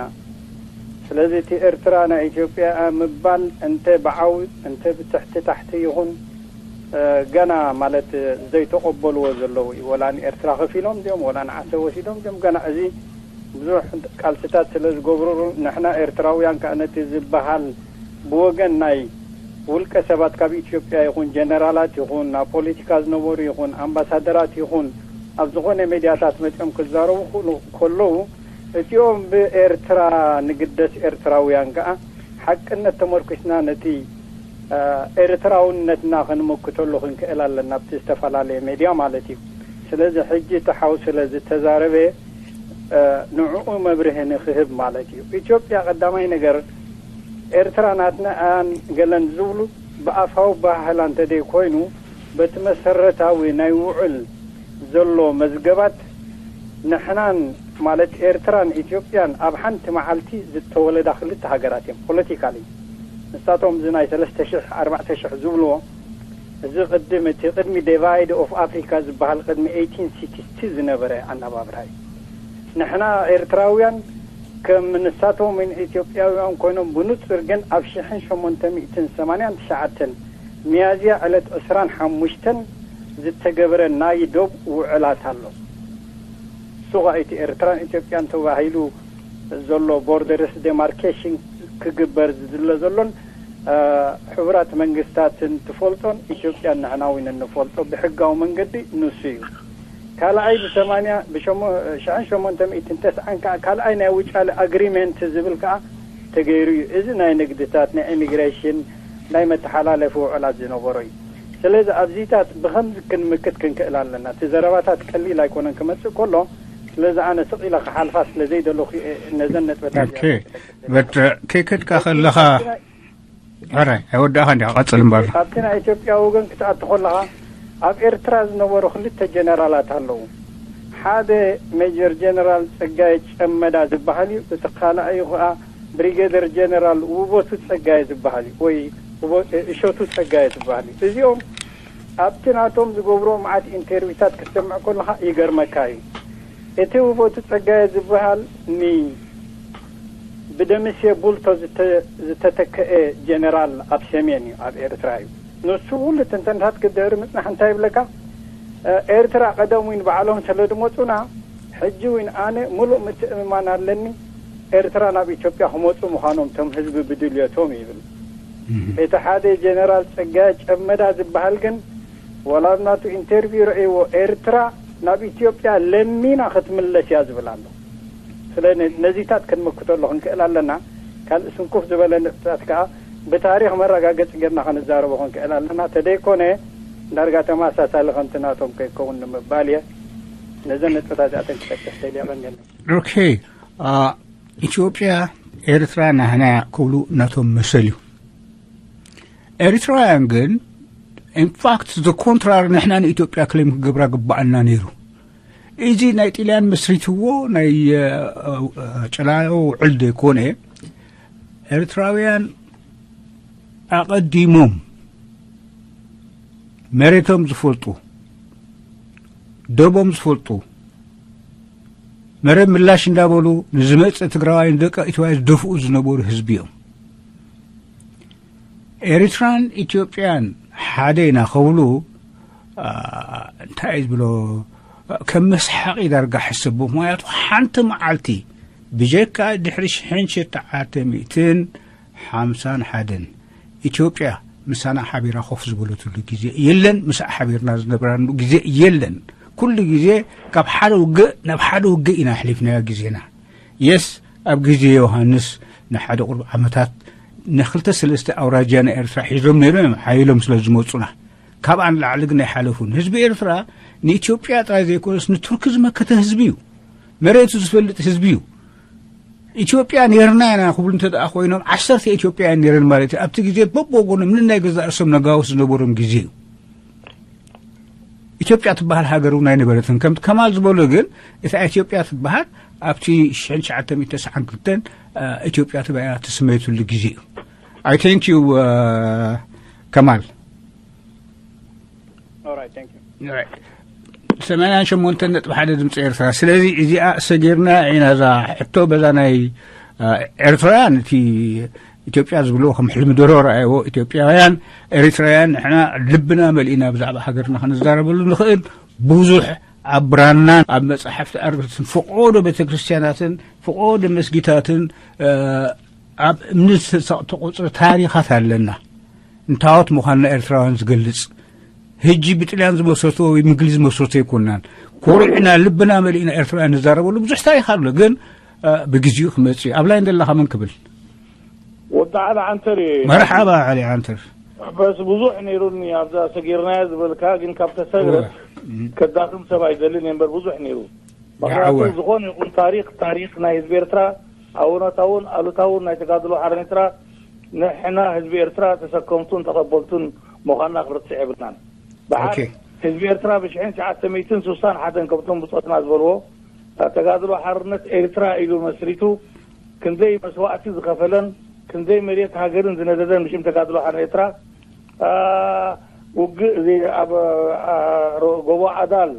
ስለዚ እቲ ኤርትራ ናይ ኢትዮጵያ ምባል እንተ ብዓው እንተ ብትሕቲ ታሕቲ ይኹን፣ ገና ማለት ዘይተቐበልዎ ዘለዉ እዩ። ወላ ንኤርትራ ከፊሎም ድዮም፣ ወላ ንዓሰብ ወሲዶም ድዮም፣ ገና እዚ ብዙሕ ቃልስታት ስለ ዝገብሩሉ፣ ንሕና ኤርትራውያን ከኣ ነቲ ዝበሃል ብወገን ናይ ውልቀ ሰባት ካብ ኢትዮጵያ ይኹን ጀነራላት ይኹን ኣብ ፖለቲካ ዝነበሩ ይኹን ኣምባሳደራት ይኹን ኣብ ዝኾነ ሜድያታት መጺኦም ክዛረቡ ክሉ-፣ ከለዉ፣ እቲኦም ብኤርትራ ንግደስ ኤርትራውያን ከኣ ሓቅነት ተመርኪስና ነቲ ኤርትራውነትና ክንምክተሉ ክንክእል ኣለና። ኣብቲ ዝተፈላለየ ሜድያ ማለት እዩ። ስለዚ ሕጂ እቲ ሓው ስለ ዝተዛረበ ንዕኡ መብርሂ ንክህብ ማለት እዩ። ኢትዮጵያ ቀዳማይ ነገር ኤርትራ ናትና እያን ገለን ዝብሉ ብኣፋዊ ባህላ እንተደይ ኮይኑ በቲ መሰረታዊ ናይ ውዕል ዘሎ መዝገባት ንሕናን ማለት ኤርትራን ኢትዮጵያን ኣብ ሓንቲ መዓልቲ ዝተወለዳ ክልተ ሃገራት እዮም። ፖለቲካሊ ንሳቶም እዚ ናይ ሰለስተ ሽሕ ኣርባዕተ ሽሕ ዝብልዎ እዚ ቅድም እቲ ቅድሚ ዲቫይድ ኦፍ ኣፍሪካ ዝበሃል ቅድሚ ኤይቲን ሲክስቲ ዝነበረ ኣነባብራ እዩ። ንሕና ኤርትራውያን ከም ንሳቶም ኢትዮጵያውያን ኮይኖም ብንጹር ግን ኣብ ሽሕን ሸሞንተ ሚእትን ሰማንያን ትሽዓተን ሚያዝያ ዕለት ዕስራን ሓሙሽተን ዝተገበረ ናይ ዶብ ውዕላት ኣሎ። እሱ ኸኣ እቲ ኤርትራን ኢትዮጵያን ተባሂሉ ዘሎ ቦርደርስ ዴማርኬሽን ክግበር ዝድለ ዘሎን ሕቡራት መንግስታትን ትፈልጦን ኢትዮጵያን ንሕና እውን እንፈልጦ ብሕጋዊ መንገዲ ንሱ እዩ። ካልኣይ ብሰማንያ ብሸሞ-፣ ሽሕን ሸሞንተ ሚእትን ተስዓን ከዓ ካልኣይ ናይ ውጫለ ኣግሪመንት ዝብል ከዓ ተገይሩ እዩ። እዚ ናይ ንግድታት፣ ናይ ኢሚግሬሽን፣ ናይ መተሓላለፊ ውዕላት ዝነበሮ እዩ። ስለዚ ኣብዚታት ብኸምዚ ክንምክት ክንክእል ኣለና። እቲ ዘረባታት ቀሊል ኣይኮነን ክመጽእ ከሎ፣ ስለዚ ኣነ ስቕ ኢለ ክሓልፋ ስለ ዘይደለኹ እየ ነዘን ነጥበታት ኦኬ። በት ከይከድካ ከለኻ ሕራይ ኣይወዳእኻ እንዲኻ ቀጽል እምበር። ኣብቲ ናይ ኢትዮጵያ ወገን ክትኣቱ ከለኻ ኣብ ኤርትራ ዝነበሩ ክልተ ጀነራላት ኣለዉ። ሓደ ሜጀር ጀነራል ጸጋይ ጨመዳ ዝበሃል እዩ። እቲ ካልኣዩ ኸኣ ብሪጌደር ጀነራል ውበቱ ጸጋይ ዝበሃል እዩ፣ ወይ ውበ-፣ እሸቱ ጸጋይ ዝበሃል እዩ። እዚኦም ኣብቲ ናቶም ዝገብርዎ መዓት ኢንተርቪውታት ክትሰምዕ ከለኻ ይገርመካ እዩ። እቲ ውበቱ ጸጋይ ዝበሃል ኒ ብደምሴ ቡልቶ ዝተ-፣ ዝተተከአ ጀነራል ኣብ ሰሜን እዩ፣ ኣብ ኤርትራ እዩ። ንሱ ኩሉ ትንተንታት ክደሪ ምጽናሕ እንታይ ይብለካ? ኤርትራ ቀደም እውን ባዕሎም ስለ ዝመጹና፣ ሕጂ እውን ኣነ ሙሉእ ምትእምማን ኣለኒ፣ ኤርትራ ናብ ኢትዮጵያ ክመጹ ምዃኖም እቶም ህዝቢ ብድልየቶም ይብል። እቲ ሓደ ጀነራል ጸጋይ ጨመዳ ዝበሃል ግን፣ ወላ ኣብ ናቱ ኢንተርቪው ረእይዎ፣ ኤርትራ ናብ ኢትዮጵያ ለሚና ክትምለስ እያ ዝብል ኣሎ። ስለ ነ-፣ ነዚታት ክንምክተሉ ክንክእል ኣለና። ካልእ ስንኩፍ ዝበለ ነጥብታት ከኣ ብታሪኽ መረጋገጺ ጌርና ክንዛረቦ ክንክእል ኣለና። ተደይኮነ ዳርጋ ተመሳሳሊ ከምቲ ናቶም ከይከውን ንምባል እየ። ነዘን ነጥብታት እዚኣተን ክጠቅስ ደልየ። የቐንየለይ። ኦኬ፣ አ፣ ኢትዮጵያ ኤርትራ ናህና ክብሉ ናቶም መሰል እዩ። ኤርትራውያን ግን ኢንፋክት ዘ ኮንትራሪ ንሕና ንኢትዮጵያ ክሌም ክገብራ ግባኣና ነይሩ። እዚ ናይ ጥልያን መስሪትዎ ናይ፣ እ፣ እ፣ ጨላዮ ውዕል ዘይኮነ፣ ኤርትራውያን ኣቐዲሞም መሬቶም ዝፈልጡ፣ ደቦም ዝፈልጡ፣ መሬት ምላሽ እንዳበሉ ንዝመጽእ ትግራዋይ ንደቂ ኢትዮጵያ ዝደፍኡ ዝነበሩ ህዝቢ እዮም። ኤርትራን ኢትዮጵያን ሓደ ኢና ክብሉ፣ አ፣ እንታይ እዩ ዝብሎ፣ ከም መስሓቂ ዳርጋ ሕሰቦ። ምኽንያቱ ሓንቲ መዓልቲ ብጀካ ድሕሪ ሽሕን ሸተዓተ ሚእትን ሓምሳን ሓደን ኢትዮጵያ ምሳና ሓቢራ ኮፍ ዝበለትሉ ግዜ የለን። ምስኣ ሓቢርና ዝነብራሉ ግዜ የለን። ኩሉ ግዜ ካብ ሓደ ውግእ ናብ ሓደ ውግእ ኢና ኣሕሊፍናዮ ግዜና። የስ፣ ኣብ ግዜ ዮሃንስ ንሓደ ቁሩብ ዓመታት ንክልተ ሰለስተ ኣውራጃ ናይ ኤርትራ ሒዞም ነይሮም እዮም፣ ሓይሎም ስለ ዝመጹና። ካብኣ ንላዕሊ ግን ኣይሓለፉን። ህዝቢ ኤርትራ ንኢትዮጵያ ጥራይ ዘይኮነስ ንቱርኪ ዝመከተ ህዝቢ እዩ። መሬቱ ዝፈልጥ ህዝቢ እዩ። ኢትዮጵያ ኔርና ኢና ክብሉ እንተ ደኣ ኮይኖም፣ ዓሰርተ ኢትዮጵያ እየን ኔረን ማለት እዩ። ኣብቲ ግዜ በብወገኖም ንናይ ገዛእ ርእሶም ነጋውስ ዝነበሮም ግዜ እዩ። ኢትዮጵያ ትበሃል ሃገር እውን ኣይነበረትን። ከም ከማል ዝበሎ ግን፣ እታ ኢትዮጵያ ትበሃል ኣብቲ ሽሕን ትሽዓተ ሚእትን ተስዓን ክልተን፣ አ፣ ኢትዮጵያ ተባሂላ ተሰመየትሉ ግዜ እዩ። I thank you, አ፣ ከማል። All right, thank you. Right. ሰማንያን ሸሞንተን ነጥቢ ሓደ ድምፂ ኤርትራ። ስለዚ እዚኣ ሰጊርና ኢና እዛ ሕቶ በዛ ናይ፣ አ፣ ኤርትራውያን እቲ ኢትዮጵያ ዝብልዎ ከም ሕልሚ ደሮ ረኣይዎ። ኢትዮጵያውያን፣ ኤርትራውያን ንሕና ልብና መሊእና ብዛዕባ ሃገርና ክንዛረበሉ ንኽእል ብዙሕ ኣብ ብራናን ኣብ መጻሕፍቲ ኣርበትን ፈቆዶ ቤተክርስትያናትን ፈቆዶ መስጊታትን፣ አ፣ ኣብ እምኒ ዝተቆጽረ ታሪኻት ኣለና። እንታዎት ምዃንና ኤርትራውያን ዝገልጽ። ህጂ ብጥልያን ዝመስረቶ ወይ ብእንግሊዝ ዝመስረቶ ኣይኮናን። ኮሪዕና ልብና መሊእና ኤርትራውያን ንዛረበሉ ብዙሕ ታሪኽ ኣሎ። ግን፣ አ፣ ብግዜኡ ክመጽእ እዩ። ኣብ ላይን ዘለኻ መን ክብል? ወዲ ዓሊ ዓንተር እዩ። መርሓባ ዓሊ ዓንተር። በስ ብዙሕ ነይሩኒ ኣብዛ ሰጊርናያ ዝበልካ፣ ግን ካብ ተሰግረት እወ። እም። ከዳኽም ሰብ ኣይደልን እየ እምበር ብዙሕ ነይሩ። ምኽንያቱ ይዓወ። ዝኾነ ይኹን ታሪኽ፣ ታሪኽ ናይ ህዝቢ ኤርትራ፣ ኣወንታውን ኣሉታውን ናይ ተጋድሎ ሓርነት ኤርትራ፣ ንሕና ህዝቢ ኤርትራ ተሰከምቱን ተቐበልቱን ምዃንና ክንርስዕ የብልናን። ደሓር ኦኬ። ህዝቢ ኤርትራ ብሽሕን ትሽዓተ ሚእትን ስሳን ሓደን ከምቶም ብጾትና ዝበልዎ፣ ተጋድሎ ሓርነት ኤርትራ ኢሉ መስሪቱ፣ ክንደይ መስዋእቲ ዝኸፈለን፣ ክንደይ መሬት ሃገርን ዝነደደን ብሽም ተጋድሎ ሓርነት ኤርትራ፣ አ፣ ውግእ እዚ ኣብ፣ አ፣ ሮ-፣ ጎቦ ዓዳል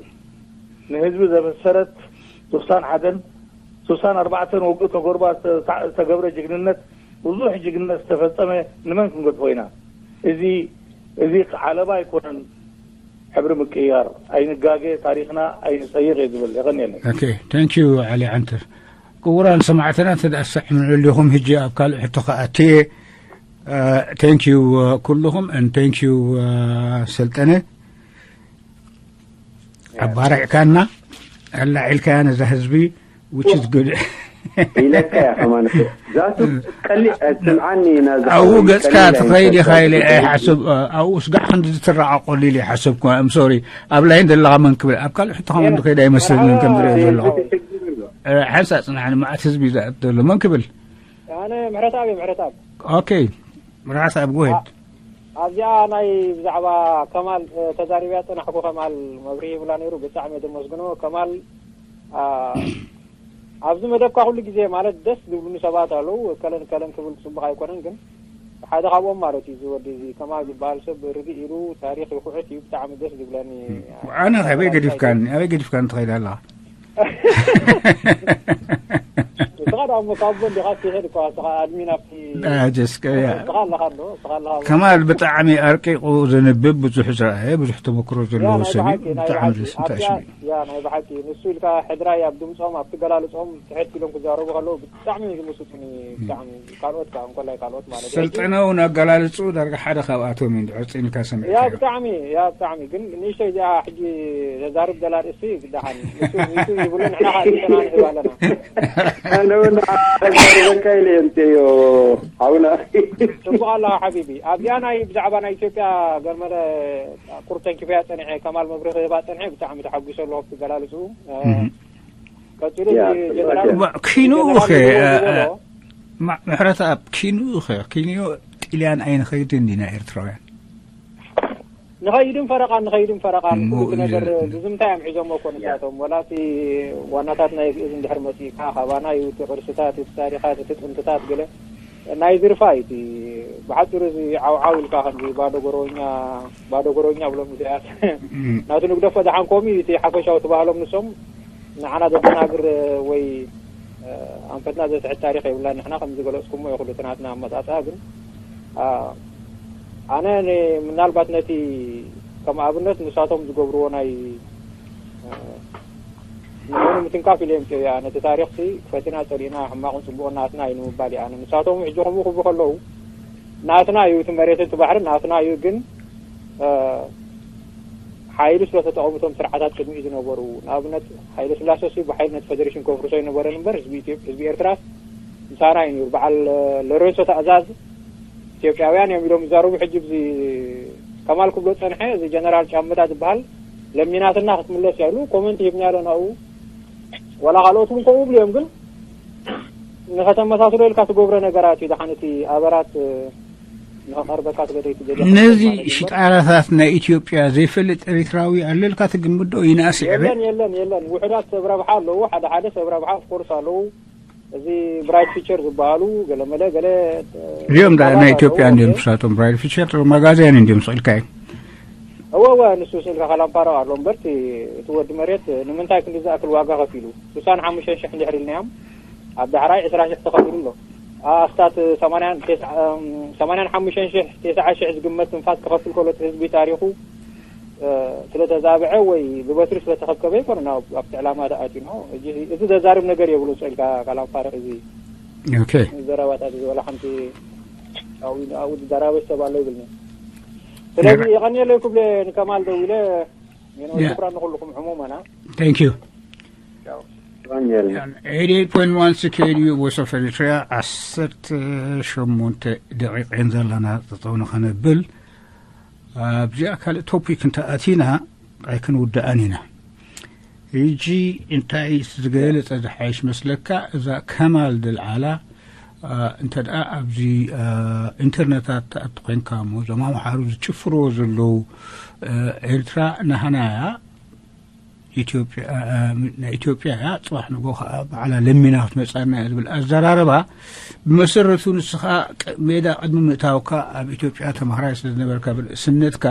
ንህዝቢ ዘበሰረት ስሳን ሓደን፣ ስሳን ኣርባዕተን ውግእ ተጎርባ ዝተ-፣ ዝተገብረ ጅግንነት፣ ብዙሕ ጅግንነት ዝተፈጸመ ንመን ክንገድፎ ኢና? እዚ፣ እዚ ዓለባ ኣይኮነን። ሕብሪ ምቅይያር፣ ኣይንጋገ፣ ታሪኽና ኣይንጸይቕ እየ ዝብል። የቐንየለይ። ኦኬ፣ thank you ዓሊ ዓንተር። ክቡራን ሰማዕትና፣ እንተ ደኣ ትሰምዑ ኣለኹም፣ ሕጂ ኣብ ካልእ ሕቶ ክኣቱ እየ። አ፣ thank you፣ አ፣ ኩልኹም፣ and thank you፣ አ፣ ሰልጠነ። ኣባሪዕካና፣ ኣላዒልካያ ነዛ ህዝቢ፣ which is good። ኢለካ እያ ከማን እኮ። ዛቱ ቀሊ-፣ ስምዓኒ ኢና ኣብኡ ዝሓወይ፣ ገጽካ ቀሊል ትኸይድ ኢኻ ኣይመስለካን ኢለ ትኸይድ። ኣይሓስብ፣ ኣብኡ ስጋዕ ክንዲ ዝትረዓቆሉ ኢለ ይሓሰብኩ። I'm sorry። ኣብ ላይን ዘለኻ መን ክብል፣ ኣብ ካልእ ሕቶ ከማን ዝኸይድ ኣይመስለንን ከም ዝሪኦ ዘለኹ። እ፣ ሓንሳእ ጽናሕኒ፣ መዓት ህዝቢ እዩ ዝኣቱ ዘሎ። መን ክብል? ኣነ ምሕረተኣብ እየ፣ ምሕረተኣብ። ኦኬ። ምሕረተኣብ፣ go ahead። ኣብዚኣ ናይ ብዛዕባ ከማል፣ እ፣ ተዛሪብያ ጸናሕኩ። ከማል መብርሂ ይብላ ነይሩ። ብጣዕሚ እየ ዘመስግኖ። ከማል፣ አ፣ ኣብዚ መደብካ ኩሉ ግዜ ማለት ደስ ዝብሉኒ ሰባት ኣለዉ። ከለን ከለን ክብል ጽቡቕ ኣይኮነን፣ ግን ሓደ ካብኦም ማለት እዩ እዚ ወዲ እዚ ከማል ዝበሃል ሰብ ርግእ ኢሉ ታሪኽ ይኹዕት እዩ። ብጣዕሚ ደስ ዝብለኒ። ኣነ ኣበይ ገዲፍካኒ? ኣበይ ገዲፍካኒ ትኸይድ ኣለኻ? ንስኻ ደኣ እሞ ካብ ጎን ዲኻ ትሄድ እኮ፣ ንስኻ ኣድሚን ኣብቲ አ፣ ጀስካ፣ ያ። ንስኻ ኣለኻ እንዶ፣ ንስኻ ኣለኻ። ከማል ብጣዕሚ ኣርቂቑ ዘንብብ፣ ብዙሕ ዝረኣየ፣ ብዙሕ ተመክሮ ያ፣ ዘለዎ ናይ ሰብ እዩ። ብሓቂ፣ ናይ ብጣዕሚ ብሓቂ፣ ደስ እንታይ ኣብዚኣ፣ ሽሙ እዩ። ያ፣ ናይ ብሓቂ፣ ንሱ ኢልካ ሕድራይ ኣብ ድምጾም፣ ኣብ ትገላልጾም፣ ትሕት ኢሎም ክዛረቡ ከለዉ ብጣዕሚ እዩ ዝምስጡኒ፣ ብጣዕሚ። ካልኦት ከኣ፣ እንኮላይ ካልኦት ማለት እዩ። ሰልጠነ እውን ኣገላልጹ ዳርጋ ሓደ ካብኣቶም እዩ፣ እንድሕር ጽን ኢልካ ያ፣ ሰሚዕካዮ። ብጣዕሚ፣ ያ፣ ብጣዕሚ። ግን ንእሽተይ እዚኣ ሕጂ ተዛርብ ዘላ ኣርእስቲ ደሓን ንሱ፣ ንሱ ይብሉ፣ ንሕና ከኣ ሪኢቶና ንህብ ኣለና። ኣነ እውን ኣዛርበካ ኢለ እየ እንተዮ፣ ሓውና። ጽቡቕ ኣለኻ ሓቢቢ። ኣብዚኣ ናይ ብዛዕባ ናይ ኢትዮጵያ ገርመለ ቁሩብ ተንኪፈያ ጸኒሐ፣ ከማል መብርሂ ክህባ ጸኒሐ፣ ብጣዕሚ ተሓጒሰ ኣለኹ ብትገላልጽኡ። እህ። ቀጺሉ ያ፣ እቲ ጀነራል፣ ባ-፣ ኪኑ ጀነራል እኸ፣ ዝበሎ፣ እ፣ ማ-፣ ምሕረተኣብ፣ ኪኑ እኸ፣ ኪንዮ ጥልያን ኣይንኸይድን ዲና ኤርትራውያን? ንኸይድን ፈረቓን፣ ንኸይድን ፈረቓን፣ እሞ ክልተ እዩ ነገር ዘ-፣ ዝዝምታ እዮም ሒዞሞ እኮ ያ። ንሳቶም። ወላ እቲ ዋናታት ናይ ግእዝ እንድሕር መጺእካ፣ ካባና እዩ እቲ ቅርስታት፣ እቲ ታሪኻት፣ እቲ ጥንትታት ገለ ናይ ዝርፋ እዩ እቲ። ብሓጺሩ እዚ ዓውዓው ኢልካ ከምዚ ባዶ ጎረኛ፣ ባዶ ጎረኛ ብሎም ኢሳያስ። እም። ናቱ ንግደፎ ደሓን ኮሚ እቲ ሓፈሻዊ ተባህሎም ንሶም ንዓና ዘደናግር ወይ፣ እ፣ ኣንፈትና ዘስሕት ታሪኽ የብልናን። ንሕና ከም ዝገለጽኩሞ እዩ ኩሉ እቲ ናትና ኣመጻጽኣ። ግን፣ ኣ፣ ኣነ ን-፣ ምናልባት ነቲ ከም ኣብነት ንሳቶም ዝገብርዎ ናይ፣ እ፣ ንዕኡ ንምትንካፍ ኢለ የምጽኦ እየ። ነቲ ታሪኽሲ ፈቲና ጸሊእና ሕማቕን ጽቡቕን ናትና እዩ ንምባል እየ ኣነ። ንሳቶም ሕጂ ከምኡ ክብሉ ከለዉ ናትና እዩ፣ እቲ መሬትን እቲ ባሕርን ናትና እዩ። ግን ሓይሉ ስለ ተጠቐሙ እቶም ስርዓታት ቅድሚኡ ዝነበሩ፣ ንኣብነት፣ ሃይለ ስላሴ ሲ ብሓይሊ ነቲ ፌደሬሽን ከፍርሶ ኣይነበረን እምበር፣ ህዝቢ ኢትዮጵ- ህዝቢ ኤርትራ ምሳና እዩ ነይሩ። በዓል ሎሬንሶ ታእዛዝ ኢትዮጵያውያን እዮም ኢሎም ይዛረቡ። ሕጂ ብዚ ከማል ክብሎ ጸንሐ፣ እዚ ጀነራል ጫምዳ ዝበሃል ለሚናትና ክትምለስ እያ ኢሉ ኮመንት ሂብና ኣሎ ናብኡ። ዋላ ካልኦት እውን ከምኡ ይብሉ እዮም፣ ግን ንኸተመሳስሎ ኢልካ ትገብሮ ነገራት እዩ። ደሓን እቲ ኣበራት ንኸቐርበካ ስለ ዘይትደሊ ነዚ ሽጣራታት ናይ ኢትዮጵያ ዘይፈልጥ ኤሪትራዊ ኣሎ ኢልካ ትግምት ዶ? ይንኣስ ይዕበ? የለን፣ የለን፣ የለን። ውሑዳት ሰብ ረብሓ ኣለዉ፣ ሓደ ሓደ ሰብ ረብሓ ኦፍኮርስ ኣለዉ። እዚ ብራይት ፊቸር ዝበሃሉ ገለመለ ገለ እዚኦም ዳ ናይ ኢትዮጵያ እንዲዮም ንሳቶም ብራይት ፊቸር መጋዝያን እንዲዮም ስቕ ኢልካ እዮም። እወ እወ፣ ንሱ ስእልካ ካላምፓሮ ኣሎ እምበር እቲ ወዲ መሬት ንምንታይ ክንዲ ዝኣክል ዋጋ ከፊሉ? ስሳን ሓሙሽተን ሽሕ እንድሕር ኢልናዮም ኣብ ዳሕራይ ዕስራ ሽሕ ተኸፊሉ ኣሎ። ኣስታት ሰማንያን ሓሙሽተን ሽሕ፣ ተስዓ ሽሕ ዝግመት ትንፋስ ክኸፍል ከሎ እቲ ህዝቢ ታሪኹ ስለ ተዛብዐ ወይ ብበትሪ ስለ ተኸብከበ ኣይኮነን ኣብቲ ዕላማ ተኣትዩ። ሕጂ እዚ ዘዛርብ ነገር የብሉን። ስእልካ ካላምፓሮ እዚ ኦኬ። ዘረባታት እዚ ወላ ሓንቲ ኣብኡ ዝዘራበ ሰብ ኣሎ ይብልኒ። ስለዚ የቐንየለይ ክብለ ንከማል ደዊለ የ- ሽኩራን ንኩልኩም ሕሙመና። Thank you። Daniel. ኤይት ኤይት ፖይንት ዋን ሲ ኬ ዲ ዩ ቮይስ ኦፍ ኤሪትሪያ ዓሰርተ ሸሞንተ ደቂቕ እየን ዘለና ጠጠው ንኸነብል ኣብዚኣ ካልእ ቶፒክ እንተኣቲና ኣይክንውድኣን ኢና። ሕጂ እንታይ ዝገለጸ ዝሓይሽ መስለካ እዛ ከማል ድልዓላ እንተ ደኣ ኣብዚ ኢንተርነታት ትኣቱ ኮይንካ እሞ እዞም ኣምሓሩ ዝጭፍርዎ ዘለዉ ኤርትራ ናህና እያ ኢትዮጵያ ናይ ኢትዮጵያ እያ ጽባሕ ንጎ ከዓ በዓላ ለሚና ክትመጻና እያ ዝብል ኣዘራርባ ብመሰረቱ ንስኻ ሜዳ ቅድሚ ምእታውካ ኣብ ኢትዮጵያ ተማሃራይ ስለ ዝነበርካ ብርእስነትካ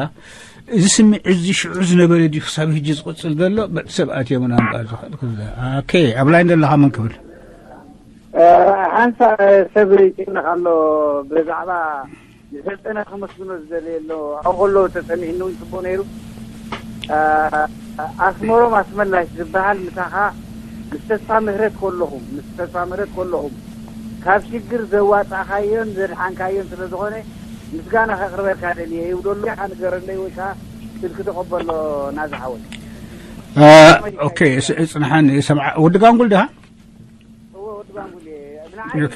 እዚ ስምዒት እዚ ሽዑ ዝነበረ ድዩ ክሳብ ህጂ ዝቕጽል ዘሎ በቲ ሰብ ኣትዮም ናምጣ ዝኽእል ክብለ ኦኬ ኣብ ላይን ዘለኻ መን ክብል ሓንሳ ሰብ ይጭነቕ ኣሎ ብዛዕባ ንሰልጠነ ከመስግኖ ዝደለየ ኣሎ ኣብኡ ከለዉ ተጸኒሕኒ እውን ጽቡቕ ነይሩ ኣስመሮም ኣስመላሽ ዝበሃል ምሳኻ ምስ ተስፋ ምህረት ከለኹም ምስ ተስፋ ምህረት ከለኹም ካብ ሽግር ዘዋጻእካዮን ዘድሓንካዮን ስለ ዝኾነ ምስጋና ከቕርበልካ ደልየ ይብለሉ ኢኻ ንገረለይ ወይ ከዓ ስልኪ ተቐበሎ ናዝሓወይ ኦኬ ጽንሓኒ ሰምዓ ወዲ ጋንጉል ድኻ ኦኬ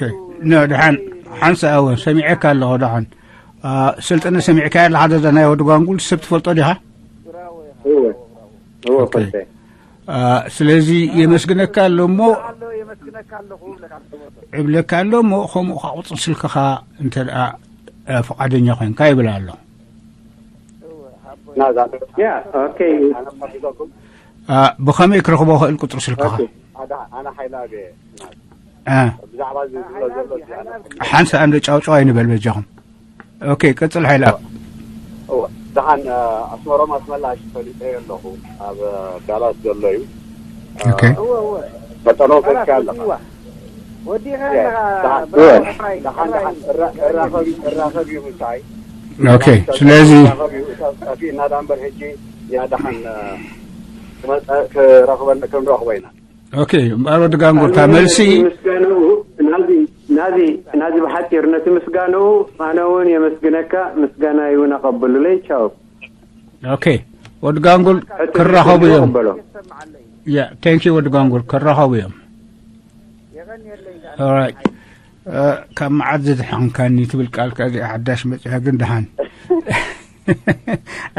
ኖ ደሓን ሓንሳ ኣወ ሰሚዐካ ኣለኹ ደሓን ስልጥነ ሰሚዕካ ኣለኻ ዘዛ ናይ ወዲ ጓንጉል ሰብ ትፈልጦ ዲኻ እወ እወ ኦኬ። ፈልጠ ስለዚ የመስግነካ ኣሎ እሞ እብለካ ኣሎ እሞ ከምኡ ካ ቁፅር ስልክኻ እንተ ደኣ ፍቓደኛ ኮይንካ ይብል ኣሎ ናዛ ያ ኦኬ ብኸመይ ክረኽቦ ክእል ቁፅሪ ስልክኻ ኣነ ሓይላ ብዛዕባ እዚ ዝብሎ ዘሎ ሓንሳ እንዶ ጫውጫው ኣይንበል በጃኹም ኦኬ ቀጽል ሓይላ ደሓን ኣስመሮም ኣስመላሽ ፈሊጠ ኣለኹ ኣብ ዳላስ ዘሎ እዩ መጠኖ ፈካ ኣለኻ ወዲኻ ኣለኻ እዩ ምሳይ ኦኬ ስለዚ ጠፊእና ዳ እምበር ሕጂ ያ ደሓን ክረኽበና ክንረኽቦ ኢና ኦኬ እምበኣር ወዲ ጋንጎታ መልሲ ምስጋንኡ ናዚ ናዚ ናዚ ብሓፂር ነቲ ምስጋንኡ ኣነ እውን የመስግነካ ምስጋና ይውን ኣቐብሉለይ ቻው ኦኬ ወዲ ጋንጉል ክራኸቡ እዮም ያ ቴንኪ ወዲ ጋንጉል ክራኸቡ እዮም ኦራይት ካብ መዓት ዝድሓንካኒ ትብል ቃልካ እዚኣ ሓዳሽ መፅያ ግን ድሓን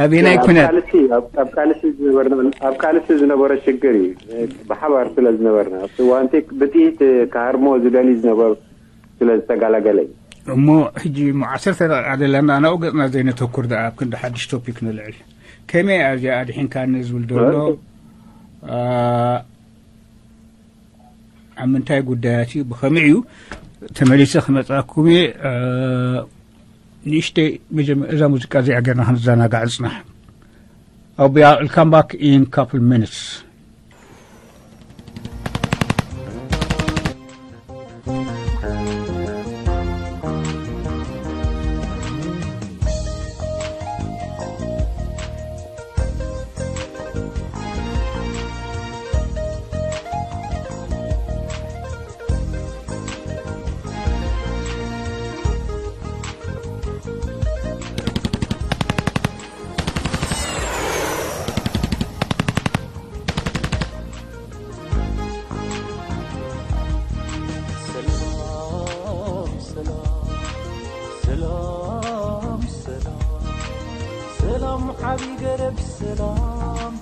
ኣበየናይ ኩነት ኣብ ካልሲ ዝነበረ ሽግር እዩ ብሓባር ስለ ዝነበርና ኣብቲ ዋንቲ ብጥይት ክሃርሞ ዝደልዩ ዝነበሩ ስለ ዝተጋላገለ እዩ እሞ ሕጂ እሞ ዓሰርተ ደቂቃ ዘለና ናብኡ ገፅና ዘይነተኩር ደኣ ኣብ ክንዲ ሓድሽ ቶፒክ ንልዕል ከመይ ኣብዚኣ ኣድሒንካኒ ዝብል ዘሎ ኣብ ምንታይ ጉዳያት እዩ ብኸመይ እዩ ተመሊሰ ክመፃኩም እየ ንእሽተይ እዛ ሙዚቃ እዚኣ ገርና ክንዘናጋዕ ንፅናሕ I'll be out. I'll come back in couple minutes. ዓቢ ገረብ ሰላም፣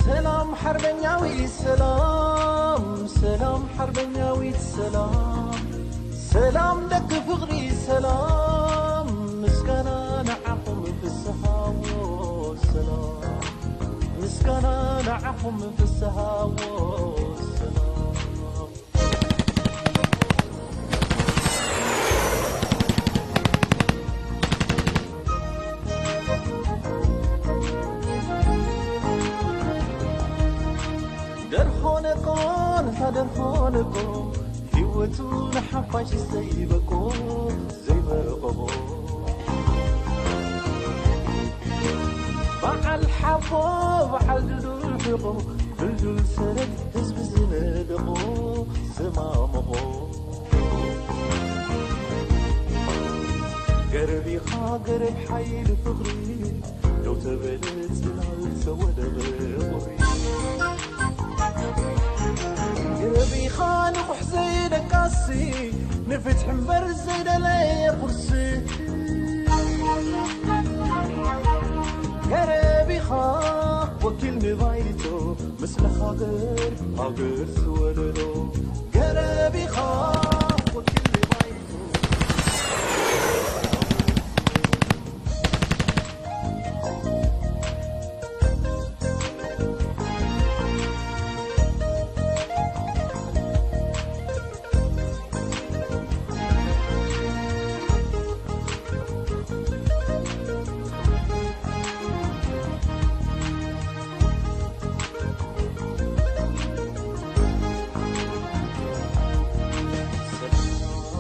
ሰላም ሓርበኛዊ ሰላም፣ ሰላም ሓርበኛዊት ሰላም፣ ሰላም ደቂ ፍቕሪ ሰላም፣ ምስጋና ንዓኹም ፍስሃዎ ሰላም፣ ምስጋና ንዓኹም ፍስሃዎ ሰላም። ደርሆ ነቆ፣ ነታ ደርሆ ነቆ፣ ህይወቱ ንሓፋሽ ዘይበቆ፣ ዘይበረቐቦ። በዓል ሓቦ፣ በዓል ድዱል ሕቖ፣ ድልዱል ሰረት ህዝቢ ዝነደቖ፣ ዘማመቖ። ገረብ ኢኻ ገረብ ሓይሊ ፍቕሪ፣ ደው ተበለ ጽላል ተወደበ ቁሪ። ገረብ ኢኻ ንቑሕ ዘይደቃሲ፣ ንፍትሒ እምበር ዘይደለየ ቁርሲ። ገረብ ኢኻ ወኪል ንባይቶ፣ ምስለ ሃገር ሃገር ዝወለዶ። ገረብ ኢኻ ወኪል ንባይቶ።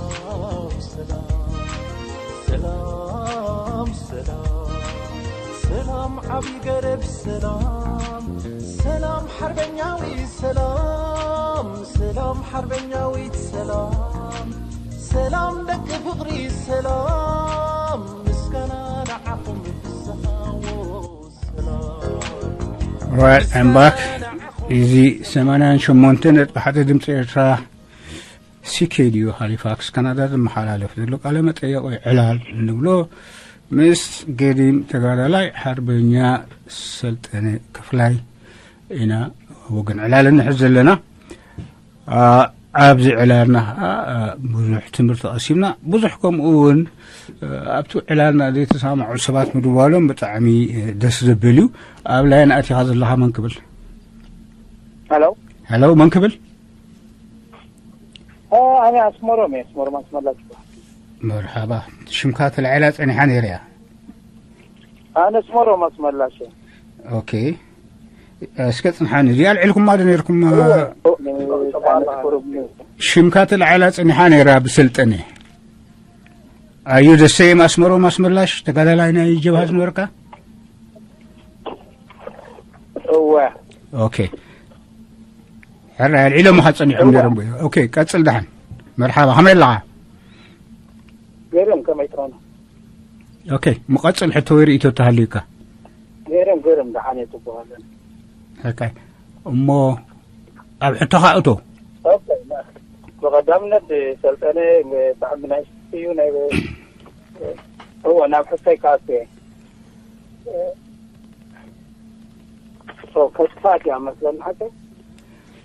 ሰላም፣ ሰላም፣ ሰላም፣ ሰላም፣ ዓቢ ገረብ ሰላም፣ ሰላም፣ ሓርበኛዊ ሰላም፣ ሰላም፣ ሓርበኛዊት ሰላም፣ ሰላም፣ ደቂ ፍቕሪ ሰላም፣ ምስጋና ንዓኹም ፍስሃዎ ሰላም። Right, I'm back. እዚ ሰማንያን ሸሞንተ ነጥቢ ሓደ ድምፂ ኤርትራ፣ ሲኬድዩ ሃሊፋክስ ካናዳ ዝመሓላለፍ ዘሎ ቃለ መጠየቕ ወይ ዕላል እንብሎ ምስ ገዲም ተጋዳላይ ሓርበኛ ሰልጠነ ክፍላይ ኢና ወገን ዕላል እንሕዝ ዘለና። አ፣ ኣብዚ ዕላልና ኸዓ፣ አ፣ ብዙሕ ትምህርቲ ቀሲምና፣ ብዙሕ ከምኡ እውን፣ አ፣ ኣብቲ ዕላልና ዘይተሰማምዑ ሰባት ምድዋሎም ብጣዕሚ፣ አ፣ ደስ ዘብል እዩ። ኣብ ላይን ኣቲኻ ዘለኻ መን ክብል? ሄሎ። ሄሎ፣ መን ክብል? እ፣ ኣነ ኣስመሮም እየ፣ ኣስመሮም ኣስመላሽ ይበሃል። መርሓባ። ሽምካ ተላዒላ ጸኒሓ ነይራ እያ። ኣነ ኣስመሮም ኣስመላሽ እየ። ኦኬ። እስከ ጽንሓኒ። እዚኣ ኣልዒልኩማ ዶ ነይርኩም? እወ። ሽምካ ተላዒላ ጸኒሓ ነይራ ብሰልጠነ። ኣዩ ደሰየም ኣስመሮም ኣስመላሽ ተጋዳላይ ናይ ጀብሃ ዝነበርካ? እወ። ኦኬ። ሕራይ ኣልዒሎምኻ ጸኒሖም እወ። ነይሮም። ኦኬ፣ ቀጽል ደሓን። መርሓባ፣ ከመይ ኣለኻ? ገርም፣ ከመይ ትኾኑ? ኦኬ፣ ምቐጽል ሕቶ ወይ ርእይቶ ተሃልዩካ? ገርም፣ ገርም፣ ደሓን እየ፣ ጽቡቕ ኣለኒ። ኦኬ። እሞ ኣብ ሕቶኻ እቶ። ኦኬ፣ ብቐዳምነት ሰልጠነ ብጣዕሚ ናይ እዩ፣ ናይ እወ፣ ናብ ሕቶይ ክኣቱ እየ። ሶ፣ ከጥፋት እያ መስለኒ ሓቀይ።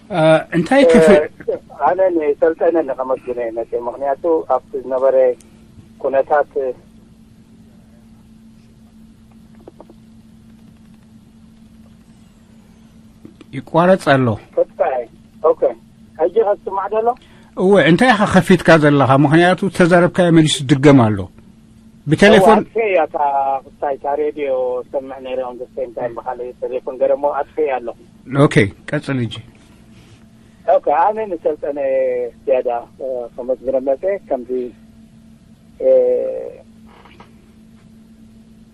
አ፣ እንታይ ክፍል? እ፣ ኣነ ንሰልጠነ ንኸመስግኖ እየ መፅየ። ምኽንያቱ ኣብቲ ዝነበረ ኩነታት ይቋረጽ ኣሎ። ከጥፋ እየ። ኦኬ። ሕጂ ከስማዕ ደሎ? እወ፣ እንታይ ኢኻ ከፊትካ ዘለኻ? ምኽንያቱ ተዛረብካዮ መሊሱ ዝድገም ኣሎ። ብቴሌፎን እዋ፣ ኣጥፍኤ እያ እታ ክስታይ እታ ሬድዮ ሰምዕ ነይረ፣ on the same time ብኻልእ ቴሌፎን ገለ እሞ ኣጥፍኤ እያ ኣለኹ። ኦኬ፣ ቀጽል ሕጂ። ኦኬ፣ ኣነ ንሰልጠነ ዝያዳ፣ እ፣ ከመስግኖ መጸ። ከምዚ፣ እ፣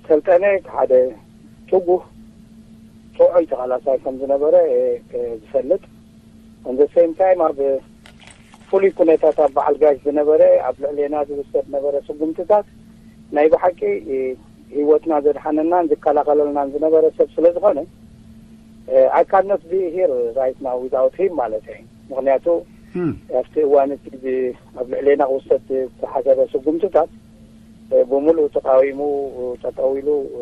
ሰልጠነ ሓደ ትጉህ ጥዑይ ተቓላሳይ ከም ዝነበረ፣ እ፣ እ፣ ዝፈልጥ፣ on the same time ኣብ ፍሉይ ኩነታት ኣብ በዓል ጋሽ ዝነበረ፣ ኣብ ልዕሌና ዝውሰድ ነበረ ስጉምትታት ናይ ብሓቂ፣ እ፣ ህይወትና ዘድሓነናን ዝከላኸለልናን ዝነበረ ሰብ ስለ ዝኾነ፣ እ፣ I cannot be here right now without him ማለት እዩ። ምኽንያቱ እም። ኣብቲ እዋን እቲ ብ-፣ ኣብ ልዕሌና ክውሰድ ዝተሓሰበ ስጉምትታት፣ እ፣ ብምሉእ ተቃዊሙ፣ እ፣ ጠጠው ኢሉ፣ እ፣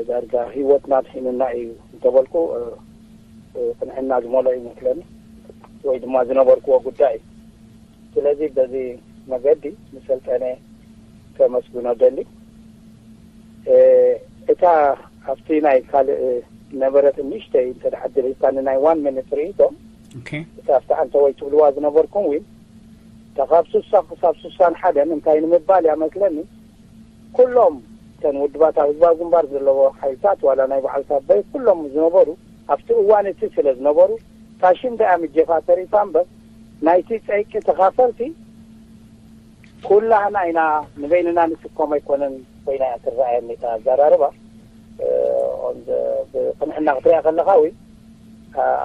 ዳርጋ ህይወትና ድሒንና እዩ እንተበልኩ ቅንዕና ዝመሎ ይመስለኒ፣ ወይ ድማ ዝነበርክዎ ጉዳይ እዩ። ስለዚ በዚ መገዲ ንሰልጠነ ከመስግኖ ደሊ። እታ ኣብቲ ናይ ካልእ ነበረት ንእሽተይ እንተ ድሓ ድሪካኒ ናይ ዋን ሚኒት ርእይቶ፣ እታ ኣብቲ ኣንተ ወይ ትብልዋ ዝነበርኩም ዊን፣ እታ ካብ ስሳ ክሳብ ስሳን ሓደን እንታይ ንምባል እያ መስለኒ፣ ኩሎም እተን ውድባት ኣብ ህዝባዊ ግንባር ዘለዎ ሓይልታት ዋላ ናይ በዓል ሳባይ ኩሎም ዝነበሩ ኣብቲ እዋን እቲ ስለ ዝነበሩ፣ ታሽም ደኣ ምጀፋ ተሪፋ እምበር ናይቲ ጸይቂ ተኻፈልቲ ኩላህና ኢና ንበይንና ንስከሞ ኣይኮነን ኮይና እያ ትረኣየኒ እታ ኣዘራርባ። ኦን ብቅንዕና ክትሪኣ ከለኻ ወይ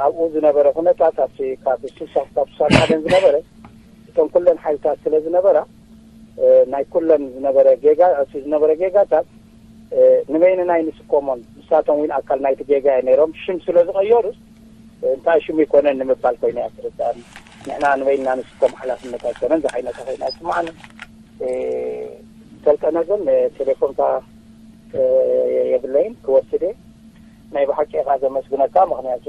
ኣብኡ ዝነበረ ኩነታት ኣብቲ ካብ ስሳ ክሳብ ስሳ ሓደን ዝነበረ እቶም ኩለን ሓይልታት ስለ ዝነበራ ናይ ኩለን ዝነበረ ጌጋ እቲ ዝነበረ ጌጋታት ንበይንና ኣይንስከሞን። ንሳቶም እውን ኣካል ናይቲ ጌጋ እዮም ነይሮም። ሽም ስለ ዝቐየሩስ እንታይ ሽም ይኮነን ንምባል ኮይነ እያ ትርዳእኒ። ንሕና ንበይንና ንስከም ሓላፍነት ኣይኮነን ዝዓይነታ ኮይና ይስማዓኒ። ሰልጠነ ግን ቴሌፎንካ የብለይን ክወስድ እየ። ናይ ብሓቂ ኢኻ ዘመስግነካ፣ ምክንያቱ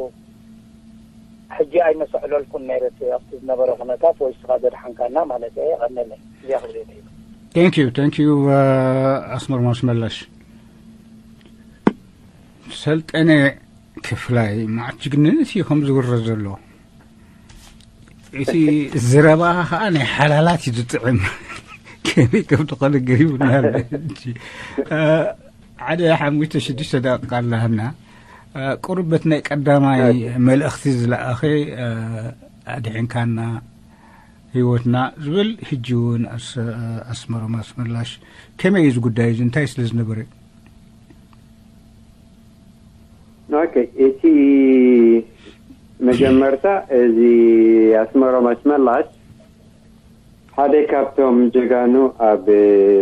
ሕጂ ኣይመሰዕለልኩን ነይረ እቲ ኣብቲ ዝነበረ ኩነታት ወይ ስኻ ዘድሓንካና ማለት እየ። የቐነለይ እዚኣ ክብል እየ። Thank you, thank you ኣስመሮም ኣስመላሽ። ሰልጠነ ክፍላይ መዓት ጅግንነት እዩ ከም ዝውረ ዘሎ። እቲ ዝረባኻ ከዓ ናይ ሓላላት እዩ ዝጥዕም። ከመይ ከም ዝኾነ ገሪቡና ኣሎ። ሓደ ሓሙሽተ ሽዱሽተ ደቂቃ ኣለሃና። ቁርበት ናይ ቀዳማይ መልእኽቲ ዝለኣኸ ኣድሒንካና ህይወትና ዝብል ሕጂ እውን ኣስመሮም ኣስመላሽ ከመይ እዩ ዝጉዳይ እዚ እንታይ ስለ ዝነበረ? ኦኬ፣ እቲ መጀመርታ እዚ ኣስመሮም ኣስመላሽ ሓደ ካብቶም ጀጋኑ ኣብ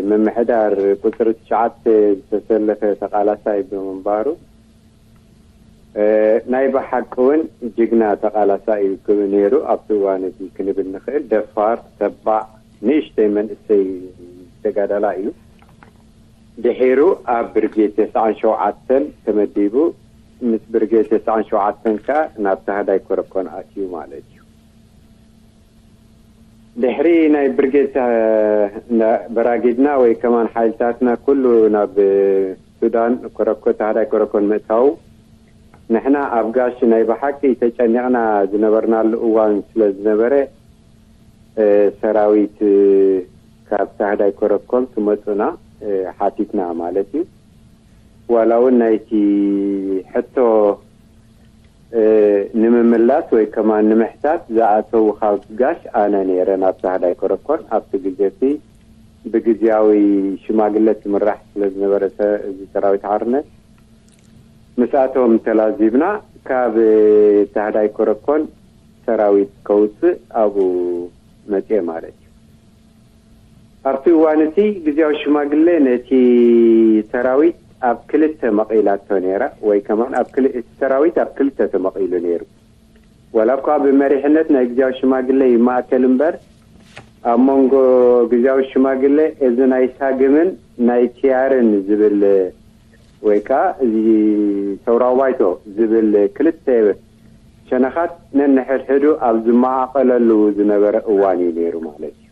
ምምሕዳር ቁፅሪ ትሽዓተ ዝተሰለፈ ተቃላሳይ ብምንባሩ ናይ ብሓቂ እውን ጅግና ተቃላሳይ እዩ ነይሩ። ኣብቲ እዋን እዚ ክንብል ንኽእል ደፋር ተባዕ ንእሽተይ መንእሰይ ተጋዳላ እዩ። ድሒሩ ኣብ ብርጌድ ተስዓን ሸውዓተን ተመዲቡ ምስ ብርጌድ ተስዓን ሸውዓተን ከኣ ናብ ታህዳይ ኮረኮን ኣትዩ ማለት እዩ። ድሕሪ ናይ ብርጌድ በራጊድና ወይ ከማን ሓይልታትና ኩሉ ናብ ሱዳን ኮረኮ ታህዳይ ኮረኮን ምእታው ንሕና ኣብ ጋሽ ናይ ብሓቂ ተጨኒቕና ዝነበርናሉ እዋን ስለ ዝነበረ ሰራዊት ካብ ታህዳይ ኮረኮም ትመፁና ሓቲትና ማለት እዩ። ዋላ እውን ናይቲ ሕቶ ንምምላስ ወይ ከማን ንምሕታት ዝኣተው ካብ ጋሽ ኣነ ነይረ ናብ ታህዳይ ኮረኮን ኣብቲ ግዜ እቲ ብግዝያዊ ሽማግለ ትምራሕ ስለ ዝነበረ እዚ ሰራዊት ሓርነት ምስኣቶም ተላዚብና ካብ ታህዳይ ኮረኮን ሰራዊት ከውፅእ ኣብኡ መፅኤ ማለት እዩ። ኣብቲ እዋን እቲ ግዝያዊ ሽማግሌ ነቲ ሰራዊት ኣብ ክልተ መቒላቶ ነይራ ወይ ከማን ኣብ ክል- እቲ ሰራዊት ኣብ ክልተ ተመቒሉ ነይሩ። ዋላ እኳ ብመሪሕነት ናይ ግዝያዊ ሽማግሌ ይማእከል እምበር ኣብ መንጎ ግዝያዊ ሽማግሌ እዚ ናይ ሳግምን ናይ ቲያርን ዝብል ወይ ከዓ እዚ ሰውራዊ ባይቶ ዝብል ክልተ ሸነኻት ነንሕድሕዱ ኣብ ዝመቓቐለሉ ዝነበረ እዋን እዩ ነይሩ ማለት እዩ።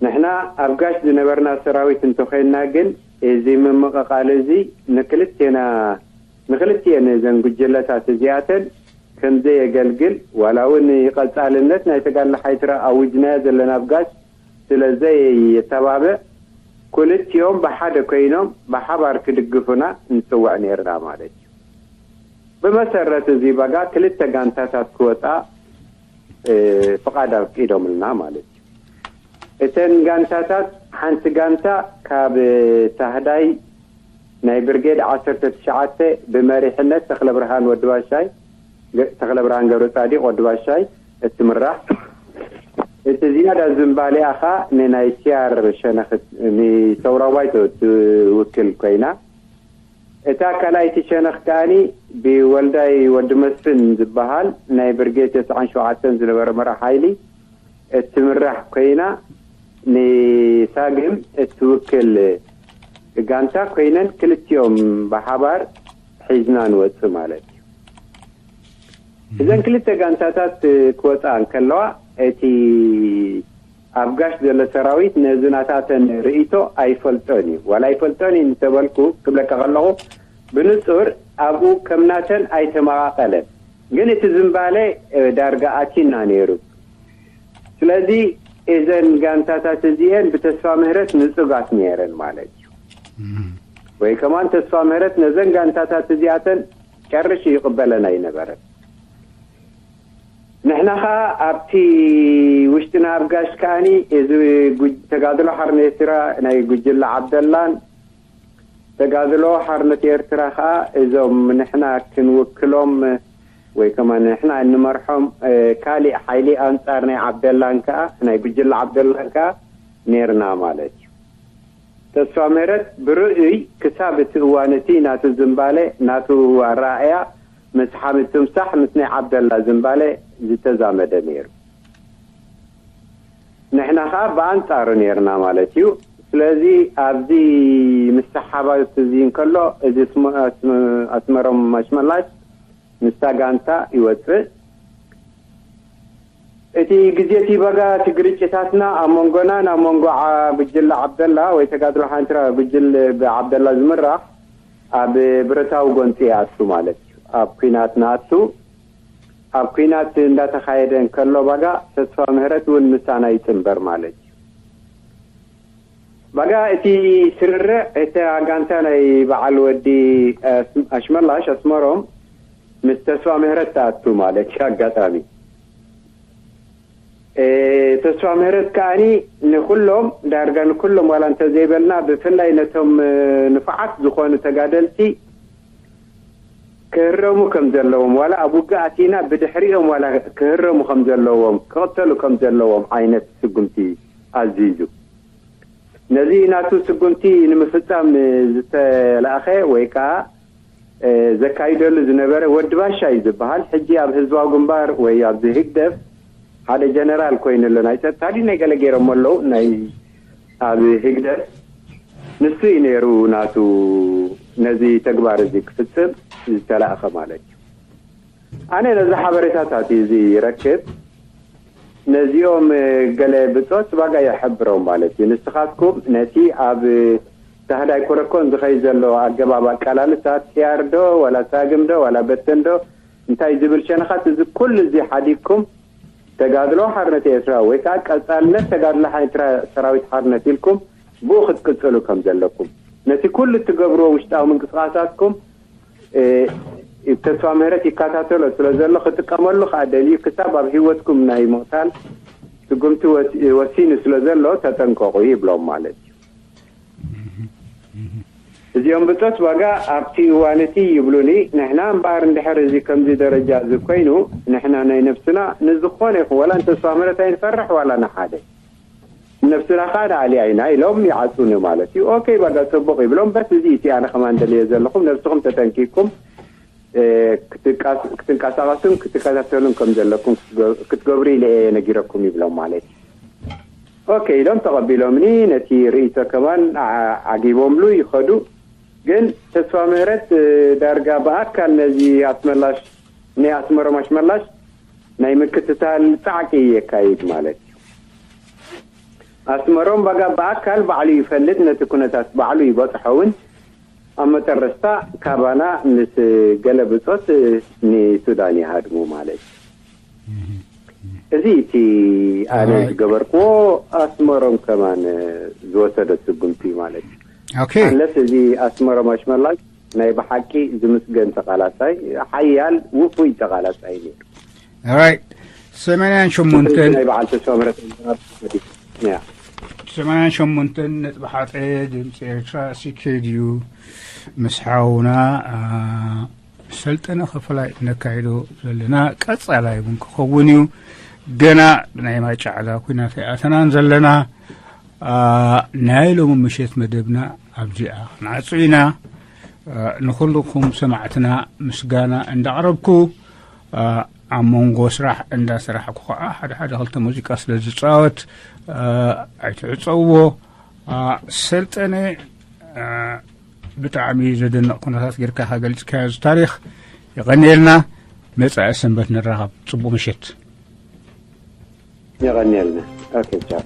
ንሕና ኣብ ጋሽ ዝነበርና ሰራዊት እንተኾይንና ግን እዚ ምምቕቓል እዚ ንክልቴና ንክልቲኤን እዘን ጉጅለታት እዚኣተን ከም ዘየገልግል ዋላ እውን ንቐፃልነት ናይ ተጋድሎ ሓይትራ ኣዊጅናዮ ዘለና ኣብ ጋሽ ስለ ዘየተባብዕ ክልቲኦም ብሓደ ኮይኖም ብሓባር ክድግፉና ንፅውዕ ነይርና ማለት እዩ። ብመሰረት እዚ ባጋ ክልተ ጋንታታት ክወፃ ፍቓድ ኣፍቂዶምልና ማለት እዩ። እተን ጋንታታት ሓንቲ ጋንታ ካብ ታህዳይ ናይ ብርጌድ ዓሰርተ ትሽዓተ ብመሪሕነት ተኽለብርሃን ወዲ ባሻይ ተኽለብርሃን ገብረፃዲቕ ወዲ ባሻይ እትምራሕ፣ እቲ ዝያዳ ዝንባሌኣ ኸኣ ንናይ ቲኣር ሸነኽ ንሰውራዊ ባይቶ ትውክል ኮይና፣ እታ ካልኣይቲ ሸነኽ ከኣ ብወልዳይ ወዲ መስፍን ዝበሃል ናይ ብርጌድ ተስዓን ሸውዓተን ዝነበረ መራሕ ሓይሊ እትምራሕ ኮይና፣ ንሳግም እትውክል ጋንታ ኮይነን ክልቲኦም ብሓባር ሒዝና ንወፅእ ማለት እዩ። እዘን ክልተ ጋንታታት ክወፃ እንከለዋ፣ እቲ ኣብ ጋሽ ዘሎ ሰራዊት ነዚ ናታተን ርእይቶ ኣይፈልጦን እዩ። ዋላ ኣይፈልጦን እዩ እንተበልኩ፣ ክብለካ ከለኹ፣ ብንጹር ኣብኡ ከም ናተን ኣይተመቓቐለን። ግን እቲ ዝምባለ፣ እ፣ ዳርጋ ኣቲና ነይሩ። ስለዚ እዘን ጋንታታት እዚኤን ብተስፋ ምህረት ንጹጋት ነይረን ማለት እዩ። ወይ ከማን ተስፋ ምህረት ነዘን ጋንታታት እዚኣተን ጨርሽ ይቕበለን ኣይነበረን። ንሕና ኸኣ ኣብቲ ውሽጥና ኣብ ጋሽ ከኣኒ እዚ ጉጅ-፣ ተጋድሎ ሓርነት ኤርትራ ናይ ጉጅለ ዓብደላን ተጋድሎ ሓርነት ኤርትራ ኸኣ እዞም ንሕና ክንውክሎም ወይ ከማን ንሕና እንመርሖም፣ እ፣ ካሊእ ሓይሊ ኣንጻር ናይ ዓብደላን ከኣ፣ ናይ ጉጅለ ዓብደላን ከኣ ኔርና ማለት እዩ። ተስፋ ምህረት ብርእይ ክሳብ እቲ እዋን እቲ ናቱ ዝምባለ፣ ናቱ ኣረኣእያ ምስ ሓምድ ትምሳሕ ምስ ናይ ዓብደላ ዝምባለ ዝተዛመደ ነይሩ። ንሕና ኸኣ ብኣንጻሩ ኔርና ማለት እዩ። ስለዚ ኣብዚ ምስሕሓባት እዚ እንከሎ፣ እዚ ኣስመ-፣ ኣስመ-፣ ኣስመሮም ኣሽመላሽ ምስታ ጋንታ ይወጽእ። እቲ ግዜ እቲ በጋ እቲ ግርጭታትና ኣብ መንጎና፣ ናብ መንጎ ዓ-፣ ጉጅለ ዓብደላ ወይ ተጋድሎ ሓንትራ ጉጅለ ብዓብደላ ዝምራሕ ኣብ ብረታዊ ጎንጺ ይኣቱ ማለት እዩ። ኣብ ኲናት ንኣቱ። ኣብ ኲናት እንዳተኻየደ እንከሎ ባጋ ተስፋ ምህረት እውን ምሳና ይጽንበር ማለት እዩ። ባጋ እቲ ስርርዕ፣ እቲ ጋንታ ናይ በዓል ወዲ፣ እ፣ ኣሽመላሽ ኣስመሮም ምስ ተስፋ ምህረት ተኣቱ ማለት እዩ። ኣጋጣሚ፣ እ፣ ተስፋ ምህረት ከኣኒ ንኩሎም፣ ዳርጋ ንኩሎም ዋላ እንተዘይበልና፣ ብፍላይ ነቶም፣ እ፣ ንፉዓት ዝኾኑ ተጋደልቲ ክህረሙ ከም ዘለዎም፣ ዋላ ኣብ ውግእ ኣቲና ብድሕሪኦም ዋላ ክህረሙ ከም ዘለዎም፣ ክቕተሉ ከም ዘለዎም ዓይነት ስጉምቲ ኣዚዙ። ነዚ ናቱ ስጉምቲ ንምፍጻም ዝተላእኸ ወይ ከኣ፣ እ፣ ዘካይደሉ ዝነበረ ወዲ ባሻ እዩ ዝበሃል። ሕጂ ኣብ ህዝባዊ ግንባር ወይ ኣብዚ ህግደፍ ሓደ ጀነራል ኮይኑ ኣሎ። ናይ ጸጥታ ድዩ ናይ ገለ ገይሮሞ ኣለዉ። ናይ ኣብ ህግደፍ ንሱ እዩ ነይሩ ናቱ ነዚ ተግባር እዚ ክፍጽም ዝተላእኸ ማለት እዩ። ኣነ ነዚ ሓበሬታታት እዩ እዚ ይረክብ። ነዚኦም፣ እ፣ ገለ ብጾት ዋጋ የሕብሮም ማለት እዩ። ንስኻትኩም ነቲ ኣብ ታህዳይ ኮረኮን ዝኸይ ዘሎ ኣገባብ ኣቀላልሳ፣ ቲያር ዶ ዋላ ሳግም ዶ ዋላ በተን ዶ እንታይ ዝብል ሸነኻት፣ እዚ ኩሉ እዚ ሓዲግኩም ተጋድሎ ሓርነት ኤርትራ ወይ ከዓ ቀጻልነት ተጋድሎ ሓይትራ ሰራዊት ሓርነት ኢልኩም ብኡ ክትቅጽሉ ከም ዘለኩም፣ ነቲ ኩሉ እትገብርዎ ውሽጣዊ ምንቅስቓሳትኩም፣ እ፣ ተስፋ ምህረት ይከታተሎ ስለ ዘሎ ክጥቀመሉ ከዓ ደልዩ ክሳብ ኣብ ህይወትኩም ናይ ምቕታል ስጉምቲ ወስ-፣ ወሲኑ ስለ ዘሎ ተጠንቀቑ ይብሎም ማለት እዩ። እዚኦም ብጾት ዋጋ ኣብቲ እዋን እቲ ይብሉኒ፣ ንሕና እምበኣር እንድሕር እዚ ከምዚ ደረጃ እዚ ኮይኑ፣ ንሕና ናይ ነብስና ንዝኾነ ይኹን፣ ዋላ ንተስፋ ምህረት ኣይንፈርሕ፣ ዋላ ንሓደ። ነብስና ኸኣ ንኣልያ ኢና ኢሎም ይዓጹኒ ማለት እዩ። ኦኬ፣ ባጋ ጽቡቕ ይብሎም። በስ እዚ እቲ ኣነ ከማን ደልየ ዘለኹም፣ ነብስኹም ተጠንቂቅኩም፣ እ፣ ክትንቃስ-፣ ክትንቀሳቐሱን ክትከታተሉን ከም ዘለኩም ክትገ-፣ ክትገብሩ ኢለ እየ ነጊረኩም ይብሎም ማለት እዩ። ኦኬ ኢሎም ተቐቢሎምኒ፣ ነቲ ርእይቶ ከማን ዓ-፣ ዓጊቦምሉ ይኸዱ። ግን ተስፋ ምህረት፣ እ፣ ዳርጋ ብኣካል ነዚ ኣስመላሽ፣ ናይ ኣስመሮም ኣሽመላሽ ናይ ምክትታል ጻዕቂ የካይድ ማለት እዩ። ኣስመሮም ባጋ ብኣካል ባዕሉ ይፈልጥ፣ ነቲ ኩነታት ባዕሉ ይበጽሖ እውን። ኣብ መጠረስታ ካባና ምስ ገለ ብጾት ንሱዳን ይሃድሙ ማለት እዩ። እዚ እቲ ኣነ ኣይ። ዝገበርክዎ፣ ኣስመሮም ከማን ዝወሰዶ ስጉምቲ ማለት እዩ። ኦኬ። ኣንለስ እዚ ኣስመሮም ኣሽመላሽ ናይ ብሓቂ ዝምስገን ተቓላሳይ፣ ሓያል ውፉይ ተቓላሳይ ነይሩ። ኦራይት። ሰማንያን ሸሞንተን ናይ በዓል ተስፋ ምህረት ያ። ሰማንያን ሸሞንተን ነጥቢ ሓደ ድምፂ ኤርትራ ሲኬድዩ ምስ ሓውና፣ አ፣ ሰልጠነ ከፈላይ ነካይዶ ዘለና ቀጻላይ እውን ክኸውን እዩ። ገና ናይ ማይ ጫዕዳ ኲናት ኣይኣተናን ዘለና። አ፣ ናይ ሎሚ ምሸት መደብና ኣብዚኣ ክንዓጹ ኢና። አ፣ ንኹልኹም ሰማዕትና ምስጋና እንዳቕረብኩ፣ አ፣ ኣብ መንጎ ስራሕ እንዳሰራሕኩ ኸዓ ሓደ ሓደ ክልተ ሙዚቃ ስለ ዝጻወት፣ አ፣ ኣይትዕጸውዎ። አ፣ ሰልጠነ ብጣዕሚ ዘደንቕ ኩነታት ጌርካ ገሊጽካዮ እዚ ታሪኽ። የቐንየልና። መጻኢ ሰንበት ንራኸብ። ጽቡቕ ምሸት። የቐንየልና። ኦኬ፣ ቻው።